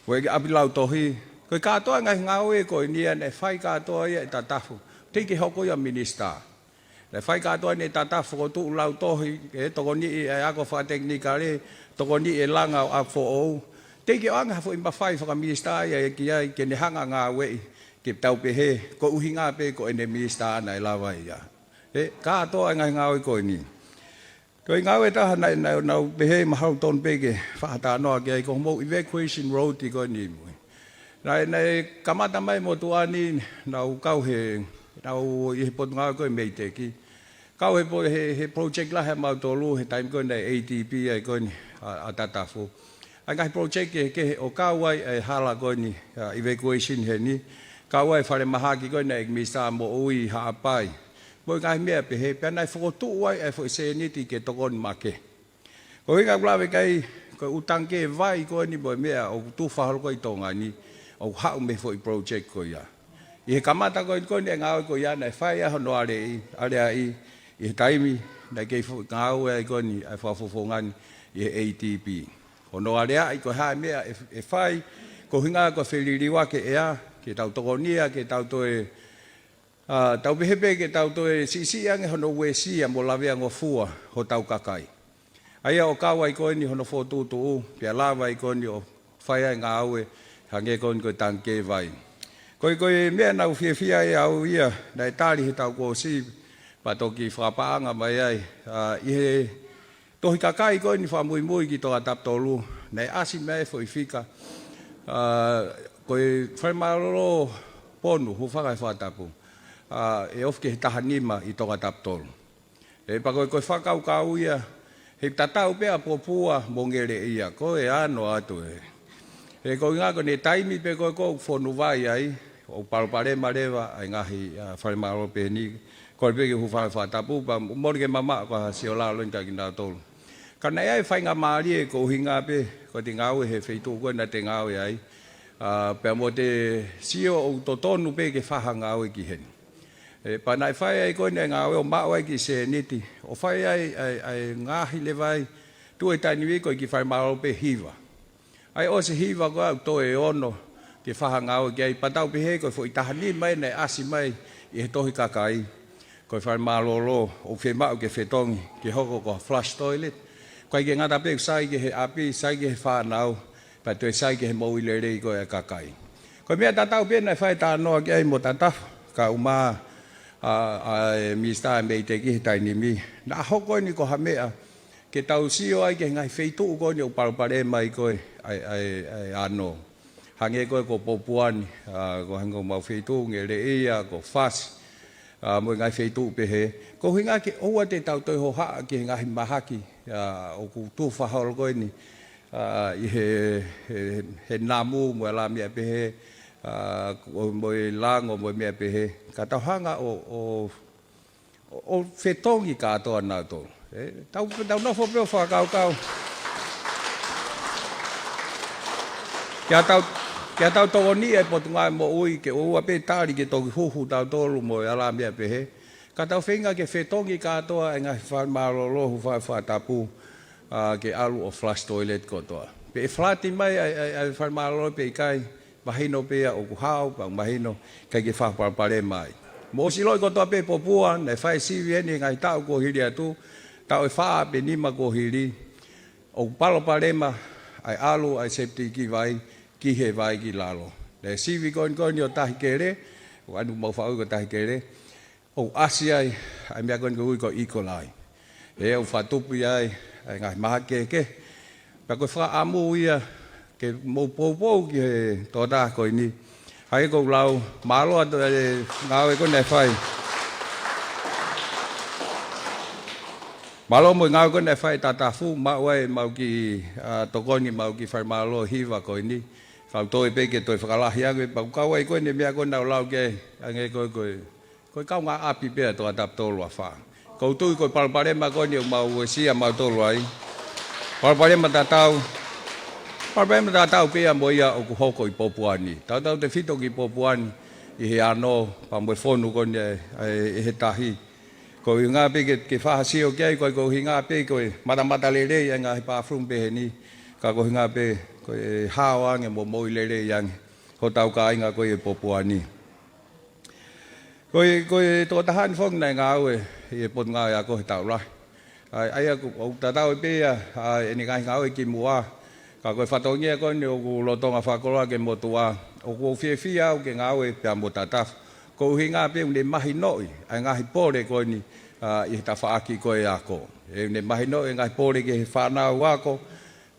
Ko e ʻapi lautohi, ko e kātoa e ngaahi ngāue ko eni ia naʻe fai kātoa ia ʻe Tatafu. Teʻeki ke hoko ia minisitā. Naʻe fai kātoa ʻe Tatafu fokotuʻu lautohi, ke tokoniʻi e ako fakatekinikale, tokoniʻi e langa ʻo ʻApifoʻou. Teʻeki ke ʻoange ha foʻi mafai fakaminisitā ia ki ai, ke ne hanga ʻo ngāueʻi, ke tau pehē, ko e ʻuhinga pē ko ʻene minisitā naʻe lava ia. ʻE, kātoa e ngaahi ngāue ko eni. Ko e ngāue ʻe taha naʻe, naʻe, naʻa ku pehē mahalo tonu pē ke fakatalanoa ki ai ko hoʻomou evacuation road ko eni mui. Naʻe, naʻe kamata mai motuʻa ni, naʻa ku kau he, naʻa ku ʻi he potungāue ko e MEIDECC. Kau he po-, he, he project lahi ʻamautolu, he taimi ko ē naʻe ADB ai ko eni, ʻa, ʻa Tatafu. ʻA e ngaahi project kehekehe ʻo kau ai e hala ko eni, ʻa, evacuation heni. Kau ai e falemahaki ko eni ʻa e Minisitā Moʻui Haʻapai. Mo e ngaahi meʻa pehē, pea naʻe fokotuʻu ai e foʻi sēniti ke tokoni makehe. Ko e ʻuhinga ʻoku ou lave ki ai, ko e ʻū tangikē vai ko eni mo e meʻa ʻoku tufa holo ko ē ʻi Tonga ni, ʻoku haʻu mei he foʻi project ko ia. ʻI he kamata ko eni ko eni e ngāue ko ia naʻe fai ai hono aleaʻi, aleaʻi, ʻi he taimi naʻe kei foʻi ngāue ai ko eni ʻa e fakafofonga ni ʻi he ADB. Hono aleaʻi ko e hā e meʻa ʻe, ʻe fai, ko e ʻuhinga ko e feliliuaki e ʻea, ke tau tokonia, ke tau toe, ʻa, tau pehē pē ke tau toe siʻisiʻi ange hono uesia mo laveangofua hotau kakai. ʻA ia ʻo kau ai ko eni hono fokotuʻutuʻu, pea lava ai ko eni ʻo fai ai e ngāue, hangē ko eni ko e tangikē vai. Ko e, ko e meʻa naʻa ku fiefia ai au ia, naʻe tali he taʻu kuo ʻosi, pea toki fakapaʻanga mai ai, ʻa, ʻi he tohi kakai ko eni fakamuimui ki Tongatapu tolu, naʻe ʻasi mai e foʻi fika, ʻa, ko e falemālō Ponu, Hufanga he Fakatapu, ʻa, ʻe ofi ki he taha nima ʻi Tongatapu tolu. ʻE pea ko e, ko e fakakaukau ia, he tatau pē ʻa Popua mo Ngeleʻia, ko e ano atu ē. He ko e ʻuhinga ko ʻene taimi pē ko ē ʻoku fonu vai ai, ʻoku palopalema leva ʻa e ngaahi, ʻa, falemālō pehē ni, kole pē ke Hufanga he Fakatapu, pea mole ke mamaʻo ko ha siolalo ni kia kinautolu. Ka naʻe ʻi ai e faingamālie ko e ʻuhinga pē, ko ʻete ngāue he feituʻu ko ē naʻá te ngāue ai, ʻa, pea mo ʻete sio ʻoku totonu pē ke fai ha ngāue ki heni. ʻE, pea naʻe fai ai ko eni e ngāue ʻo maʻu ai e kiʻi sēniti, ʻo fai ai, ai, ai ngaahi leva ai, tuʻu he taimi ni ko e kiʻi falemālō pē hiva. ʻAi ʻosi e hiva ko ē ʻoku toe ono ke fai ha ngāue ki ai, pea tau pehē ko e foʻi taha nima eni naʻe ʻasi mai ʻi he tohi kakai. Ko e falemālōlō ʻoku fiemaʻu ke fetongi, ke hoko ko ha flush toilet. ʻIkai ke ngata pē ʻoku sai ki he ʻapi, sai ki he fānau, pea toe sai ki he moʻui lelei ko ē ʻa e kakai. Ko e meʻa tatau pē naʻe fai e talanoa ki ai mo Tatafu, kae ʻumaʻā ʻa, ʻa e Minisitā ʻa e MEIDECC he taimi ni. Naʻa hoko eni ko ha meʻa ke tau sio ai ki he ngaahi feituʻu ko eni ʻoku palopalema ai ko ē ʻa e, ʻa e, ʻa e ʻanō. Hangē ko ē ko Popua ni, ʻa, ko e hangē ko homau feituʻu Ngeleʻia, ko Fasi, ʻa, mo e ngaahi feituʻu pehē. Ko e ʻuhinga ke ʻoua te tau toe hohaʻa ki he ngaahi mahaki, ʻa, ʻoku tufa holo ko eni, ʻa, ʻi he, he, he namu mo e ʻalā meʻa pehē, ʻa, ko, mo e lango mo e meʻa pehē. Ka tau hanga ʻo, ʻo, ʻo, ʻo fetongi kātoa nautolu. ʻE, tau, tau nofo pē ʻo fakakaukau. Ke tau, ke tau tokoniʻi e Potungāue Moʻui ke ʻoua pē tali ke toki huhu tautolu mo e ʻalā meʻa pehē. Ka tau feinga ke fetongi kātoa e ngaahi falemālōlō, hūfanga he fakatapu, ʻa, ke ʻalu ʻo flush toilet kotoa. Pe ʻe flat mai ʻa e, ʻa e, ʻa e falemālōlō pe ʻikai, mahino pē ia ʻoku hao, pea mahino ʻikai ke fai ha palopalema ai. Mou ʻosi ʻiloʻi kotoa pē Popua, naʻe fai e sivi eni he ngaahi taʻu kuo hili atu, taʻu ʻe fā pe nima kuo hili, ʻoku palopalema ʻa e ʻalu ʻa e septic vai ki he vai ki lalo. Naʻe sivi ko eni ko eni ʻo Tahikele, ʻoku ʻanai ʻoku mau faʻu ko Tahikele, ʻoku ʻasi ai ʻa e meʻa ko eni ʻoku ui ko e E. coli. ʻE, ʻoku fakatupu ai ʻa e ngaahi mahaki kehekehe. Pea ko e fakaʻamu ia ke mou poupou ki he tokotaha ko eni. Hangē ko ʻeku lau, mālō atu e ngāue ko ē naʻe fai. Mālō mo e ngāue ko ē naʻe fai ʻe Tatafu, maʻu ai ʻemau kiʻi, ʻa, tokoni ʻemau kiʻi falemālōlō hiva ko eni. Kau toe pē ke toe fakalahi ange, pea ʻoku kau ai ko eni e meʻa ko ē naʻa ku lau ki ai, hangē ko ē, ko e, ko e kaungāʻapi pē ʻa Tongatapu tolu ua fā. ʻOku ou tui ko e palopalema ko eni ʻoku mau uesia mautolu ai. Palopalema tatau. Palopalema tatau pē ia mo ia ʻoku hoko ʻi Popua ni. Tautautefito ki Popua ni ʻi he ʻanō, pea mo e fonu ko eni ʻa e, ʻa e, ʻa e tahi. Ko e ʻuhinga pē ke, ke fai ha sio ki ai, ko e, ko e ʻuhinga pē ko e matamata lelei ʻa e ngaahi bathroom pehē ni, ka ko e ʻuhinga pē ko e hao ange mo moʻui lelei ange hotau kāinga ko ē ʻi Popua ni. Ko e, ko e tokotaha ni foki naʻe ngāue ʻi he Potungāue Ako he taʻu lahi. ʻA ia, ʻa ia ʻoku, ʻoku tatau pē ia, ʻa ʻene ngaahi ngāue kimuʻa, ka ko e fatongia ko eni ʻoku lolotonga fakakoloa ki he motuʻa, ʻoku ou fiefia au ke ngāue pea mo Tatafu. Ko e ʻuhinga pē ʻoku ne mahinoʻi ʻa e ngaahi pole ko eni, ʻa, ʻi he tafaʻaki ko ē ako. ʻE, ʻoku ne mahinoʻi e ngaahi pole ki he fānau ako,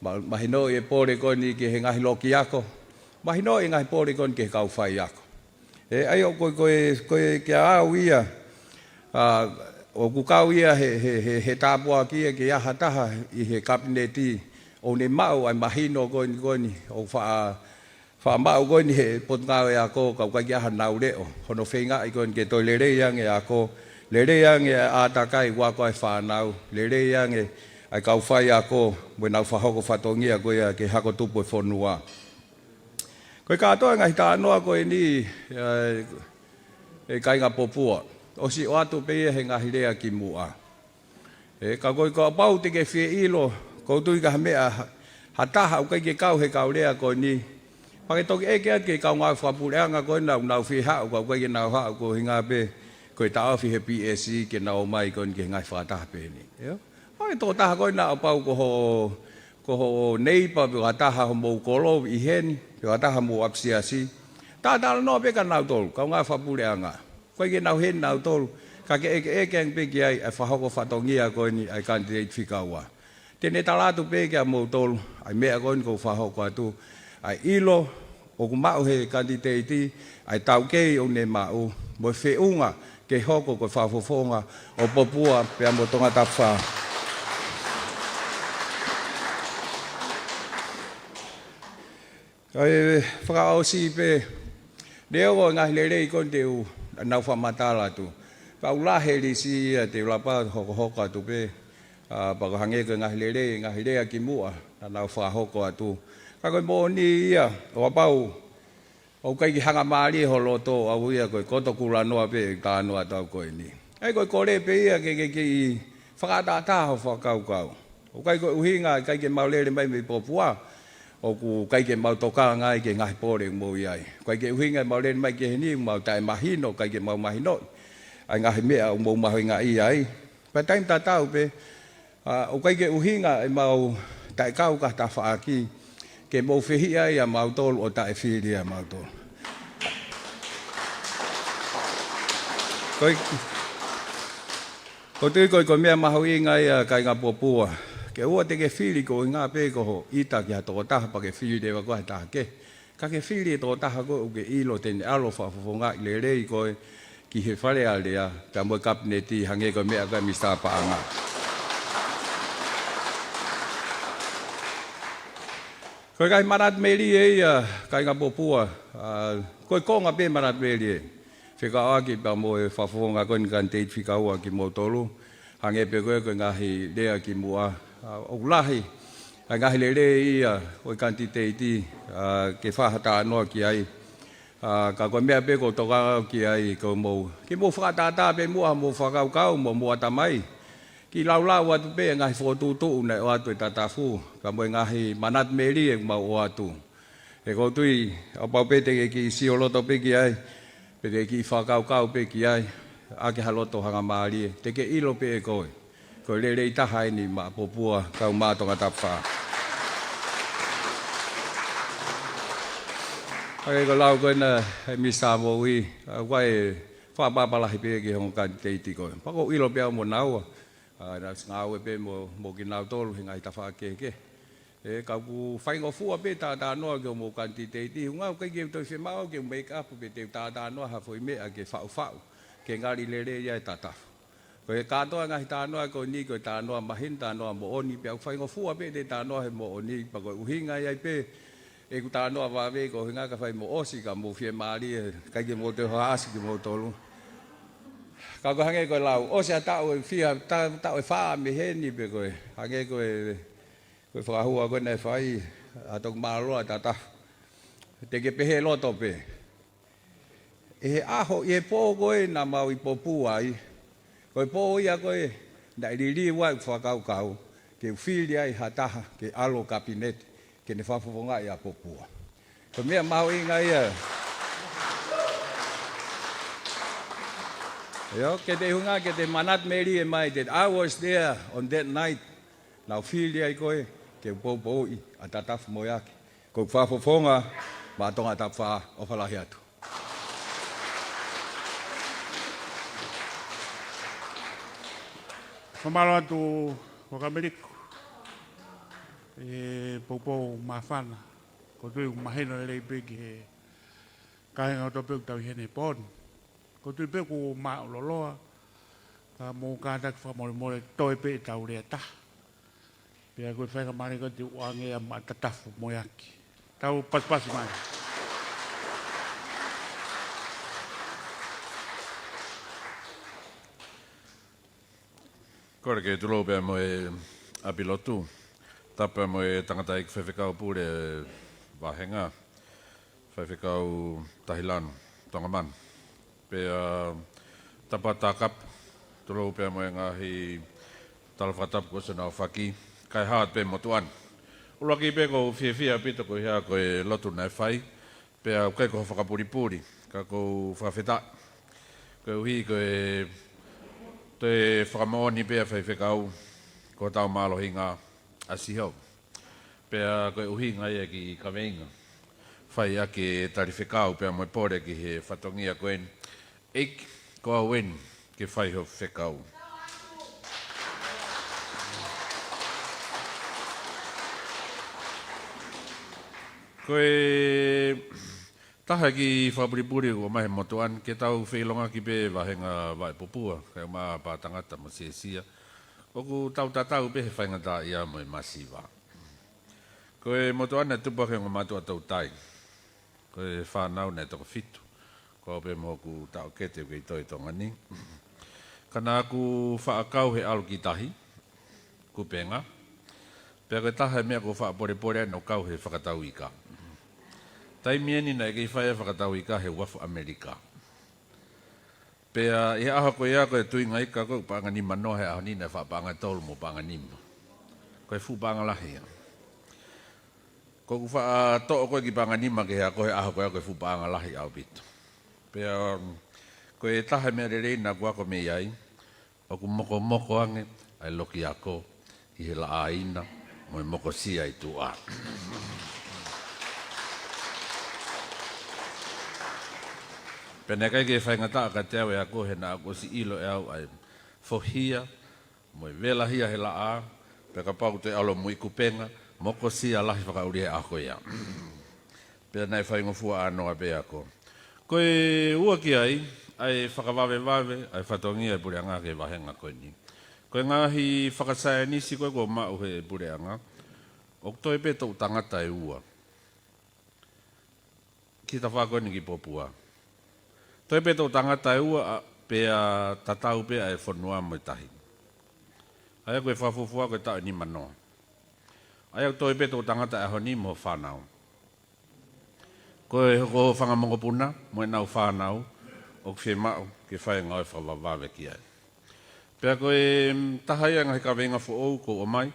ma-, mahinoʻi e pole ko eni ki he ngaahi loki ako, mahinoʻi e ngaahi pole ko eni ki he kau faiako. ʻE, ʻa ia ko e, ko e, ko e kiate au ia, ʻa, ʻoku kau ia he, he, he, he tāpuaki ia ke ʻi ai ha taha ʻi he Kapineti ʻoku ne maʻu ʻa e mahino ko eni, ko eni, ʻoku faʻa, faʻa maʻu ko eni he Potungāue Ako, ka ʻoku ʻikai ke ʻi ai haʻanau leʻo. Hono feingaʻi ko eni ke toe lelei ange e ako, lelei ange ʻa e ʻātakai ʻoku ako ai e fānau, lelei ange ʻa e kau faiako, mo ʻenau fakahoko fatongia ko ia ki he hako tupu e fonua. Ko e kātoa e ngaahi talanoa ko eni, ʻa e, ʻe kāinga Popua. ʻOsi ʻoatu pē ia he ngaahi lea kimuʻa. ʻE, ka ko e kapau te ke fie ʻilo, ʻoku ou tui ko ha meʻa ha, ha taha ʻoku ʻikai ke kau he kau lea ko eni. Pea ke toki ʻeke atu ki he kau ngāue fakapuleʻanga ko ena ʻoku nau fie haʻu, ka ʻoku ʻikai ke nau haʻu ko e ʻuhinga pē ko e taʻofi he P S E ke nau ō mai ko eni ki he ngaahi fakataha pehē ni. ʻIo? ʻA e tokotaha ko ena ʻo kapau ko hoʻo, ko hoʻo neighbour pe ko ha taha homou kolo ʻi heni, pe ko ha taha homou ʻapisiasi. Talatalanoa pē kia nautolu, kau ngāue fakapuleʻanga. ʻOku ʻikai ke nau ʻi heni nautolu, ka ke ʻekeʻeke ange pē ki ai ʻa e fakahoko fatongia ko eni ʻa e kanititeiti fika ua. Te ne tala atu pē kia moutolu ʻa e meʻa ko eni ʻoku ou fakahoko atu, ʻa e ʻilo ʻoku maʻu he kanititeiti, ʻa e taukei ʻoku ne maʻu, mo e feʻunga ke hoko ko e fakafofonga ʻo Popua pea mo Tongatapu. ʻA e fakaʻosi pē, neongo e ngaahi lelei ko eni te u nau fakamatala atu, ka ʻoku lahi e lisi ia te u lava hokohoko atu pē, ʻa, pea ʻoku hangē ko e ngaahi lelei, ngaahi lea kimuʻa naʻa nau fakahoko atu. Ka ko e moʻoni ia, ʻo kapau ʻoku ʻikai ke hangamālie ho loto, ʻa ia ko e koto kulanoa pē e talanoa ʻataʻatā ko eni. ʻA ia ko e kole pē ia ke, ke, ke fakaʻataʻatā ho fakakaukau. ʻOku ʻikai ko e ʻuhinga ʻikai ke mau lele mai mei Popua ʻoku ʻikai ke mau tokanga ai ki he ngaahi pole ʻoku mou ʻi ai. ʻOku ʻikai ke ʻuhinga ʻemau lele mai ki heni ʻoku mau taʻemahino, ʻikai ke mau mahinoʻi ʻa e ngaahi meʻa ʻoku mou mahuʻingaʻia ai. Pea taimi tatau pē, ʻa, ʻoku ʻikai ke ʻuhinga ʻemau taʻekau ki ha tafaʻaki ke mou fehiʻa ai ʻa mautolu ʻo taʻefili ʻa mautolu. Ko e, ʻoku ou tui ko e, ko e meʻa mahuʻinga ia, kāinga Popua. Ke ʻoua te ke fili koeʻuhinga pē ko hoʻo ʻita ki ha tokotaha pea ke fili leva koe ha taha kehe. Ka ke fili e tokotaha ko ē ʻoku ke ʻilo te ne ʻalu ʻo fakafofongaʻi lelei koe ki he Fale Alea, pea mo e Kapineti, hangē ko e meʻa ko ē ʻa Misitā Paʻanga. Ko e ngaahi manatu melie ia, kāinga Popua, ʻa, ko e konga pē manatu melie. Fekauʻaki pea mo e fakafofonga ko eni kanititeiti fika ua kimoutolu. Hangē pē ko e, ko e ngaahi lea kimuʻa. ʻA, ʻoku lahi ʻa e ngaahi lelei ia ʻo e kanititeiti, ʻa, ke fai ha talanoa ki ai. ʻA, ka ko e meʻa pē ʻoku ou tokanga ki ai, ko hoʻomou, ke mou fakaʻataʻatā pē muʻa homou fakakaukau mo homou ʻatamai. Kiʻi laulau atu pē e ngaahi fokotuʻutuʻu naʻe ʻoatu ʻe Tatafu, pea mo e ngaahi manatu melie ʻoku mau ʻoatu. He ʻoku ou tui, ʻo kapau pē te ke kiʻi sio loto pē ki ai, pe te ke kiʻi fakakaukau pē ki ai, ʻaki ha loto hangamālie, te ke ʻilo pē ʻe koe. Ko e lelei taha eni maʻa Popua, kau maʻa Tongatapu fā. ʻA ia ko e lau ko ena ʻa Misitā Moʻui, ʻa, ʻoku ʻi ai e fakaʻapaʻapa lahi pē ki he ongo kanititeiti ko ē. Pea ʻoku ou ʻilo pē au mo naua, ʻa, naʻa ku ngāue pē mo, mo kinautolu he ngaahi tafaʻaki kehekehe. ʻE, ka ʻoku faingofua pē talanoa ki hoʻomou kanititeiti, ʻuhinga ʻoku ʻikai ke u toe fiemaʻu ke u make up pe te u talanoa ha foʻi meʻa ke faʻufaʻu, ke ngali lelei ai ʻa Tatafu. Ko e kātoa ngaahi talanoa ko eni ko e talanoa mahino, talanoa moʻoni, pea ʻoku faingofua pē te talanoa he moʻoni, pea ko e ʻuhinga ia ai pē ʻeku talanoa vave ko e ʻuhinga ka fai mo ʻosi ka mou fiemālie, ʻikai ke mou toe hohaʻasi kimoutolu. Ka ko e hangē ko e lau, ʻosi ʻa e taʻu ʻe fiha, ta-, taʻu ʻe fā mei heni pē ko e, hangē ko e, ko e fakahua ko ē naʻe fai ʻa Toki Mālōlō ʻa Tatafu. Te ke pehē loto pē. ʻI he ʻaho, ʻi he pō ko ē naʻa mau ʻi Popua ai, ko e pō ia ko ē naʻe liliu ai ʻeku fakakaukau ke u fili ai ha taha ke ʻalu ʻo Kapineti ke ne fakafofongaʻi ʻa Popua. Ko e meʻa mahuʻinga ia. ʻIo, ke te ʻuhinga, ke te manatu melie mai, that I was there on that night. Naʻa ku fili ai koe ke u poupouʻi ʻa Tatafu Moeaki. Ko ʻeku fakafofonga maʻa Tongatapu fā, ʻofa lahi atu. Fakamālō atu, Kameliku, e poupou māfana. ʻOku ou tui ʻoku mahino lelei pē ki he kāinga kotoa pē ʻoku tau ʻi heni he pō ni. ʻOku ou tui pē ʻoku māʻuloloa, ka mou kātaki fakamolemole toe pē ʻetau lea ʻe taha. Pea ko e faingamālie ko ē te u ʻoange ia maʻa Tatafu Moeaki. Tau pasipasi mai. Kole ke tulou pea mo e ʻapi lotu. Tapu pea mo e tangataʻeiki faifekau pule vāhenga, Faifekau Tahilanu Tongamanu. Pea tapu atu Takapu, tulou pea mo e ngaahi tala fakatapu kuo ʻosi hono aofaki, kae hao atu pē motuʻa ni. ʻUluaki pē ʻoku ou fiefia ʻaupito ko e hā ko e lotu naʻe fai, pea ʻoku ʻikai ko ha fakapulipuli, ka ʻoku ou fakafetaʻi. Koeʻuhi ko e toe fakamoʻoni pē ʻa Faifekau, ko hotau mālohinga ʻa Sihova. Pea ko e ʻuhinga ia ki he kaveinga. Fai ʻaki e tali fekau pea mo e pole ki he fatongia ko eni. ʻEiki, ko au eni ke fai ho fekau. Ko e taha e kiʻi fakapulipuli ʻoku ʻomai he motuʻa ni ke tau feʻiloaki pē vāhenga Vaʻe Popua, kae ʻumaʻā Pātangata mo Siesia. ʻOku tau tatau pē he faingataʻaʻia mo e masiva. Ko e motuʻa ni naʻe tupu ʻaki e ongo mātuʻa toutai. Ko e fānau naʻe toko fitu. Ko au pē mo hoku taʻokete ʻoku kei toe ʻi Tonga ni. Ka naʻa ku faʻa kau he ʻalu ki tahi, kupenga. Pea ko e taha e meʻa ʻoku ou faʻa polepole ai naʻa ku kau he fakatau ika. Taimi eni naʻe kei fai ai e fakatau ika he uafu ʻAmelika. Pea ʻi he ʻaho ko ia ko e tuinga ika ko ē ʻoku paʻanga nima noa, he ʻaho ni naʻe faʻa paʻanga tolu mo paʻanga nima. Ko e fuʻu paʻanga lahi ia. Ko ʻeku faʻa toʻo ko ē ki paʻanga nima ki he ako he ʻaho ko ia ko e fuʻu paʻanga lahi ʻaupito. Pea, um, ko e taha e meʻa lelei naʻa ku ako mei ai, ʻoku mokomoko ange ʻa e loki ako ʻi he laʻā ina mo e mokosia ʻi tuʻa. Pea naʻe ʻikai ke faingataʻa kiate au e ako he naʻa ku ʻosi ʻilo ʻe au ʻa e fohia mo e velahia he laʻā, pea kapau te u ʻalu mo e kupenga, mokosia lahi fakaʻuli he ʻaho ko ia. Pea naʻe faingofua ʻānoa pē ako. Ko e ua ki ai, ʻa e fakavavevave ʻa e fatongia e puleʻanga ki he vāhenga ko eni. Ko e ngaahi fakasaienisi ko ē kuo maʻu he puleʻanga, ʻoku toe pē toʻu tangata ʻe ua ki he tafaʻaki ko eni ki Popua. Toe pē toʻu tangata ʻe ua, ʻa, pea tatau pē ʻa e fonua mo e tahi. ʻA ia ko e fakafuofua ko e taʻu ʻe nima noa. ʻA ia ʻoku toe pē toʻu tangata ʻi he ʻaho ni mo hoʻo fānau. Ko e hoko fanga mokopuna mo ʻenau fānau, ʻoku fiemaʻu ke fai e ngāue fakavavevave ki ai. Pea ko e, mm, taha ia e ngaahi kaveinga foʻou kuo ʻomai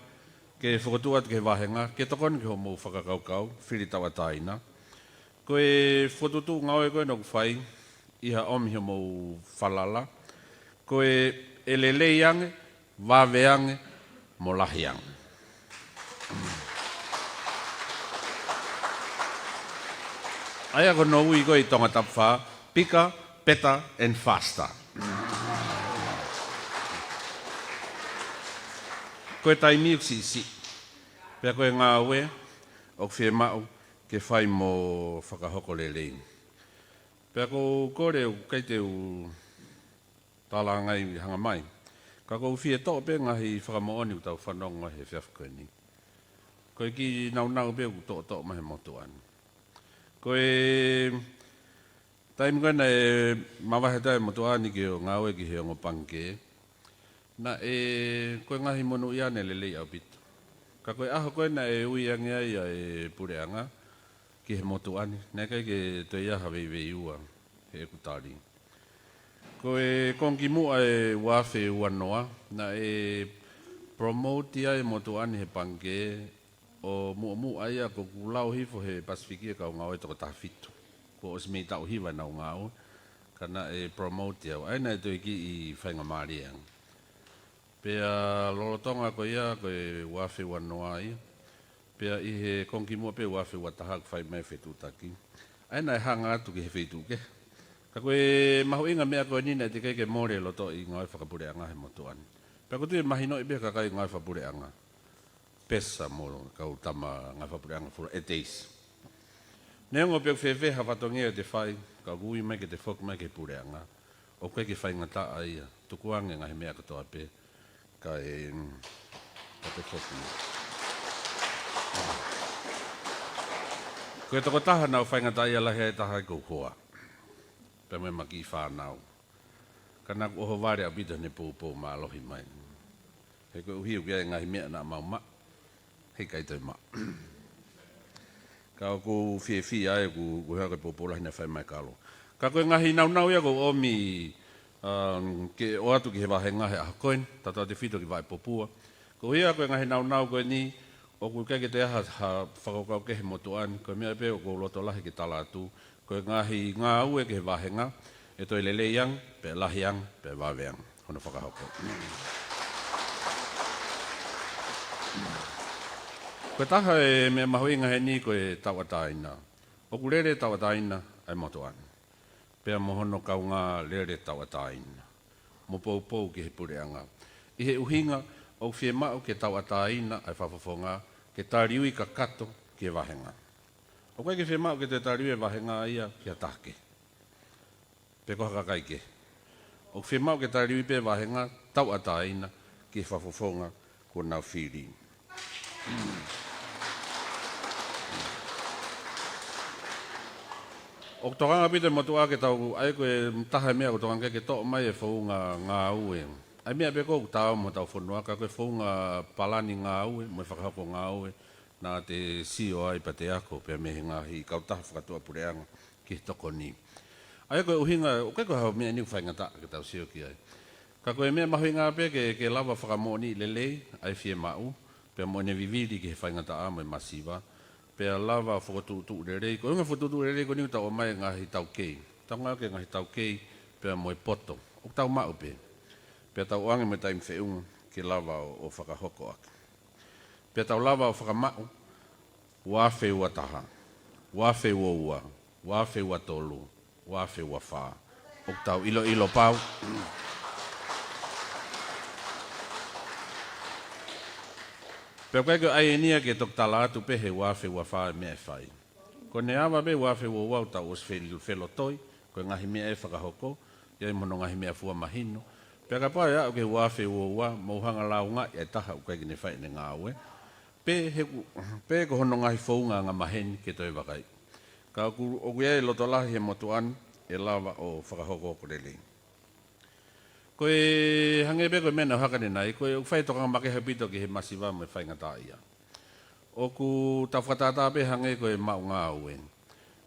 ke fokotuʻu atu ki he vāhenga, ke tokoni ki hoʻomou fakakaukau fili tauʻatāina. Ko e fokotuʻutuʻu ngāue ko ē naʻa ku fai ʻi ha ʻomi hoʻomou falala, ko e ʻe lelei ange, vave ange, mo lahi ange. ʻA ia ko hono ui ko ē ʻi Tongatapu fā, bigger, better and faster. Ko e taimi ʻoku siʻisiʻi. Pea ko e ngāue ʻoku fiemaʻu ke fai mo fakahoko lelei. Pea ʻoku ou kole ʻoku ʻikai te u tālangai hanga mai. Ka ʻoku ou fie toʻo pē ngaahi fakamoʻoni ʻoku tau fanongo he efiafi ko eni. Ko e kiʻi naunau pē ʻoku toʻotoʻo mai he motuʻa ni. Ko e taimi ko ē naʻe mavahe ai e motuʻa ni ke u ngāue ki he ongo pangikē, naʻe, ko e ngaahi monūʻia naʻe lelei ʻaupito. Ka ko e ʻaho ko ē naʻe ui ange ai ʻa e puleʻanga ki he motuʻa ni, naʻe ʻikai ke toe ʻi ai ha veiveiua heʻeku tali. Ko e konga kimuʻa ʻo e ua afe ua noa, naʻe promote ai e motuʻa ni he pangikē, ʻo muʻomuʻa ia ko ʻeku lau hifo he Pasifiki e kau ngāue ʻe toko taha fitu. Kuo ʻosi mei taʻu hiva ʻenau ngāue, ka naʻe promote au. ʻA ia naʻe toe kiʻi faingamālie ange. Pea lolotonga ko ia, ko e ua afe ua noa ia. Pea ʻi he konga kimuʻa pē ua afe ua taha ʻoku fai mai e fetuʻutaki. ʻA ia naʻe hanga atu ki he feituʻu kehe. Ka ko e mahuʻinga e meʻa ko eni naʻe teʻeki ai ke mole e loto ʻi he ngāue fakapuleʻanga he motuʻa ni. Pea ʻoku ou tui ʻe mahinoʻi pē ʻe he kakai ngāue fakapuleʻanga. Pea mo e kau tama ngāue fakapuleʻanga fula ʻe teisi. Neongo pe ʻoku fēfē ha fatongia ʻe te fai, ka ʻoku ui mai ke te foki mai ki he puleʻanga. ʻOku ʻikai ke faingataʻa ia, tukuange ngaahi meʻa kotoa pē, kae, mm, ka te foki. Ko e tokotaha naʻa ku faingataʻaʻia lahi ai taha ʻi he ʻoku ou hoa. Pea mo e maʻu kiʻi fānau. Ka naʻa ku ʻohovale ʻaupito heʻene poupou mālohi mai. He koeʻuhi ʻoku ʻi ai e ngaahi meʻa naʻa mau maʻu, heʻikai toe maʻu. Ka ʻoku ou fiefia ai ʻoku, ʻoku ʻi ai e poupou lahi naʻe fai mai kalo. Ka ko e ngaahi naunau ia ʻoku ou ʻomi, um, ke ʻoatu ki he vāhenga he ʻaho ko eni, tautautefito ki Vaʻe Popua. Koeʻuhi ko e ngaahi naunau ko eni, ʻoku ʻikai ke toe ʻi ai ha, ha fakakaukau kehe he motuʻa ni, ko e meʻa pē ʻoku ou loto lahi ke tala atu, ko e ngaahi ngāue ki he vāhenga, ʻe toe lelei ange, pea lahi ange, pea vave ange hono fakahoko. Ko e taha e meʻa mahuʻinga heni ko e tauʻatāina. ʻOku lele tauʻatāina ʻa e motuʻa ni. Pea mo hono kaungā lele tauʻatāina. Mo poupou ki he puleʻanga. ʻI he ʻuhinga, ʻoku fiemaʻu ke tauʻatāina ʻa e fakafofonga, ke taliui kakato ki he vāhenga. ʻOku ʻikai ke fiemaʻu ke toe taliui e vāhenga ia ki ha taha kehe. Pe ko ha kakai kehe. ʻOku fiemaʻu ke taliui pē vāhenga tauʻatāina ki he fakafofonga kuo nau fili. ʻOku tokanga ʻaupito e motuʻa ke tau, ʻa ia ko e taha e meʻa ʻoku tokanga ke toʻo mai e founga ngāue. ʻA e meʻa pē ʻoku taau mo hotau fonua ka ko e founga palani ngāue, mo e fakahoko ngāue. naʻa te sio ai pea te ako pea mei he ngaahi kautaha fakatuʻapuleʻanga ki he tokoni. ʻA ia ko e ʻuhinga, ʻoku ʻikai ko ha meʻa ʻeni ʻoku faingataʻa ke tau sio ki ai. Ka ko e meʻa mahuʻinga pē ke, ke lava fakamoʻoniʻi lelei ʻa e fiemaʻu, pea mo ʻene vivili ki he faingataʻa mo e masiva, pea lava fokotuʻutuʻu lelei. Ko e ʻuhinga fokotuʻutuʻu lelei ko eni ʻoku tau ʻomai e ngaahi taukei. Tau ngāueʻaki e ngaahi taukei, pea mo e poto. ʻOku tau maʻu pē. Pea tau ʻoange mo e taimi feʻunga ke lava ʻo, ʻo fakahoko ʻaki. Pea tau lava ʻo fakamaʻu, ua afe ua taha, ua afe ua ua, ua afe ua tolu, ua afe ua fā. ʻOku tau ʻiloʻilo pau. Pea ʻoku ʻikai ko e ʻai ʻeni ia ke toki tala atu pē he ua afe ua fā e meʻa ʻe fai. Ko ʻene ava pē ua afe ua ua ʻoku tau ʻosi fel-, felotoi, ko e ngaahi meʻa ʻe fakahoko, ʻi ai mo hono ngaahi meʻafua mahino. Pea kapau ʻe aʻu ki he ua afe ua ua, mou hanga ʻo lāungaʻi ʻa e taha ʻoku ʻikai ke ne fai ʻene ngāue. Pe he ku-, pe ko hono ngaahi founga angamaheni ke toe vakai. Ka ʻoku, ʻoku ʻi ai e loto lahi he motuʻa ni ʻe lava ʻo fakahoko ko lelei. Ko e hangē pē ko e meʻa naʻe haka ʻanenai, ko e ʻoku fai e tokanga makehe ʻaupito ki he masiva mo e faingataʻaʻia. ʻOku tau fakatātā pē hangē ko e maʻu ngāue.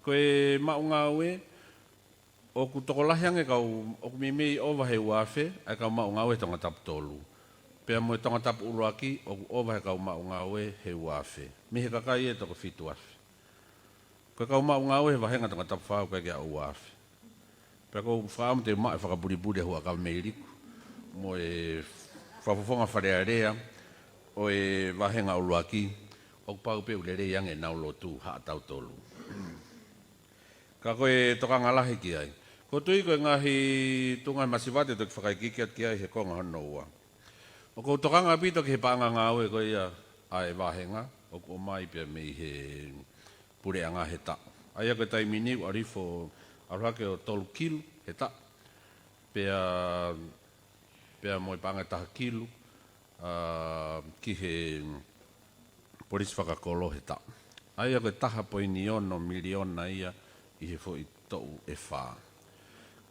Ko e maʻu ngāue, ʻoku tokolahi ange kau, ʻoku meimei ʻova he ua afe ʻa e kau maʻu ngāue he Tongatapu tolu. Pea mo e Tongatapu ʻuluaki, ʻoku ʻova he kau maʻu ngāue he ua afe. Mei he kakai ʻe toko fitu afe. Ko e kau maʻu ngāue he vahenga Tongatapu fā ʻoku ʻikai ke aʻu ua afe. Pea ʻoku ou fakaʻamu te u maʻu e fakapulipuli ʻa e Huʻakavameiliku mo e fakafofonga Fale Alea ʻo e vahenga ʻuluaki, ʻoku pau pē ʻoku lelei ange ʻenau lotu ʻa tautolu. Ka ko e tokanga lahi ki ai. ʻOku ou tui ko e ngaahi tuʻunga masiva te toki fakaikiiki atu ki ai he konga hono ua. ʻOku ou tokanga ʻaupito ki he paʻanga ngāue ko ia ʻa e vahenga, ʻoku ʻomai pea mei he puleʻanga he taʻu. ʻA ia ko e taimi ni ʻoku ʻalu hifo, ʻalu hake ʻo tolu kilu he taʻu. Pea, pea mo e paʻanga ʻe taha kilu, ā, ki he polisi fakakolo he taʻu. ʻA ia ko e taha poini ono miliona ia ʻi he foʻi toʻu ʻe fā.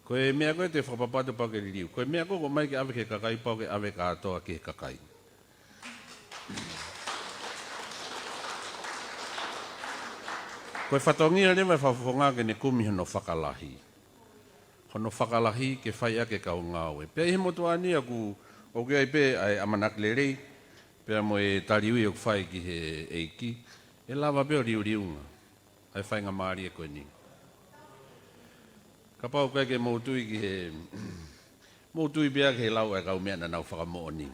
Ko e meʻa ko ē te fakapapau atu pau ke liliu. Ko e meʻa ko ē ʻoku ʻomai ke ʻave ki he kakai pau ke ʻave kātoa ki he kakai. Ko e fatongia leva e fakafofonga ke ne kumi hono fakalahi. Hono fakalahi ke fai ʻaki e kau ngāue. Pea ʻi he motuʻa ni ʻoku, ʻoku ʻi ai pē ʻa e ʻamanaki lelei, pea mo e taliui ʻoku fai ki he ʻEiki, ʻe lava pē ʻo liuliunga ʻa e faingamālie ko eni. Kapau ʻoku ʻikai ke mou tui ki he, mou tui pē ki he lau ʻa e kau meʻa naʻa nau fakamoʻoni.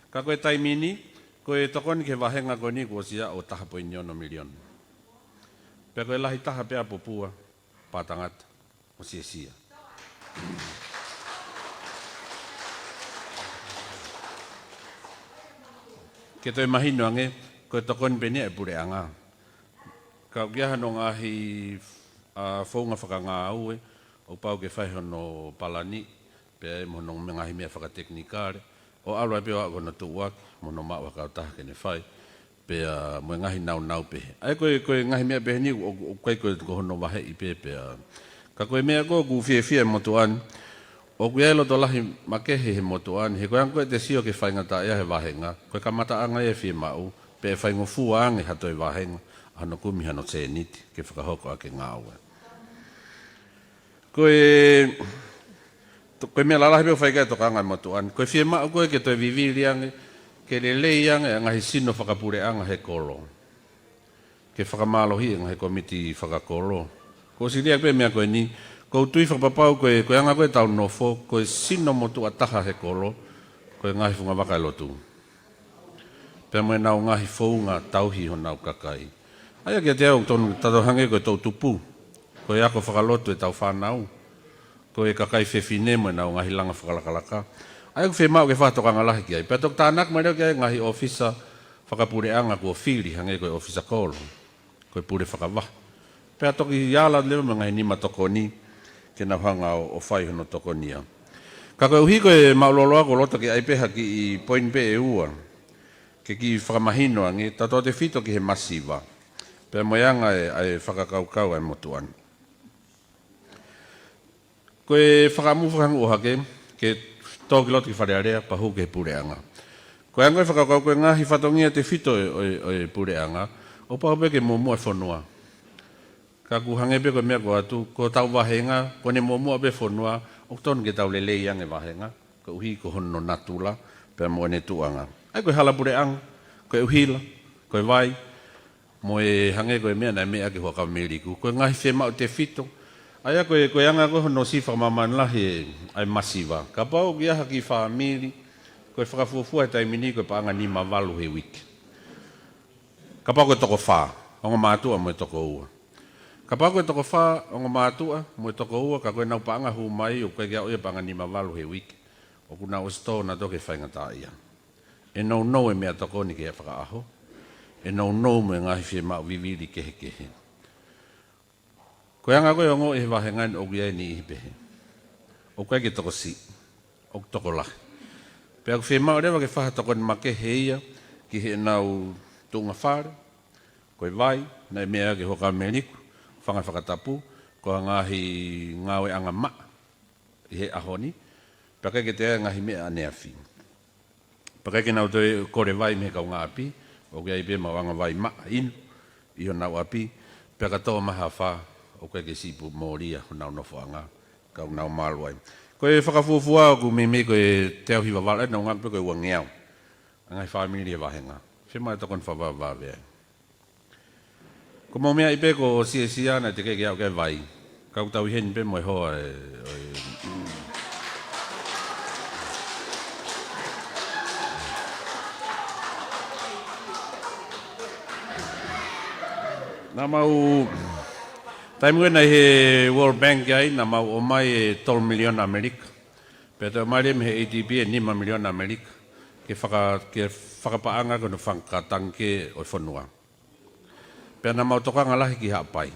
Ka ko e taimi ni, ko e tokoni ki he vahenga ko eni kuo ʻosi aʻu ʻo taha poini ono miliona. Pea ko e lahi taha pē ʻa Popua, Pātangata mo Siasia. Ke toe mahino ange, ko e tokoni pē eni ia ʻa e puleʻanga. Ka ʻoku ʻi ai hano ngaahi, ā, founga fakangāue, ʻoku pau ke fai hono palani, pea mo hono ngaahi meʻa fakatekinikale, ʻo ʻalu ai pē ʻo aʻu ki hono tuʻuaki, mo hono maʻu ha kautaha ke ne fai, pea mo e ngaahi naunau pehē. ʻA ia ko e, ko e ngaahi meʻa pehē ni, ʻoku, ʻoku ʻikai ko e, ko hono vaheʻi pē, pea. Ka ko e meʻa ko ē ʻoku fiefia e motuʻa ni, ʻoku ʻi ai e loto lahi makehe he motuʻa ni, he ko e anga ko ē te sio ki he faingataʻaʻia he vahenga, ko e kamataʻanga ia e fiemaʻu, pea ʻe faingofua ange ha toe vahenga, ʻa hono kumi hano sēniti, ke fakahoko ʻaki e ngāue. Ko e, to-, ko e meʻa lalahi pē ʻoku fai ki ai e tokanga ʻa e motuʻa ni. Ko e fiemaʻu ko ē ke toe vivili ange, ke lelei ange ʻa e ngaahi sino fakapuleʻanga he kolo. Ke fakamālohiʻi e ngaahi kōmiti fakakolo. Ko e sili ange pē meʻa ko eni, ʻoku ou tui fakapapau ko e, ko e anga ko ē ʻetau nofo, ko e sino motuʻa taha he kolo, ko e ngaahi fungavaka ʻo e lotu. Pea mo ʻenau ngaahi founga tauhi honau kakai. ʻA ia kiate au tonu tatau hangē ko e toʻutupu. Ko e ako fakalotu ʻetau fānau. Ko e kakai fefine mo ʻenau ngaahi langa fakalakalaka. ʻA ia ʻoku fiemaʻu ke fai ha tokanga lahi ki ai. Pea toki tānaki mai leva ki ai e ngaahi ʻōfisa fakapuleʻanga kuo fili hangē ko e ʻōfisa kolo. Ko e pule fakavahe. Pea toki ala leva mo e ngaahi nima tokoni, ke nau hanga ʻo, ʻo fai hono tokonia. Ka koeʻuhi ko e māʻulolo ʻoku ou loto ke ʻai pē ha kiʻi poini pē ʻe ua. Ke kiʻi fakamahino ange, tautautefito ki he masiva. Pea mo e anga e, ʻa e fakakaukau ʻa e motuʻa ni. Ko e fakaʻamu fakahangu ʻohake, ke tō ki loto ki Fale Alea, pea hū ki he puleʻanga. Ko e anga e fakakaukau ko e ngaahi fatongia tefito ʻo e, ʻo e, ʻo e puleʻanga, ʻOku pau pē ke muʻomuʻa e fonua. Ka ʻoku hangē pē ko e meʻa ko ē ʻoku atu, ko hotau vāhenga, ko ʻene muʻomuʻa pē fonua, ʻoku totonu ke tau lelei ange vāhenga, koeʻuhi ko hono natula, pea mo ʻene tuʻuʻanga. ʻA ia ko e hala puleʻanga, ko e ʻuhila, ko e vai, mo e hangē ko e meʻa naʻe meʻa ʻaki ʻe Huʻakavameiliku. Ko e ngaahi fiemaʻu tefito. ʻA ia ko e, ko e anga ko ē hono sifa māmani lahi ʻa e masiva. Kapau ʻoku ʻi ai ha kiʻi fāmili, ko e fakafuofua he taimi ni ko e paʻanga nima valu he uike. Kapau ko e toko fā, ongo mātuʻa mo e toko ua. Kapau ko e toko fā, ongo mātuʻa mo e toko ua, ka ko ʻenau paʻanga hū mai, ʻoku ʻikai ke aʻu ia paʻanga nima valu he uike. ʻOku nau ʻosi tō nautolu ki he faingataʻaʻia. ʻE nounou e meʻatokoni ki he fakaʻaho. ʻE nounou mo e ngaahi fiemaʻu vivili kehekehe. Ko e anga ko ē ʻo e ongo ʻi he vāhenga ni ʻoku ʻi ai e niʻihi pehē. ʻOku ʻikai ke tokosiʻi, ʻoku tokolahi. Pea ʻoku fiemaʻu leva ke fai ha tokoni makehe ia ki heʻenau tuʻunga fale, ko e vai, naʻe meʻa ʻaki ʻe Huʻakavameiliku, fanga fakatapu, ko e ngaahi ngāueʻanga maʻa ʻi he ʻaho ni, pea ʻikai ke toe ʻi ai e ngaahi meʻa ʻaneafi. Pea ʻikai ke nau toe kole vai mei he kaungāʻapi, ʻoku ʻi ai pē maʻuʻanga vai maʻa inu ʻi honau ʻapi, pea ka tō mai ha afā, ʻoku ʻikai ke siʻi pu-, mōlia honau nofoʻanga, ka ʻoku nau malu ai. Ko e fakafuofua ʻoku meimei ko e teau hiva valu, ʻe nau ngāueʻaki pē ko e uangeau. ʻA e ngaahi fāmili he vāhenga. Fiemaʻu e tokoni fakavavevave ai. Ko e meʻa ia pē ko Siesia naʻe teʻeki ke aʻu ki ai e vai. Ka ʻoku tau ʻi heni pē mo e hoa ē, ʻo e. Naʻa mau, taimi ko ē naʻe ʻi he World Bank ai, naʻa mau ʻomai e tolu miliona ʻAmelika. Pea toe ʻomai leva mei he A D B e nima miliona ʻAmelika. Ke faka-, ke fakapaʻanga ko hono fanga tangikē ʻo e fonua. Pea naʻa mau tokanga lahi ki Haʻapai.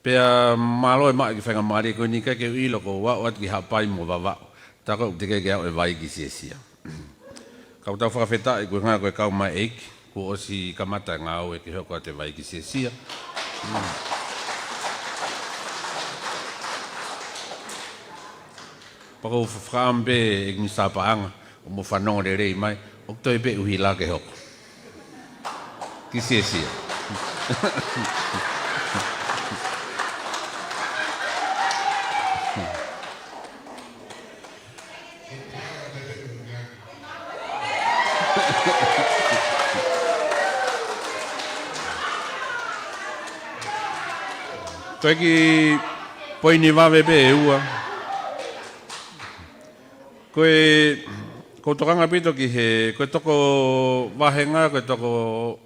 Pea mālō e maʻu e kiʻi faingamālie ko eni, ʻikai ke u ʻilo ko ʻeku aʻu atu ki Haʻapai mo Vavaʻu, tā ko ē ʻoku teʻeki ke aʻu e vai ki Siesia. Ka ʻoku tau fakafetaʻi ko e ʻuhinga ko e kau mai ʻeiki, kuo ʻosi kamata e ngāue ke hoko atu e vai ki Siesia. Pea ʻoku ou fakaʻamu pē ʻEiki Minisitā Paʻanga, ʻo mou fanongo lelei mai, ʻoku toe pē ʻuhila ke hoko. Ki Siesia. Toe kiʻi poini vave pē ʻe ua. Ko e, ʻoku ou tokanga ʻaupito ki he, ko e toko vāhenga, ko e toko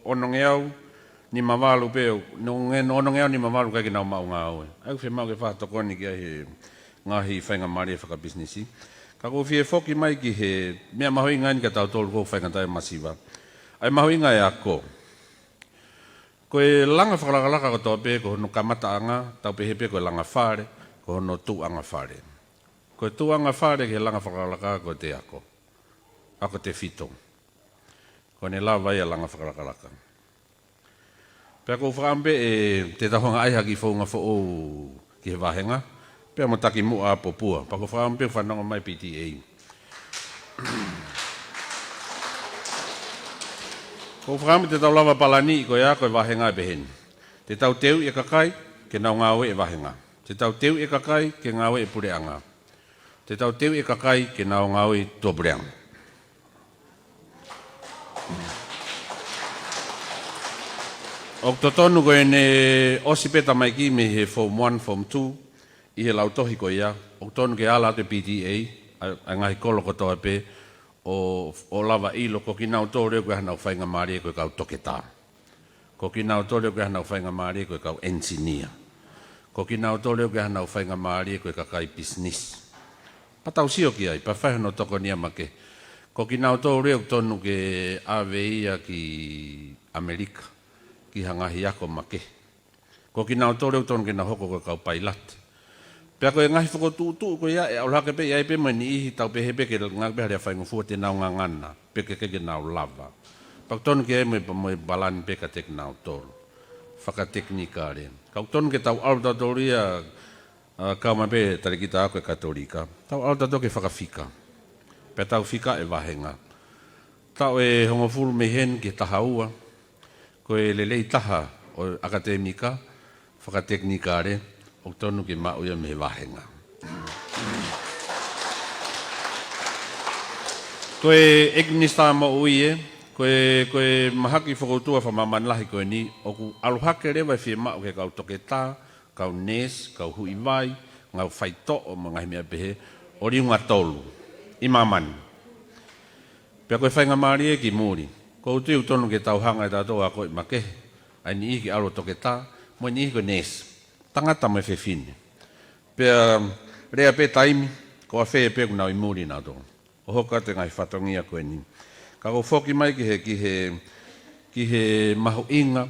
onongeau nima valu pē, ononge-, onongeau nima valu ʻikai ke nau maʻu ngāue. ʻA ia ʻoku fiemaʻu ke fai ha tokoni ki ai he ngaahi faingamālie fakapisinisi. Ka ʻoku ou fie foki mai ki he meʻa mahuʻinga eni kia tautolu ʻoku faingataʻaʻia masiva. ʻA e mahuʻinga e ako. Ko e langa fakalakalaka kotoa pē, ko hono kamataʻanga, tau pehē pē ko e langa fale, ko hono tuʻuʻanga fale. Ko e tuʻuʻanga fale ki he langa fakalakalaka ko e ako. Ako tefito. Ko ʻene lava ia e langa fakalakalaka. Pea ʻoku ou fakaʻamu pē ʻe te tau hanga ʻai ha kiʻi founga foʻou ki he vāhenga, pea mo takimuʻa ʻa Popua. Pea ʻoku ou fakaʻamu pē ʻe fanongo mai P T A. ʻOku ou fakaʻamu te tau lava palani ko ia ko e vāhenga ʻe pehē ni. Te tau teuʻi e kakai ke nau ngāueʻi e vāhenga. Te tau teuʻi e kakai ke ngāueʻi e puleʻanga. Te tau teuʻi e kakai ke nau ngāueʻi tuʻapuleʻanga. ʻOku totonu ko ʻene ʻosi pē tamaiki mei he Form One, Form Two, ʻi he lautohi ko ia, ʻoku totonu ke ala atu e P T A, ʻa, ʻa e ngaahi kolo kotoa pē, ʻo, ʻo lava ʻilo ko kinautolu ʻoku ʻi ai hanau faingamālie ko e kau toketā. Ko kinautolu ʻoku ʻi ai hanau faingamālie ko e kau enisinia. Ko kinautolu ʻoku ʻi ai hanau faingamālie ko e kakai pisinisi. Pea tau sio ki ai, pea fai hono tokonia makehe. Ko kinautolu ʻoku totonu ke ʻave ia ki ʻAmelika, ki ha ngaahi ako makehe. Ko kinautolu ʻoku totonu ke nau hoko ko e kau pailate. Pea ko e ngaahi fokotuʻutuʻu ko ia ʻe ʻalu hake pē ʻi ai pē mo e niʻihi tau pehē pē ke ngāueʻaki pē ha lea faingofua te nau ngangana, pe ʻikai ke nau lava. Pea ʻoku totonu ke ʻi ai mo e, mo e palani pē kiate kinautolu. Fakatekinikale. Ka ʻoku totonu ke tau ʻalu tautolu ia, ʻa, kau mai pē talēkita ako e Katolika. Tau ʻalu tautolu ke fakafika. Pea tau fika e vāhenga. Taʻu ʻe hongofulu mei heni ki he taha ua. Ko e lelei taha ʻo e ʻakatemika, fakatekinikale, ʻoku tonu ke maʻu ia mei he vāhenga. Ko e ʻEiki Minisitā Moʻui ē, ko e, ko e mahaki fokoutua fakamāmani lahi ko eni, ʻoku ʻalu hake leva e fiemaʻu ki he kau toketā, kau neesi, kau huʻi vai, ngāue faitoʻo mo e ngaahi meʻa pehē, ʻo liunga tolu ʻi māmani. Pea ko e faingamālie ki muli. ʻOku ou tui ʻoku tonu ke tau hanga ʻe tautolu ʻo akoʻi makehe ʻa e niʻihi ke ʻalu ʻo toketā, mo e niʻihi ko e neesi. Tangata mo e fefine. Pea lea pē taimi, ko e fē pē ʻoku nau ʻi muli nautolu. ʻO hoko atu e ngaahi fatongia ko eni. Ka ʻoku ou foki mai ki he, ki he, ki he mahuʻinga.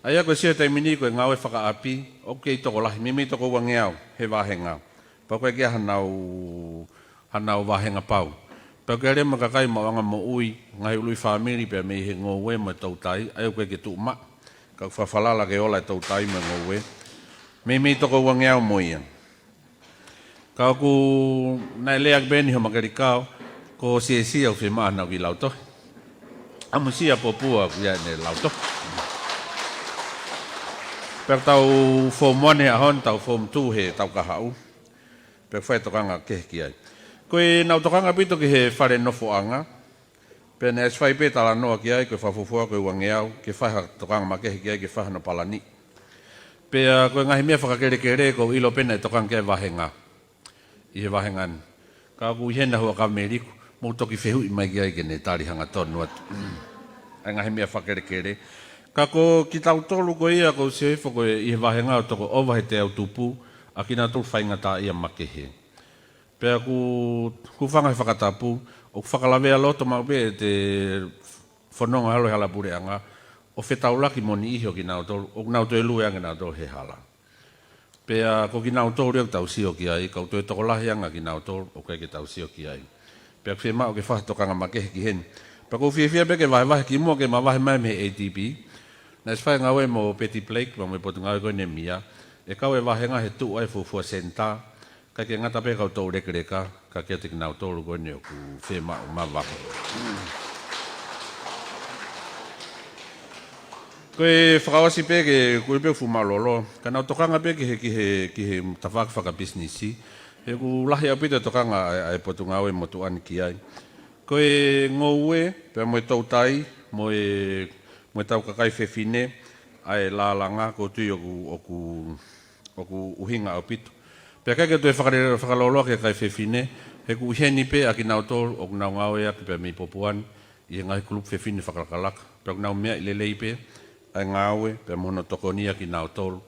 ʻA ia ko e sio he taimi ni ko e ngāue fakaʻapi, ʻoku kei tokolahi, meimei toko uangeau he vāhenga. Pea ʻoku ʻikai ke ʻi ai hanau, hanau vāhenga pau. Pea ʻoku ʻi ai leva mo e kakai maʻuʻanga moʻui, ngaahi ului fāmili pea mei he ngoue mo e toutai, ʻa ia ʻoku ʻikai ke tuʻu maʻu. Ka ʻoku fakafalala ke ola e toutai mo e ngoue. Meimei toko uangeau mo ia. Ka ʻoku, naʻe lea ki Peni ho Makelikao, ko Siesia ʻoku fiemaʻu naʻa nau kiʻi lautohi. ʻAmusia Popua ʻoku ʻi ai ʻene lautohi. Pea tau form one he ʻaho ni, tau form two he taʻu kahaʻu. Pea fai tokanga kehe ki ai. Ko ʻenau tokanga ʻaupito ki he fale nofoʻanga. Pea naʻe ʻosi fai pē talanoa ki ai, ko e fakafuofua ko e uangeau, ke fai ha tokanga makehe ki ai, ke fai hano palani. Pea ko e ngaahi meʻa fakakelekele, ʻoku ou ʻilo pē naʻe tokanga ki ai e vāhenga. ʻI he vāhenga ni. Ka ʻoku ʻi hena Huʻakavameiliku, mou toki fehuʻi mai ki ai ke ne tali hangatonu atu. ʻA e ngaahi meʻa fakakelekele. Ka ko kitautolu ko ia, ʻoku ou sio hifo ko e ʻi he vāhenga ʻoku toko ʻova he teau tupu, ʻa kinautolu faingataʻaʻia makehe. Pea ʻoku, ʻoku ou hūfanga he fakatapu, ʻoku fakalavea loto maʻu pē ʻete fononga holo he hala puleʻanga, ʻo fetaulaki mo e niʻihi ʻo kinautolu, ʻoku nau toe lue ange nautolu he hala. Pea ko kinautolu ia ʻoku tau sio ki ai, ka ʻoku toe tokolahi ange kinautolu, ʻoku ʻikai ke tau sio ki ai. Pea ʻoku fiemaʻu ke fai ha tokanga makehe ki heni. Pea ʻoku ou fiefia pē ke vahevahe kimuʻa ke mavahe mai mei he A D B. Naʻe ʻosi fai e ngāue mo Betty Blake, pea mo e Potungāue ko eni ʻe Mia. ʻE kau e vāhenga he tuʻu ʻa e fuofua senitā. ʻIkai ke ngata pē he kau toulekeleka, ka kiate kinautolu ko eni ʻoku fiemaʻu mavahe. Ko e fakaʻosi pē ke, ko e pē fuʻu mālōlō, ka nau tokanga pē ki he, ki he, ki he tafaʻaki fakapisinisi, he ʻoku lahi ʻaupito e tokanga ʻa e, ʻa e Potungāue Motuʻa ni ki ai. Ko e ngoue, pea mo e toutai, mo e, mo e tau kakai fefine, ʻa e lālanga, ʻoku ou tui ʻoku, ʻoku, ʻoku ʻuhinga ʻaupito. Pea ʻikai ke toe fakale-, fakalōloa ki he kakai fefine, he ʻoku ʻi heni pē ʻa kinautolu, ʻoku nau ngāueʻaki pē mei Popua ni, ʻi he ngaahi kulupu fefine fakalakalaka. Pea ʻoku nau meaʻi lelei pē, ʻa e ngāue, pea mo hono tokoni ʻa kinautolu,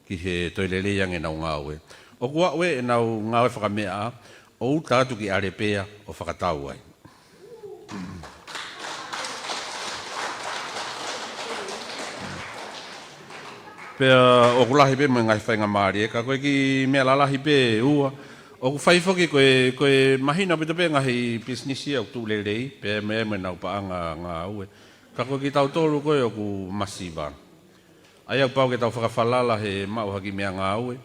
ki he toe lelei ange ʻenau ngāue. ʻOku aʻu ʻenau ngāue fakameʻa, ʻo uta atu ki ʻAlepea, ʻo fakatau ai. Pea ʻoku lahi pē mo e ngaahi faingamālie, ka ko e kiʻi meʻa lalahi pē ʻe ua, ʻoku fai foki ko e, ko e mahino ʻaupito pē ngaahi pisinisi ʻoku tuʻu lelei, pea mo e, mo ʻenau paʻanga ngāue. Ka ko kitautolu ko ē ʻoku masiva. ʻA ia ʻoku pau ke tau fakafalala he maʻu ha kiʻi meʻangāue,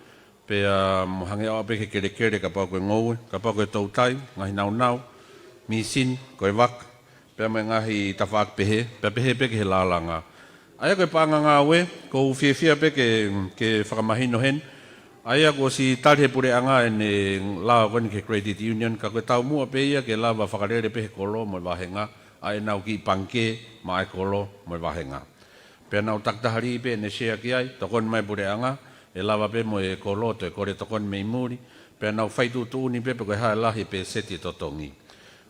pea mo hangē ʻo pē ke kelekele kapau ko e ngoue, kapau ko e toutai, ngaahi naunau, mīsini, ko e vaka, pea mo e ngaahi tafaʻaki pehē, pea pehē pē ki he lālanga. ʻA ia ko e paʻanga ngāue, ʻoku ou fiefia pē ke, ke fakamahino heni, ʻa ia kuo ʻosi tali he puleʻanga ʻene lao ko eni ki he credit union, ka ko e taumuʻa pē ia ke lava fakalele pē he kolo mo e vāhenga, ʻa ʻenau kiʻi pangikē, maʻa e kolo mo e vāhenga. Pea nau takitaha lī pē ʻene share ki ai, tokoni mai puleʻanga, ʻe lava pē mo e kolo toe kole tokoni mei muli, pea nau fai tuʻutuʻuni pē pe ko e hā e lahi e pēseti ʻe totongi.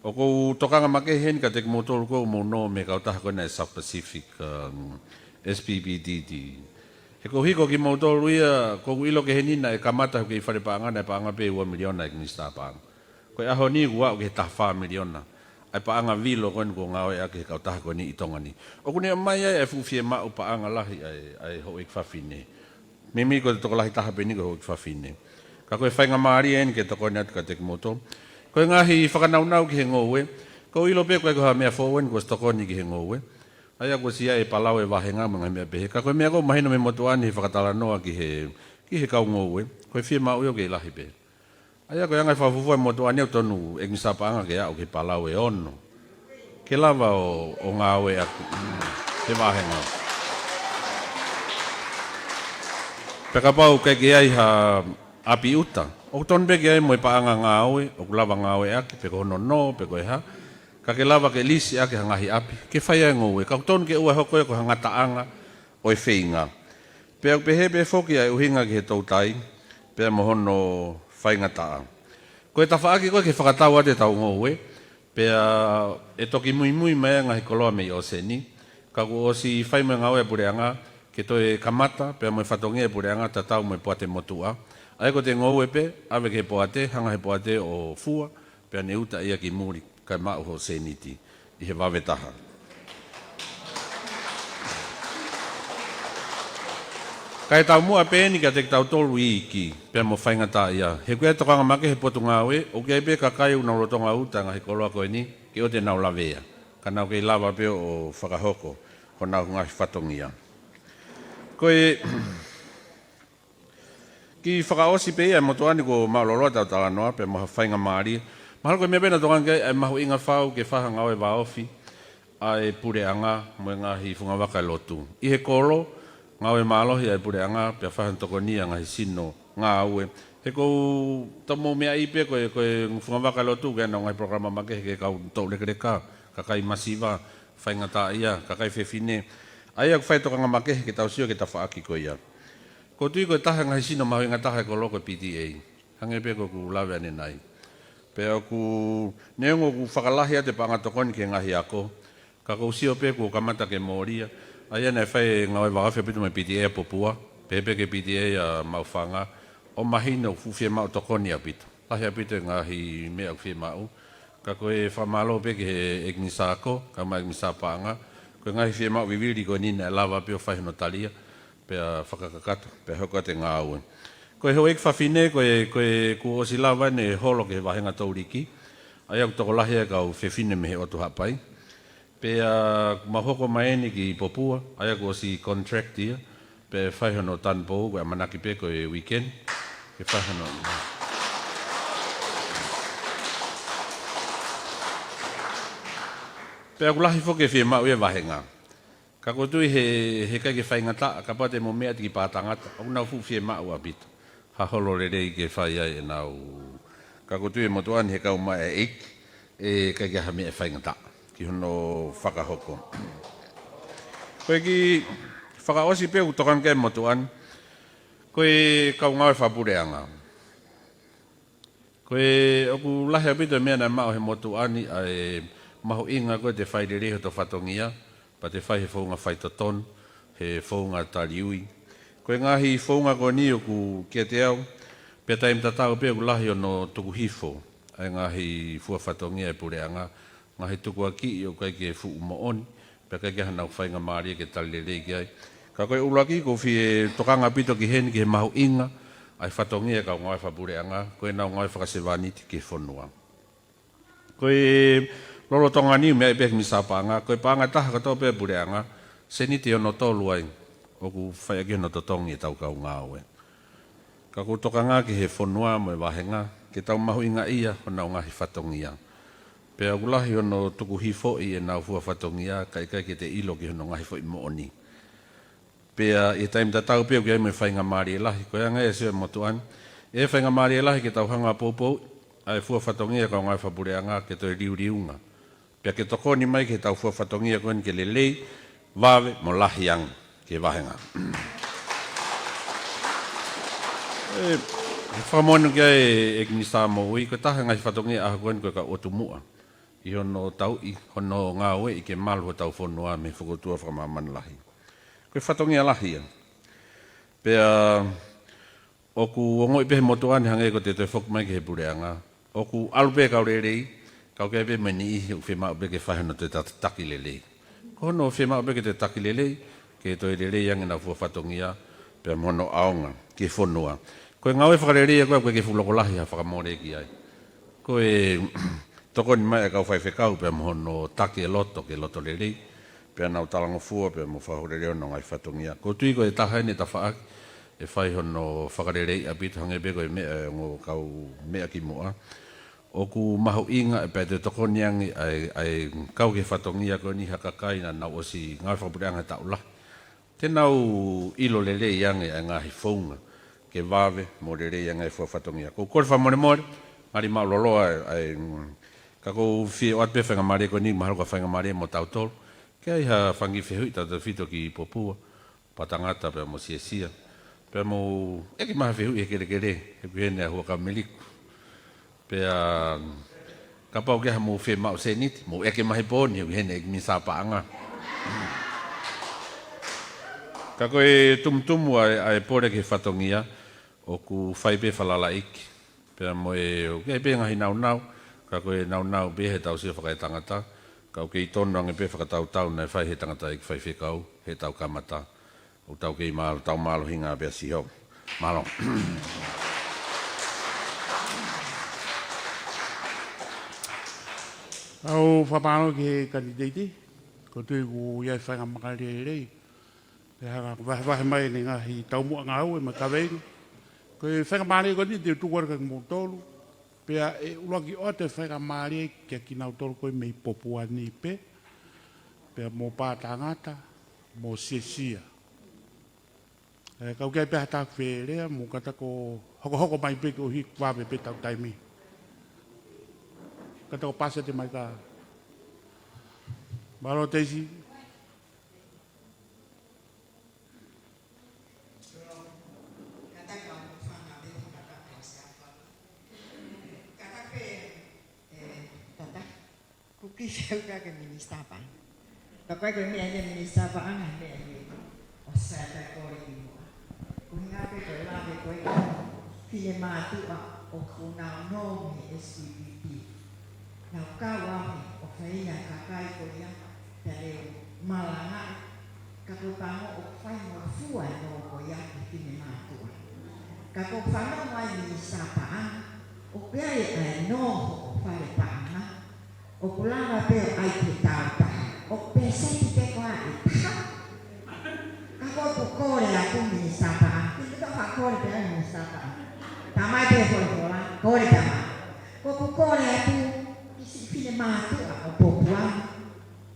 ʻOku ou tokanga makehe heni kiate kimoutolu ʻoku mou nō mei he kautaha ko ena ʻa e South Pacific, um, S P P D D. He ʻoku ou hiko kimoutolu ia, ʻoku ou ʻilo ki heni naʻe kamata hoku kiʻi fale paʻanga naʻe paʻanga pē ua miliona ʻEiki Minisitā Paʻanga. Ko e ʻaho ni kuo aʻu ki he taha fā miliona. ʻA e paʻanga vilo ko eni kuo ngāueʻaki he kautaha ko eni ʻi Tonga ni. ʻOku ne ʻomai ai ʻa e fuʻu fiemaʻu paʻanga lahi ʻa e, ʻa e houʻeiki fafine. Meimei ko e tokolahi taha pē eni ko e houʻeiki fafine. Ka ko e faingamālie eni ke tokoni atu kiate kimoutolu. Ko e ngaahi fakanaunau ki he ngoue. ʻOku ou ʻilo pē ʻoku ʻikai ko ha meʻa foʻou eni kuo ʻosi tokoni ki he ngoue. ʻA ia kuo ʻosi ʻi ai e palau e vāhenga mo e ngaahi meʻa pehē. Ka ko e meʻa ʻoku ou mahino mei he motuʻa ni he fakatatalanoa ki he, ki he kau ngoue. Ko e fiemaʻu ia ʻoku kei lahi pē. ʻA ia ko e anga e fakafuofua e motuʻa ni ʻoku tonu ʻEiki Minisitā Paʻanga ke aʻu ki he palau ʻe ono. Ke lava ʻo, ʻo ngāueʻaki he vāhenga. Pea kapau ʻoku ʻikai ke ʻi ai ha ʻapi ʻuta, ʻoku tonu pē ke ʻi ai mo e paʻanga ngāue ʻoku lava ngāueʻaki, pe ko hono nō, pe ko e hā, ka ke lava ke lisi ʻaki ha ngaahi ʻapi ke fai ai e ngoue, ka ʻoku tonu ke ʻoua ʻe hoko ia ko ha ngataʻanga ʻo e feinga. Pea ʻoku pehē pē foki ʻa e ʻuhinga ki he toutai pea mo hono faingataʻa. Ko e tafaʻaki ko ē ke fakatau atu ʻetau ngoue, pea ʻe toki muimui mai ʻa e ngaahi koloa mei ʻōseni, ka kuo ʻosi fai mo e ngāue ʻa e puleʻanga ke toe kamata pea mo e fatongia ʻa e puleʻanga tatau mo e poate motuʻa. ʻA ia ko ʻete ngoue pē, ʻave ki he poate, hanga ʻe he poate ʻo fua, pea ne ʻuta ia ki muli, kae maʻu hoʻo sēniti ʻi he vave taha. Kae taumuʻa pē eni kiate kitautolu iiki pea mo faingataʻaʻia, he ʻoku ʻi ai e tokanga makehe ʻa e Potungāue, ʻoku ʻi ai pē kakai ʻoku nau lolotonga ʻuta e ngaahi koloa ko eni ke ʻoua te nau lavea, ka nau kei lava pē ʻo fakahoko honau ngaahi fatongia. Ko e kiʻi fakaʻosi pē ia ʻa e motuʻa ni kuo mālōlō ʻetau talanoa pea mo ha faingamālie. Mahalo ko e meʻa pē naʻe tokanga ki ai ʻa e mahuʻinga fau ke fai ha ngāue vāofi ʻa e puleʻanga mo e ngaahi fungavaka ʻo e lotu. ʻI he kolo, ngāue mālohi ʻa e puleʻanga pea fai hono tokonia e ngaahi sino ngāue. He ʻoku tau mou meaʻi pē ko e, ko e fungavaka ʻo e lotu ʻoku ʻi ai honau ngaahi polokalama makehe ki he kau toulekeleka, kakai masiva, faingataʻaʻia, kakai fefine. ʻA ia ʻoku fai e tokanga makehe ke tau sio ki he tafaʻaki ko ia. ʻOku ou tui ko e taha e ngaahi sino mahuʻinga taha ʻo e kolo ko e P T A. Hangē pē ko ʻeku lave ʻanenai. Pea ʻoku, neongo ʻoku fakalahi atu e paʻanga tokoni ki he ngaahi ako, ka ʻoku ou sio pē kuo kamata ke mōlia. ʻA ia naʻe fai e ngāue vāofi ʻaupito mo e P T A ʻa Popua, pehē pē ki he P T A ʻa Maʻufanga, ʻo mahino ʻoku fuʻu fiemaʻu tokoni ʻaupito. Lahi ʻaupito e ngaahi meʻa ʻoku fiemaʻu. Ka ko e fakamālō pē ki he ʻEiki Minisitā Ako, kae ʻumaʻā e ʻEiki Minisitā Paʻanga, ko e ngaahi fiemaʻu vivili ko eni naʻe lava pē ʻo fai hono talia, pea fakakakato, pea hoko atu e ngāue. Ko e houʻeiki fafine, ko e, ko e kuo ʻosi lava eni e holo ki he vāhenga Touliki, ʻa ia ʻoku tokolahi ai e kau fefine mei he ʻOtu Haʻapai. Pea ʻoku mau hoko mai eni ki Popua, ʻa ia kuo ʻosi contract ia, pea fai hono tanupou, ko e ʻamanaki pē ko e weekend ke fai hono. Pea ʻoku lahi foki e fiemaʻu ia ʻa e vāhenga. Ka ʻoku ou tui he, he ʻikai ke faingataʻa, kapau te mou meʻa atu ki Pātangata, ʻoku nau fuʻu fiemaʻu ʻaupito ha holo lelei ke fai ai ʻenau. Ka ʻoku ou tui ʻe motuʻa ni he kau mai ʻa e ʻEiki, ʻe ʻikai ke ʻi ai ha meʻa ʻe faingataʻa ki hono fakahoko. Ko e kiʻi fakaʻosi pē ʻoku tokanga ki ai e motuʻa ni, ko e kau ngāue fakapuleʻanga. Ko e ʻoku lahi ʻaupito e meʻa naʻe maʻu ʻe he motuʻa ni ʻa e mahuʻinga ko ē te fai lelei hoto fatongia, pea te fai he founga faitotonu, he founga taliui. Ko e ngaahi founga ko eni ʻoku kiate au, pea taimi tatau pē ʻoku lahi hono tuku hifo ʻa e ngaahi fua fatongia ʻa e puleʻanga, ngaahi tukuakiʻi ʻoku ʻikai ke fuʻu moʻoni, pea ʻikai ke ʻi ai haʻanau faingamālie ke tali lelei ki ai. Ka ko e ʻuluaki ʻoku ou fie tokanga ʻaupito ki heni ki he mahuʻinga ʻa e fatongia ʻa e kau ngāue fakapuleʻanga, ko ʻenau ngāue fakasevāniti ki he fonua. Ko e lolotonga ni, meʻa pē ki he Minisitā Paʻanga, ko e paʻanga ʻe taha kotoa pē ʻa e puleʻanga, sēniti ʻe ono tolu ai ʻoku fai ʻaki hono totongi ʻetau kau ngāue. Ka ʻoku ou tokanga ki he fonua mo e vāhenga, ke tau mahuʻingaʻia honau ngaahi fatongia. Pea ʻoku lahi hono tuku hifoʻi ʻenau fua fatongia, kae ʻikai ke te ʻilo ki hono ngaahi foʻi moʻoni. Pea ʻi he taimi tatau pē ʻoku ʻi ai mo e faingamālie lahi, ko e anga ia ʻa e sio ʻa e motuʻa ni, ʻe faingamālie lahi ke tau hanga ʻo poupou ʻa e fua fatongia ʻa e kau ngāue fakapuleʻanga ke toe liuliunga. Pea ke tokoni mai ki heʻetau fua fatongia ko eni ke lelei, vave mo lahi ange ki he vāhenga. ʻE, fakamoʻoni ki ai ʻEiki Minisitā Moʻui, ko e taha e ngaahi fatongia ʻaho ko eni ko e kau ʻotu muʻa ʻi hono tauʻi, hono ngāueʻi ke malu hotau fonua mei he fokoutua fakamāmani lahi. Ko e fatongia lahi ia. Pea ʻoku ongoʻi pē ʻe he motuʻa ni hangē ko ʻete toe foki mai ki he puleʻanga, ʻoku ʻalu pē kau lelei, ka ʻoku ʻi ai pē mo e niʻihi ʻoku fiemaʻu pē ke fai hono toe ta-, taki lelei. Ko hono fiemaʻu pē ke toe taki lelei, ke toe lelei ange ʻenau fua fatongia, pea mo hono ʻaonga ki he fonua. Ko e ngāue fakalelei ʻa ko ē ʻoku ʻikai ke fuʻu loko lahi ha fakamole ki ai. Ko e tokoni mai ʻa e kau faifekau pea mo hono taki e loto ke loto lelei, pea nau talangofua pea mo fakahoko lelei honau ngaahi fatongia. ʻOku ou tui ko e taha eni e tafaʻaki ʻe fai hono fakaleleiʻi ʻaupito, hangē pē ko e meʻa ʻa e ongo kau meʻa kimuʻa. ʻOku mahuʻinga ʻe pea toe tokoni ange ʻa e, ʻa e kau ki he fatongia ko eni ha kakai naʻa nau ʻosi ngāue fakapuleʻanga he taʻu lahi. Te nau ʻilo lelei ange ʻa e ngaahi founga ke vave mo lelei ange ʻa e fua fatongia. Ko u kole fakamolemole, ngali mālōlō ʻa e, ʻa e, mm, ka ko u fie ʻoatu pē faingamālie ko eni, mahalo ko e faingamālie mo tautolu ke ʻai ha fanga fehuʻi tautautefito ki Popua, Patangata pea mo Siasia. Pea mou ʻeke mai ha fehuʻi he kelekele, he ko eni ʻa Huʻakavameiliku. Pea kapau ʻoku ʻi ai haʻamou fiemaʻu sēniti, mou ʻeke mai he pooni, he ko eni ʻEiki Minisitā Paʻanga. Ka ko e tumutumu ʻa e, ʻa e pole ki he fatongia, ʻoku fai pē falalaʻeiki. Pea mo e, ʻoku ʻi ai pē ngaahi naunau, ka ko e naunau pē heʻetau sio fakaetangata, ka ʻoku kei tonu ange pē fakatautau naʻe fai he tangataʻeiki faifekau heʻetau kamata. ʻOku tau kei mālō, tau mālohinga pē ʻa Sihova. Mālō. ʻOku ou fakamālō ki he kanititeiti, ko u tui ʻoku ʻi ai e faingamālie lelei ke hanga ʻo vahevahe mai ʻene ngaahi taumuʻa ngāue mo e kaveinga. Ko e faingamālie ko eni te u tuku atu kia kimoutolu, pea ʻe ʻuluaki ʻoatu e faingamālie kia kinautolu ko ē mei Popua ni pē, pea mo Patangata, mo Siasia. ʻE, ka ʻoku ʻi ai pē ha taha fie lea, mou kātaki ʻo hokohoko mai pē koeʻuhi ʻoku vave pē ʻetau taimi. Kātaki ʻo paasi atu e maika. Mālō Teisi. Kātaki ʻo fanga pē, kātaki ʻo siapa. Kātaki pē, ʻe, kātaki. Ko e kiʻi fehuʻi kia Minisitā Paʻanga. Ka ko e meʻa ia Minisitā Paʻanga, meʻa ia ʻo sātai kole ki muʻa. Ko e ʻuhinga pē ko e lave ko ē ki he finemātuʻa ʻoku nau nofo he S P P P. Nau kau au he ʻo feinga kakai ko ia, ta leo malanga, ka ko e pango ʻoku fai mo fua e nofo ko ia ki he finemātuʻa. Ka ko e fanongo ai Minisitā Paʻanga, ʻoku ʻi ai e nofo ʻo fale paʻanga, ʻoku lava pē ʻo ʻai ke tau taha. ʻOku pēseti pē ko ē ʻe taha. Ka ko ʻeku kole atu Minisitā Paʻanga. Ki he ka fakakole pē ʻa Minisitā Paʻanga. Tamai pē folofola, kole tamai. Ko ʻeku kole atu ki siʻi finemātuʻa ʻo Popua ni.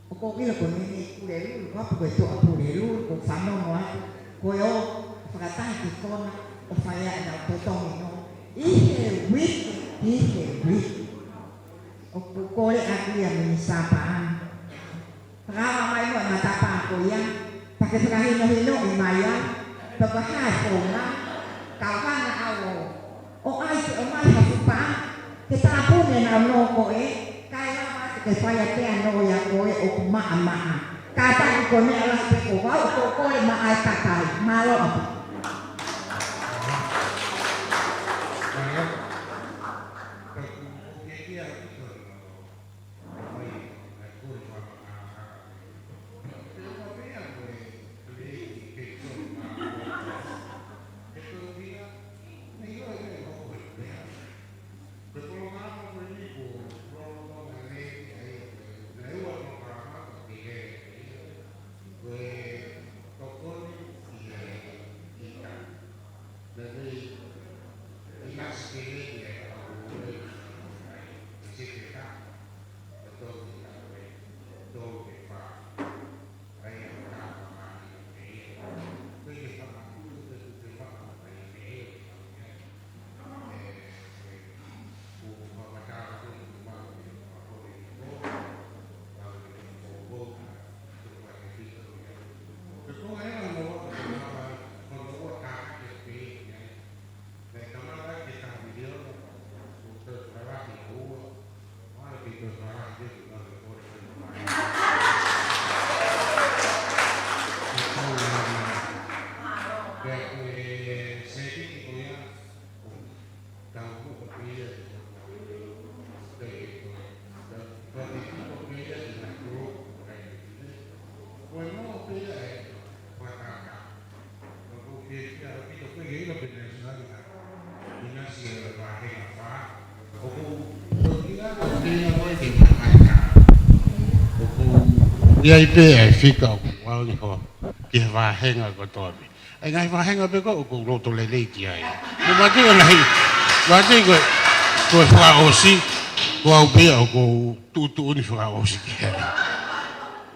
ʻOku ou ʻilo ko e meʻa ʻi Pulelulu, ko ʻapi ko e toʻa Pulelulu, ko e fanongo atu. Ko e ō, fakataha ki kona, ʻo fai ai ʻenau totongi nofo. ʻI he uike, ʻi he uike. ʻOku ou kole atu ia Minisitā Paʻanga. Fakahā mai mo e matapā ko ia, pea ke fakahinohinoʻi mai au, pea ko e hā e founga, kau hanga au ʻo, ʻo ʻai ke ʻomai ha fuʻu paʻanga, ke tāpuni ʻenau nofo ko ē, kae lava ke fai atu ʻa e nofo ia ko ē ʻoku maʻamaʻa. Kātaki ko e meʻa lahi pē ko au, ʻoku ou kole maʻa e kakai. Mālō ʻaupito. ʻI ai pē ʻa e fika ʻoku ʻalu hifo ki he vāhenga kotoa pē. ʻA e ngaahi vāhenga pē ko ē ʻoku ou loto lelei ki ai. Ko e mātuʻa lahi, mātuʻa ko e, ko e fakaʻosi, ko au pē ʻoku ou tuʻutuʻuni fakaʻosi ki ai.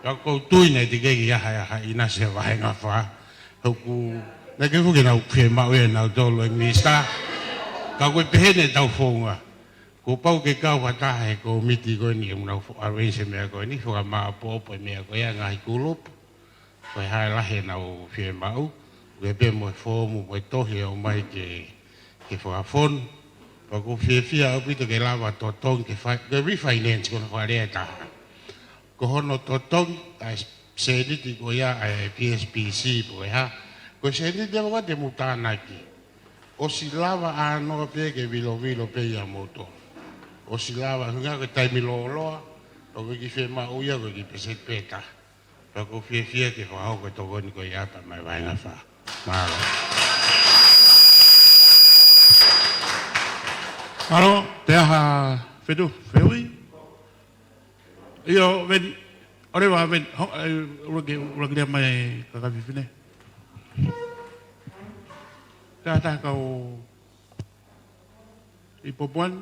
Ka ʻoku ou tui naʻe teʻeki ai ke ʻi ai ha, ha ʻinasi he vāhenga fā. ʻOku, naʻe ʻikai ke fuʻu ke nau fiemaʻu ʻe nautolu e minisitā. Ka ko e pehē ni ʻetau founga. Kuo pau ke kau ha taha he kōmiti ko eni ʻoku nau fo-, arrange e meʻa ko eni, fakamāʻopoʻopo e meʻa ko ia ngaahi kulupu. Ko e hā e lahi ʻenau fiemaʻu. Ko e pē mo e foomu, mo e tohi ʻe ʻomai ke, ke fakafonu. Pea ʻoku ou fiefia ʻaupito ke lava totongi ke fai, ke refinance ko hono fakalea ʻe taha. Ko hono totongi ʻa e sēniti ko ia ʻa e P S P C pe ko e hā. Ko e sēniti ia ʻoku te mutanaki. ʻOsi lava ʻānoa pē ke vilovilo pē ia moutolu. ʻOsi lava, hangē ko e taimi lōloa, ʻoku ʻikai ke fiemaʻu ia ko e kiʻi peseti pē ʻe taha. Pea ʻoku ou fiefia ke fakahoko e tokoni ko ia pea mei he vahenga fā. Mālō. Mālō, Teaha Fetu, Fehuʻi. ʻIo, Veni. ʻOleva, Veni. Ho, e, ʻuluaki, ʻuluaki lea mai kakafi fine. Teaha taha kau ʻi Popoani.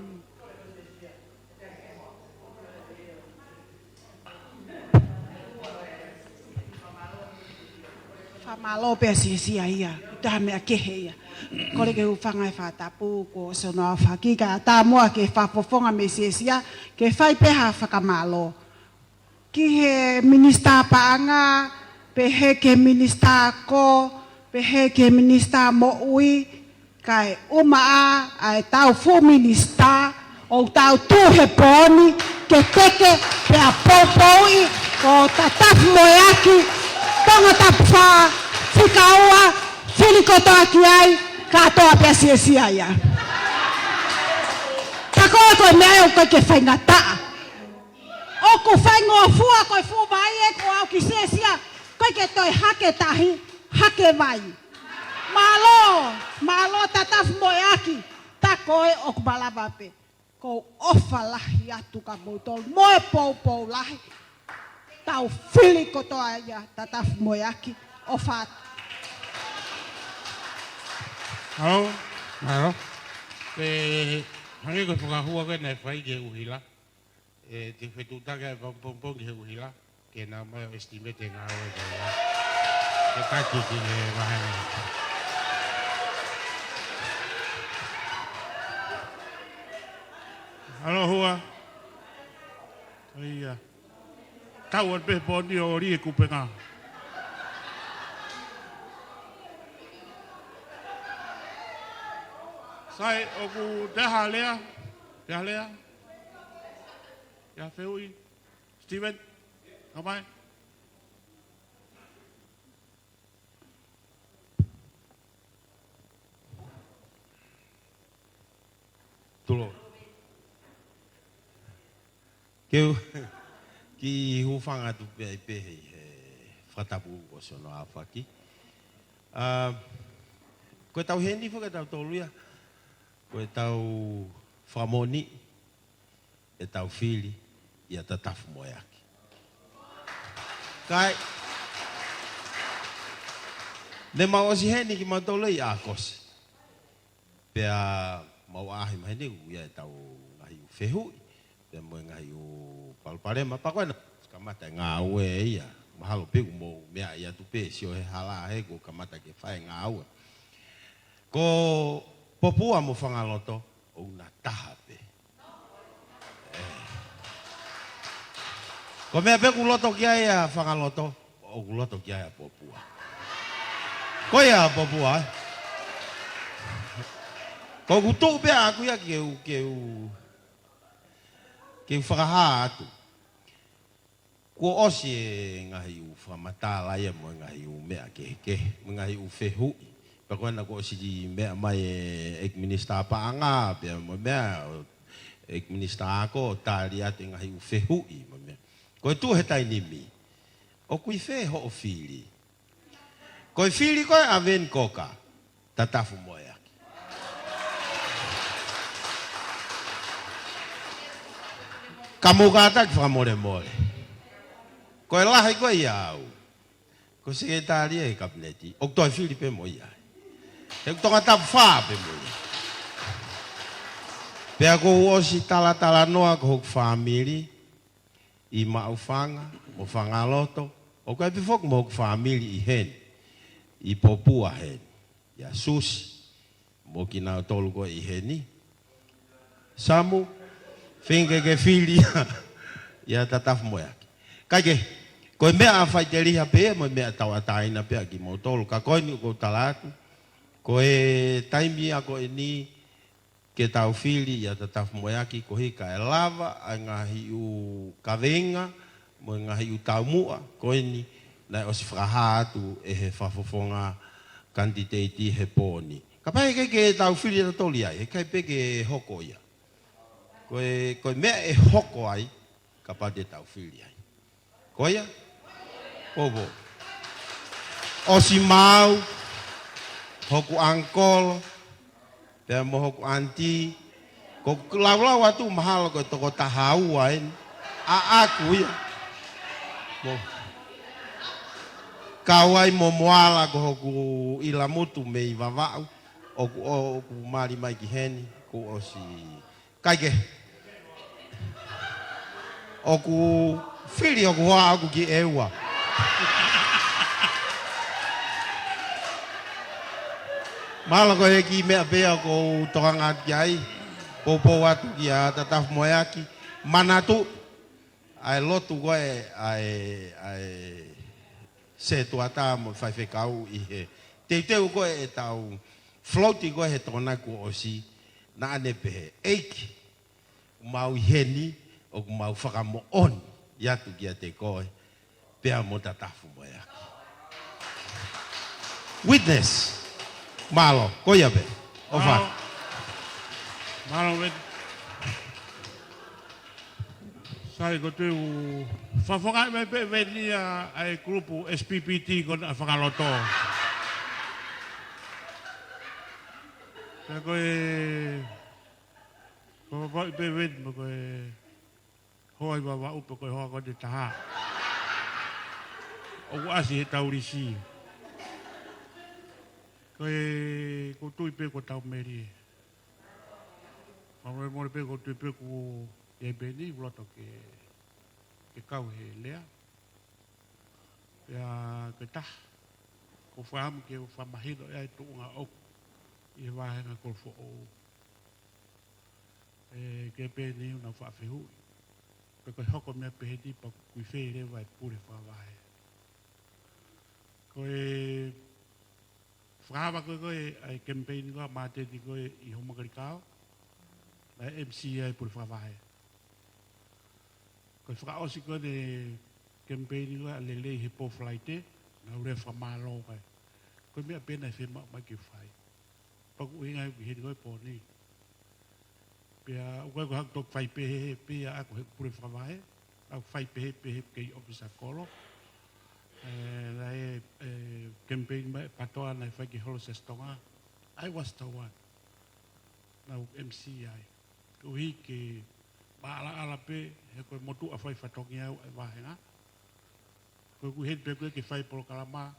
Fakamālō pea siesia ia, taha meʻa kehe ia. Kole ke u hūfanga he fakatapu, ko Sono Aofaki, ka ʻatā muʻa ke fakafofonga mei siesia, ke fai pē ha fakamālō. Ki he minisitā paʻanga, pehē ki he minisitā ako, pehē ki he minisitā moʻui, kae ʻumaʻā ʻa e tau fuʻu minisitā, ʻoku tau tuʻu he pooni, ke teke, pea poupouʻi, ko Tatafu Moeaki, Tongatapu fā, fika ua, fili kotoa ki ai, kātoa pea siesia ia. Ka ko e ko e meʻa ʻoku ʻikai ke faingataʻa. ʻOku faingofua ko e fuʻu vai ē ko au ki siesia, ʻikai ke toe hake tahi, hake vai. Mālō, mālō Tatafu Moeaki, tā ko ē ʻoku malava pē. Ko e ʻofa lahi atu kia moutolu, mo e poupou lahi. Tau fili kotoa ia, Tatafu Moeaki, ʻofa atu. Mālō, mālō. Pea hangē ko e fakahua ko ē naʻe fai ki he ʻuhila. ʻE, te u fetuʻutaki ʻa e pongipongi ki he ʻuhila, ke nau ʻomai ʻo estimate e ngāue ko ia. Ke taki ki he vahanga. Mālō Hua. ʻIo. Tau atu pē he pooni ʻo ʻoli e kupenga. Sai, ʻoku Teaha lea, Teaha lea. Teaha Fehuʻi. Steven, come on. Tulo. Ke u kiʻi hūfanga atu pē ai pē he, he fakatapu ko Sono Aofaki. ʻA, ko e tau heni foki ʻa tautolu ia. Ko e tau fakamoʻoni ʻe tau fili ʻia Tatafu Moeaki. Kae, ne mau ʻosi heni kimautolu ʻi ʻAokosi. Pea mau ʻaʻahi mai heni ʻoku ʻi ai e tau ngaahi ʻū fehuʻi. Pea mo e ngaahi ʻū palopalema. Pea ko ena kamata e ngāue ia. Mahalo pē ʻoku mou meaʻi atu pē sio he hala he kuo kamata ke fai e ngāue. Ko Popua mo Fangaloto, ʻoku na taha pē. ʻE. Ko e meʻa pē ʻoku loto ki ai ʻa Fangaloto, ʻoku loto ki ai ʻa Popua. Ko ia ʻa Popua, ē. Ko ʻeku tuʻu pē ʻaʻaku ia ke u, ke u, ke u fakahā atu. Kuo ʻosi e ngaahi ʻū fakamatala ia mo e ngaahi ʻū meʻa kehekehe, mo e ngaahi ʻū fehuʻi. Pea ko ena kuo ʻosi meʻa mai e ʻEiki Minisitā Paʻanga, pea mo e meʻa, ʻEiki Minisitā Ako, tali atu e ngaahi ʻū fehuʻi, mo e meʻa. Ko e tuʻu he taimi ni, ʻoku ʻi fē hoʻo fili? Ko e fili ko ē ʻa Veni Koka, Tatafu Moeaki. Ka mou kātaki fakamolemole. Ko e lahi ko ia au. Ko e sekelitali e Kapineti. ʻOku toe fili pē mo ia. He ʻoku Tongatapu fā pē mo ia. Pea kuo u ʻosi talatalanoa ko hoku fāmili. ʻI Maʻufanga, mo Fangaloto, ʻoku ʻi ai pē foki mo hoku fāmili ʻi heni. ʻi Popua heni. ʻIa Susi, mo kinautolu ko ē ʻi heni. Samu, feinga ke fili ia Tatafu Moeaki. Kae kehe, ko e meʻa faʻiteliha pē, mo e meʻa tauʻatāina pē ʻa kimoutolu. Ka ko eni ʻoku ou tala atu, ko e taimi ia ko eni, ke tau fili ia Tatafu Moeaki koeʻuhi kae lava ʻa e ngaahi ʻū kaveinga mo e ngaahi ʻū taumuʻa ko eni naʻe ʻosi fakahā atu ʻe he fakafofonga kanititeiti he pō ni. Kapau ʻe ʻikai ke tau fili ia Toli ai, ʻe ʻikai pē ke hoko ia. Ko e, ko e meʻa ʻe hoko ai, kapau te tau fili ai. Ko ia? Poupou. ʻOsi maau, hoku uncle, pea mo hoku aunty, ko e laulau atu mahalo ko e toko taha ua eni, ʻaʻaku ia. Mo. Kau ai mo Moala ko hoku ʻilamutu mei Vavaʻu, ʻoku, ʻoku mali mai ki heni, kuo ʻosi Kae kehe, ʻoku fili hoku hoa ʻaʻaku ki ʻEua. Mahalo ko e kiʻi meʻa pē ia ʻoku ou tokanga atu ki ai, poupou atu kia Tatafu Moeaki, manatu, ʻa e lotu ko ē, ʻa e, ʻa e setuata mo e faifekau ʻi he teuteu ko ē ʻetau float ko ē he Tokonaki kuo ʻosi, naʻa ne pehē, ʻEiki, ʻoku mau ʻi heni, ʻoku mau fakamoʻoni atu kiate koe, pea mo Tatafu Moeaki. Witness. Mālō, ko ia pē. ʻOfa. Mālō. Mālō, Veni. Sai, ko e tuʻu fakafofongaʻi mai pē Veni ʻa e kulupu S P P T ko ena fakaloto. Pea ko e, ko e fakafofongaʻi pē Veni, mo ko e hoa ʻi Vavaʻu pe ko e hoa ko eni ʻe taha. ʻOku ʻasi he taulisi. Ko e, ʻoku ou tui pē kuo tau melie. Mālō e mole pē ʻoku ou tui pē kuo ʻi ai pē ʻi loto ke, ke kau he lea. Pea ko e taha, ʻoku ou fakaʻamu ke u fakamahino ʻa e tuʻunga ʻoku ʻi he vāhenga kolofoʻou. ʻE, ke pehē ni ʻoku nau faʻa fehuʻi pe ko e hoko meʻa pehē ni pea ʻoku ʻi fē leva e pule fakavahe. Ko e fakaava ko ē ko ē ʻa e campaign ko ē ʻa Māteni ko ē ʻi Hoʻomakalikao, naʻe M C ai e pule fakavahe. Ko e fakaʻosi ko ē ʻene campaign ko ē ʻa Lelei he pō Falaite, naʻa ku lea fakamālō ai. Ko e meʻa pē naʻe fiemaʻu mai ke fai. Pea ʻoku ʻuhinga ʻeku ʻi heni ko ē he pō ni. Pea ʻoku ʻikai ko haʻaku toki fai pehē pē ia ʻaʻaku he pule fakavahe, ʻoku fai pehē pē he kei ʻōfisa kolo. ʻE, naʻe, ʻe, campaign mai ʻa Patoa naʻe fai ki he Holo Siasi Tonga. I was the one. Naʻa ku M C ai. Koeʻuhi ke maʻalaʻala pē, he ko e motuʻa fai fatongia ʻo e vāhenga. Ko ʻeku ʻi heni pē ko ē ke fai polokalama,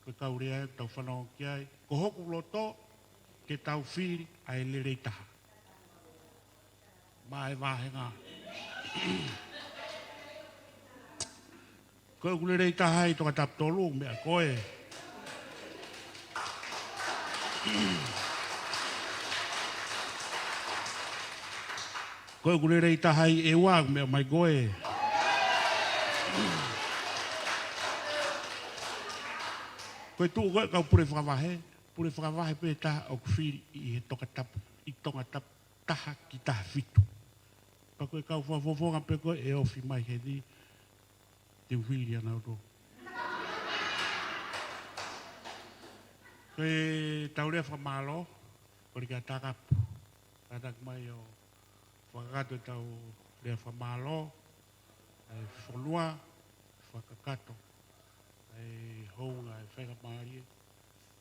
ko e kau lea ʻoku tau fanongo ki ai. Ko hoku loto, ke tau fili ʻa e lelei taha maʻa e vāhenga. Ko ʻeku lelei taha ʻi Tongatapu tolu, meʻa ko ē. Ko ʻeku lelei taha ʻi ʻEua, meʻa mai ko ē. Ko e tuʻu ko ē kau pule fakavahe, pule fakavahe pē taha ʻoku fili ʻi he Tongatapu, ʻi Tongatapu taha ki taha fitu. Pea ko e kau fakafofonga pē ko ē ʻe ofi mai heni, te u fili ʻa nautolu. Ko ʻetau lea fakamālō, kole kia Takapu. Kātaki mai ʻo fakakakato ʻetau lea fakamālō, ʻa e fonua, fakakakato ʻa e hounga ʻa e faingamālie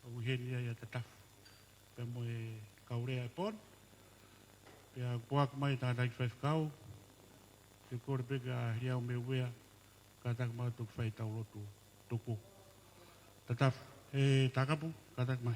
ʻoku ʻi heni ai ʻa Tatafu pea mo e kau lea ʻi he pō ni. Pea ʻoku ʻoatu mai ʻe he tangataʻeiki faifekau, te u kole pē kia Heliau Meuvea, kātaki mai ʻo toki fai ʻetau lotu tuku. Tatafu, ʻe Takapu, kātaki mai.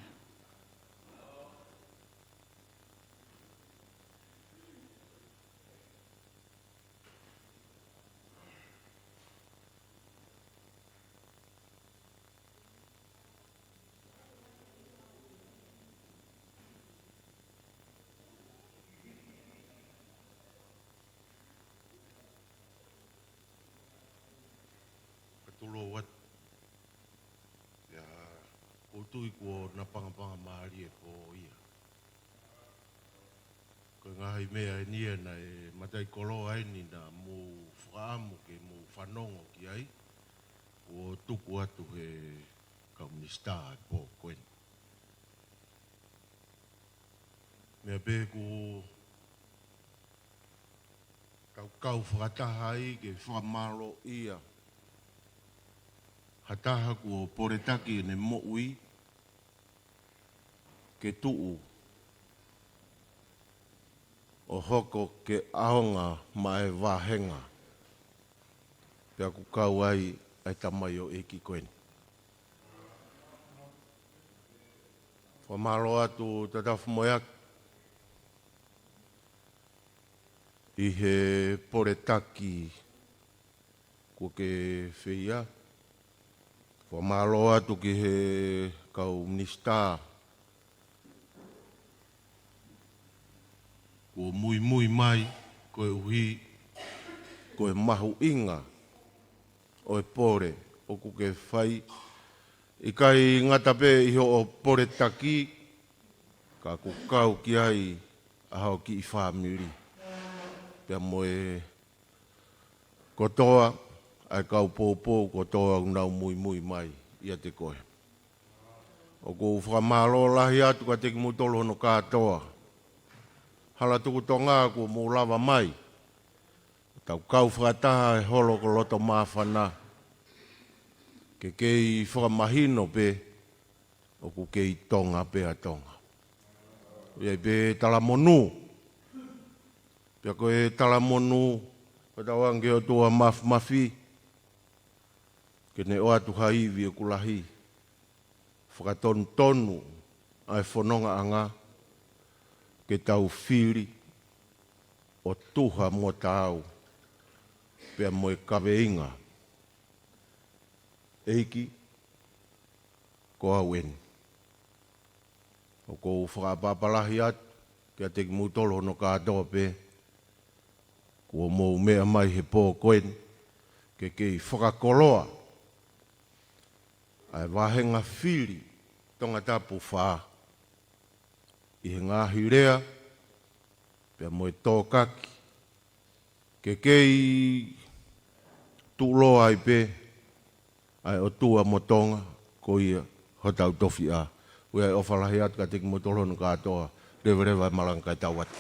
Tui kuo napangapanga mālie pō ia. Ko e ngaahi meʻa eni ia naʻe mataʻikoloa eni naʻa mou fakaʻamu ke mou fanongo ki ai, kuo tuku atu he kau minisitā e pō ko eni. Meʻa pē ʻoku tau kau fakataha ai ke fakamālōʻia ha taha kuo poletaki ʻene moʻui ke tuʻu ʻo hoko ke ʻaonga maʻa e vāhenga. Pea ʻoku kau ai ʻa e tamaioʻeiki ko eni. Fakamālō atu Tatafu Moeaki ʻi he poletaki kuo ke feia. Fakamālō atu ki he kau minisitā kuo muimui mai, koeʻuhi ko e mahuʻinga ʻo e pole ʻoku ke fai. ʻIkai ngata pē ʻi hoʻo poletaki, ka ʻoku kau ki ai ʻa hoʻo kiʻi fāmili pea mo e kotoa ʻa e kau poupou kotoa ʻoku nau muimui mai ʻiate koe. ʻOku ou fakamālō lahi atu kiate kimoutolu hono kātoa. Hala Tuku Tonga kuo mou lava mai, tau kau fakataha he holo ko loto māfana, ke kei fakamahino pē ʻoku kei Tonga pē ʻa Tonga. ʻI ai pē talamonū, pea ko e talamonū, ko tau ange ki he ʻOtua Māfimafi ke ne ʻoatu ha ivi ʻoku lahi, fakatonutonu ʻa e fonongaʻanga ke tau fili ʻo tuha mo taau pea mo e kaveinga. ʻEiki, ko au eni. ʻOku ou fakaʻapaʻapa lahi atu kiate kimoutolu hono kātoa pē kuo mou meʻa mai he pō ko eni ke kei fakakoloa ʻa e vāhenga fili Tongatapu fā ʻi he ngaahi lea pea mo e tōkaki ke kei tuʻuloa ai pē ʻa e ʻOtua mo Tonga, ko ia hotau tofiʻa. ʻOku ʻi ai e ʻofa lahi atu kiate kimoutolu hono kātoa, leveleva e malanga kae tau atu.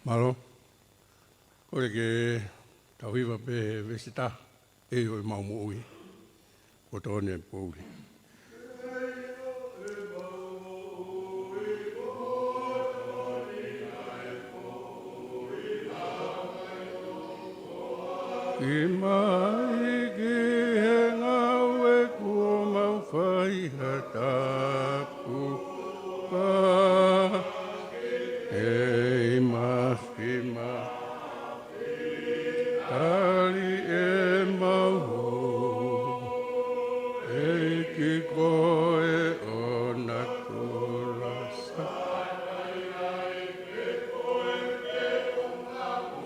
Mālō. Kole ke tau hiva pē he veesi ʻe taha, ʻEiki ʻo ʻemau moʻui, kuo tō ni ʻa e poʻuli. Ki mai ki he ngāue kuo mau fai ha tapu pē, ʻi he mafi ma tali ʻemau hū, ʻEiki ko e ʻona kulasa.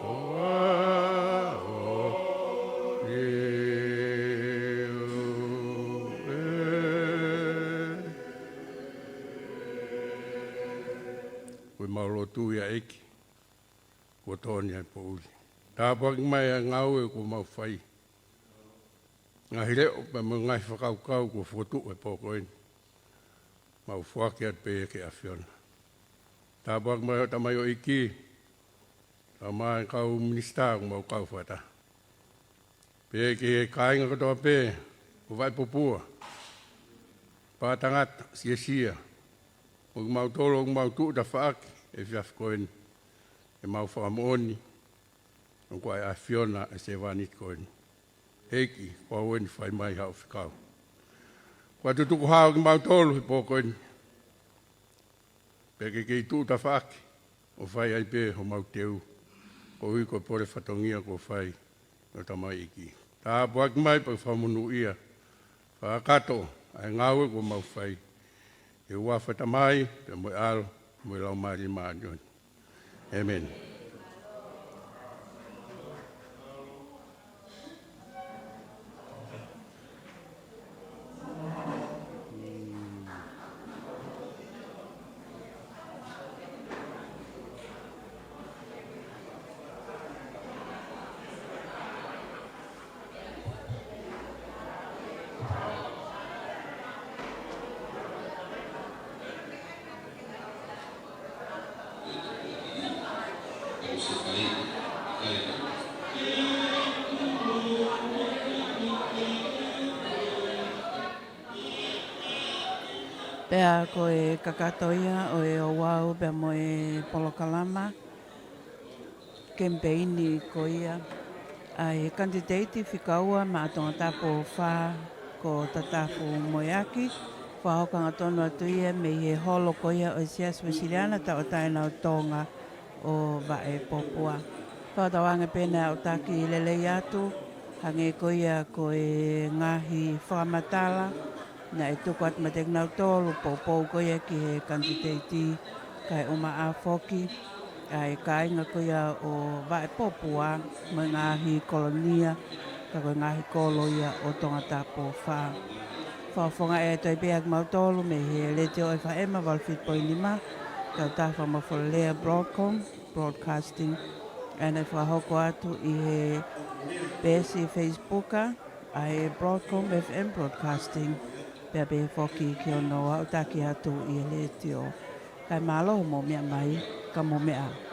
ʻO aʻu liu pē. Ko ʻemau lotu ia ʻEiki, kuo tō ni ʻa e poʻuli. Tāpuaki mai ʻa e ngāue kuo mau fai. Ngaahi leʻo pea mo e ngaahi fakakaukau kuo fokotuʻu he pō ko eni, mau foaki atu pē ia ki he ʻAfiona. Tāpuaki mai hoʻo tamaioʻeiki, pea mo e kau minisitā kuo mau kau fakataha. Pea ki he kāinga kotoa pē ʻo Vaipupua, pātangata, siasia, mo kimautolu ʻoku mau tuʻu tafaʻaki he efiafi ko eni, ʻemau fakamoʻoni ʻoku ʻa e ʻAfiona ʻa e sevāniti ko eni. ʻEiki, ko au eni, fai mai haʻo fekau. Ko e tutuku hao kimautolu he pō ko eni, pea ke kei tuʻu tafaʻaki ʻo fai ai pē homau teu, koeʻuhi ko e pole fatongia kuo fai ʻe hoʻo tamaioʻeiki. Tāpuaki mai pea fakamonūʻia. Fakakakato ʻa e ngāue kuo mau fai. ʻI he huafa ʻo e Tamai, pea mo e ʻAlo, mo e Laumālie Māʻoniʻoni. ʻĒmeni. Pea ko e kakato ia ʻo e ouau pea mo e polokalama kemipeini ko ia ʻa e kanititeiti fika ua maʻa Tongatapu fā ko Tatafu Moeaki, fakahoko hangatonu atu ia mei he holo ko ia ʻo e Siasi Uēsiliana Tauʻatāina ʻo Tonga ʻo Vaʻepopua. Fakatauange pē naʻe aʻutaki lelei atu, hangē ko ia ko e ngaahi fakamatala naʻe tuku atu maʻa kinautolu, poupou ko ia ki he kanititeiti, kae ʻumaʻā foki ʻa e kāinga ko ia ʻo Vaʻepopua mo e ngaahi kolonia, ka ko e ngaahi kolo ia ʻo Tongatapu fā. Fakafofongaʻi atu ai pē ʻa kimautolu mei he Letiō ʻo e F M valu fitu poini nima, kae ʻumaʻā Fakamoʻui Lea Broadcom Broadcasting, ʻa ia naʻe fakahoko atu ʻi he peesi Facebook ʻa e Broadcom F M Broadcasting, pea pehē foki ki hono aʻutaki atu ʻi he letiō. Kae mālō hoʻomou meʻa mai, ka mou meʻa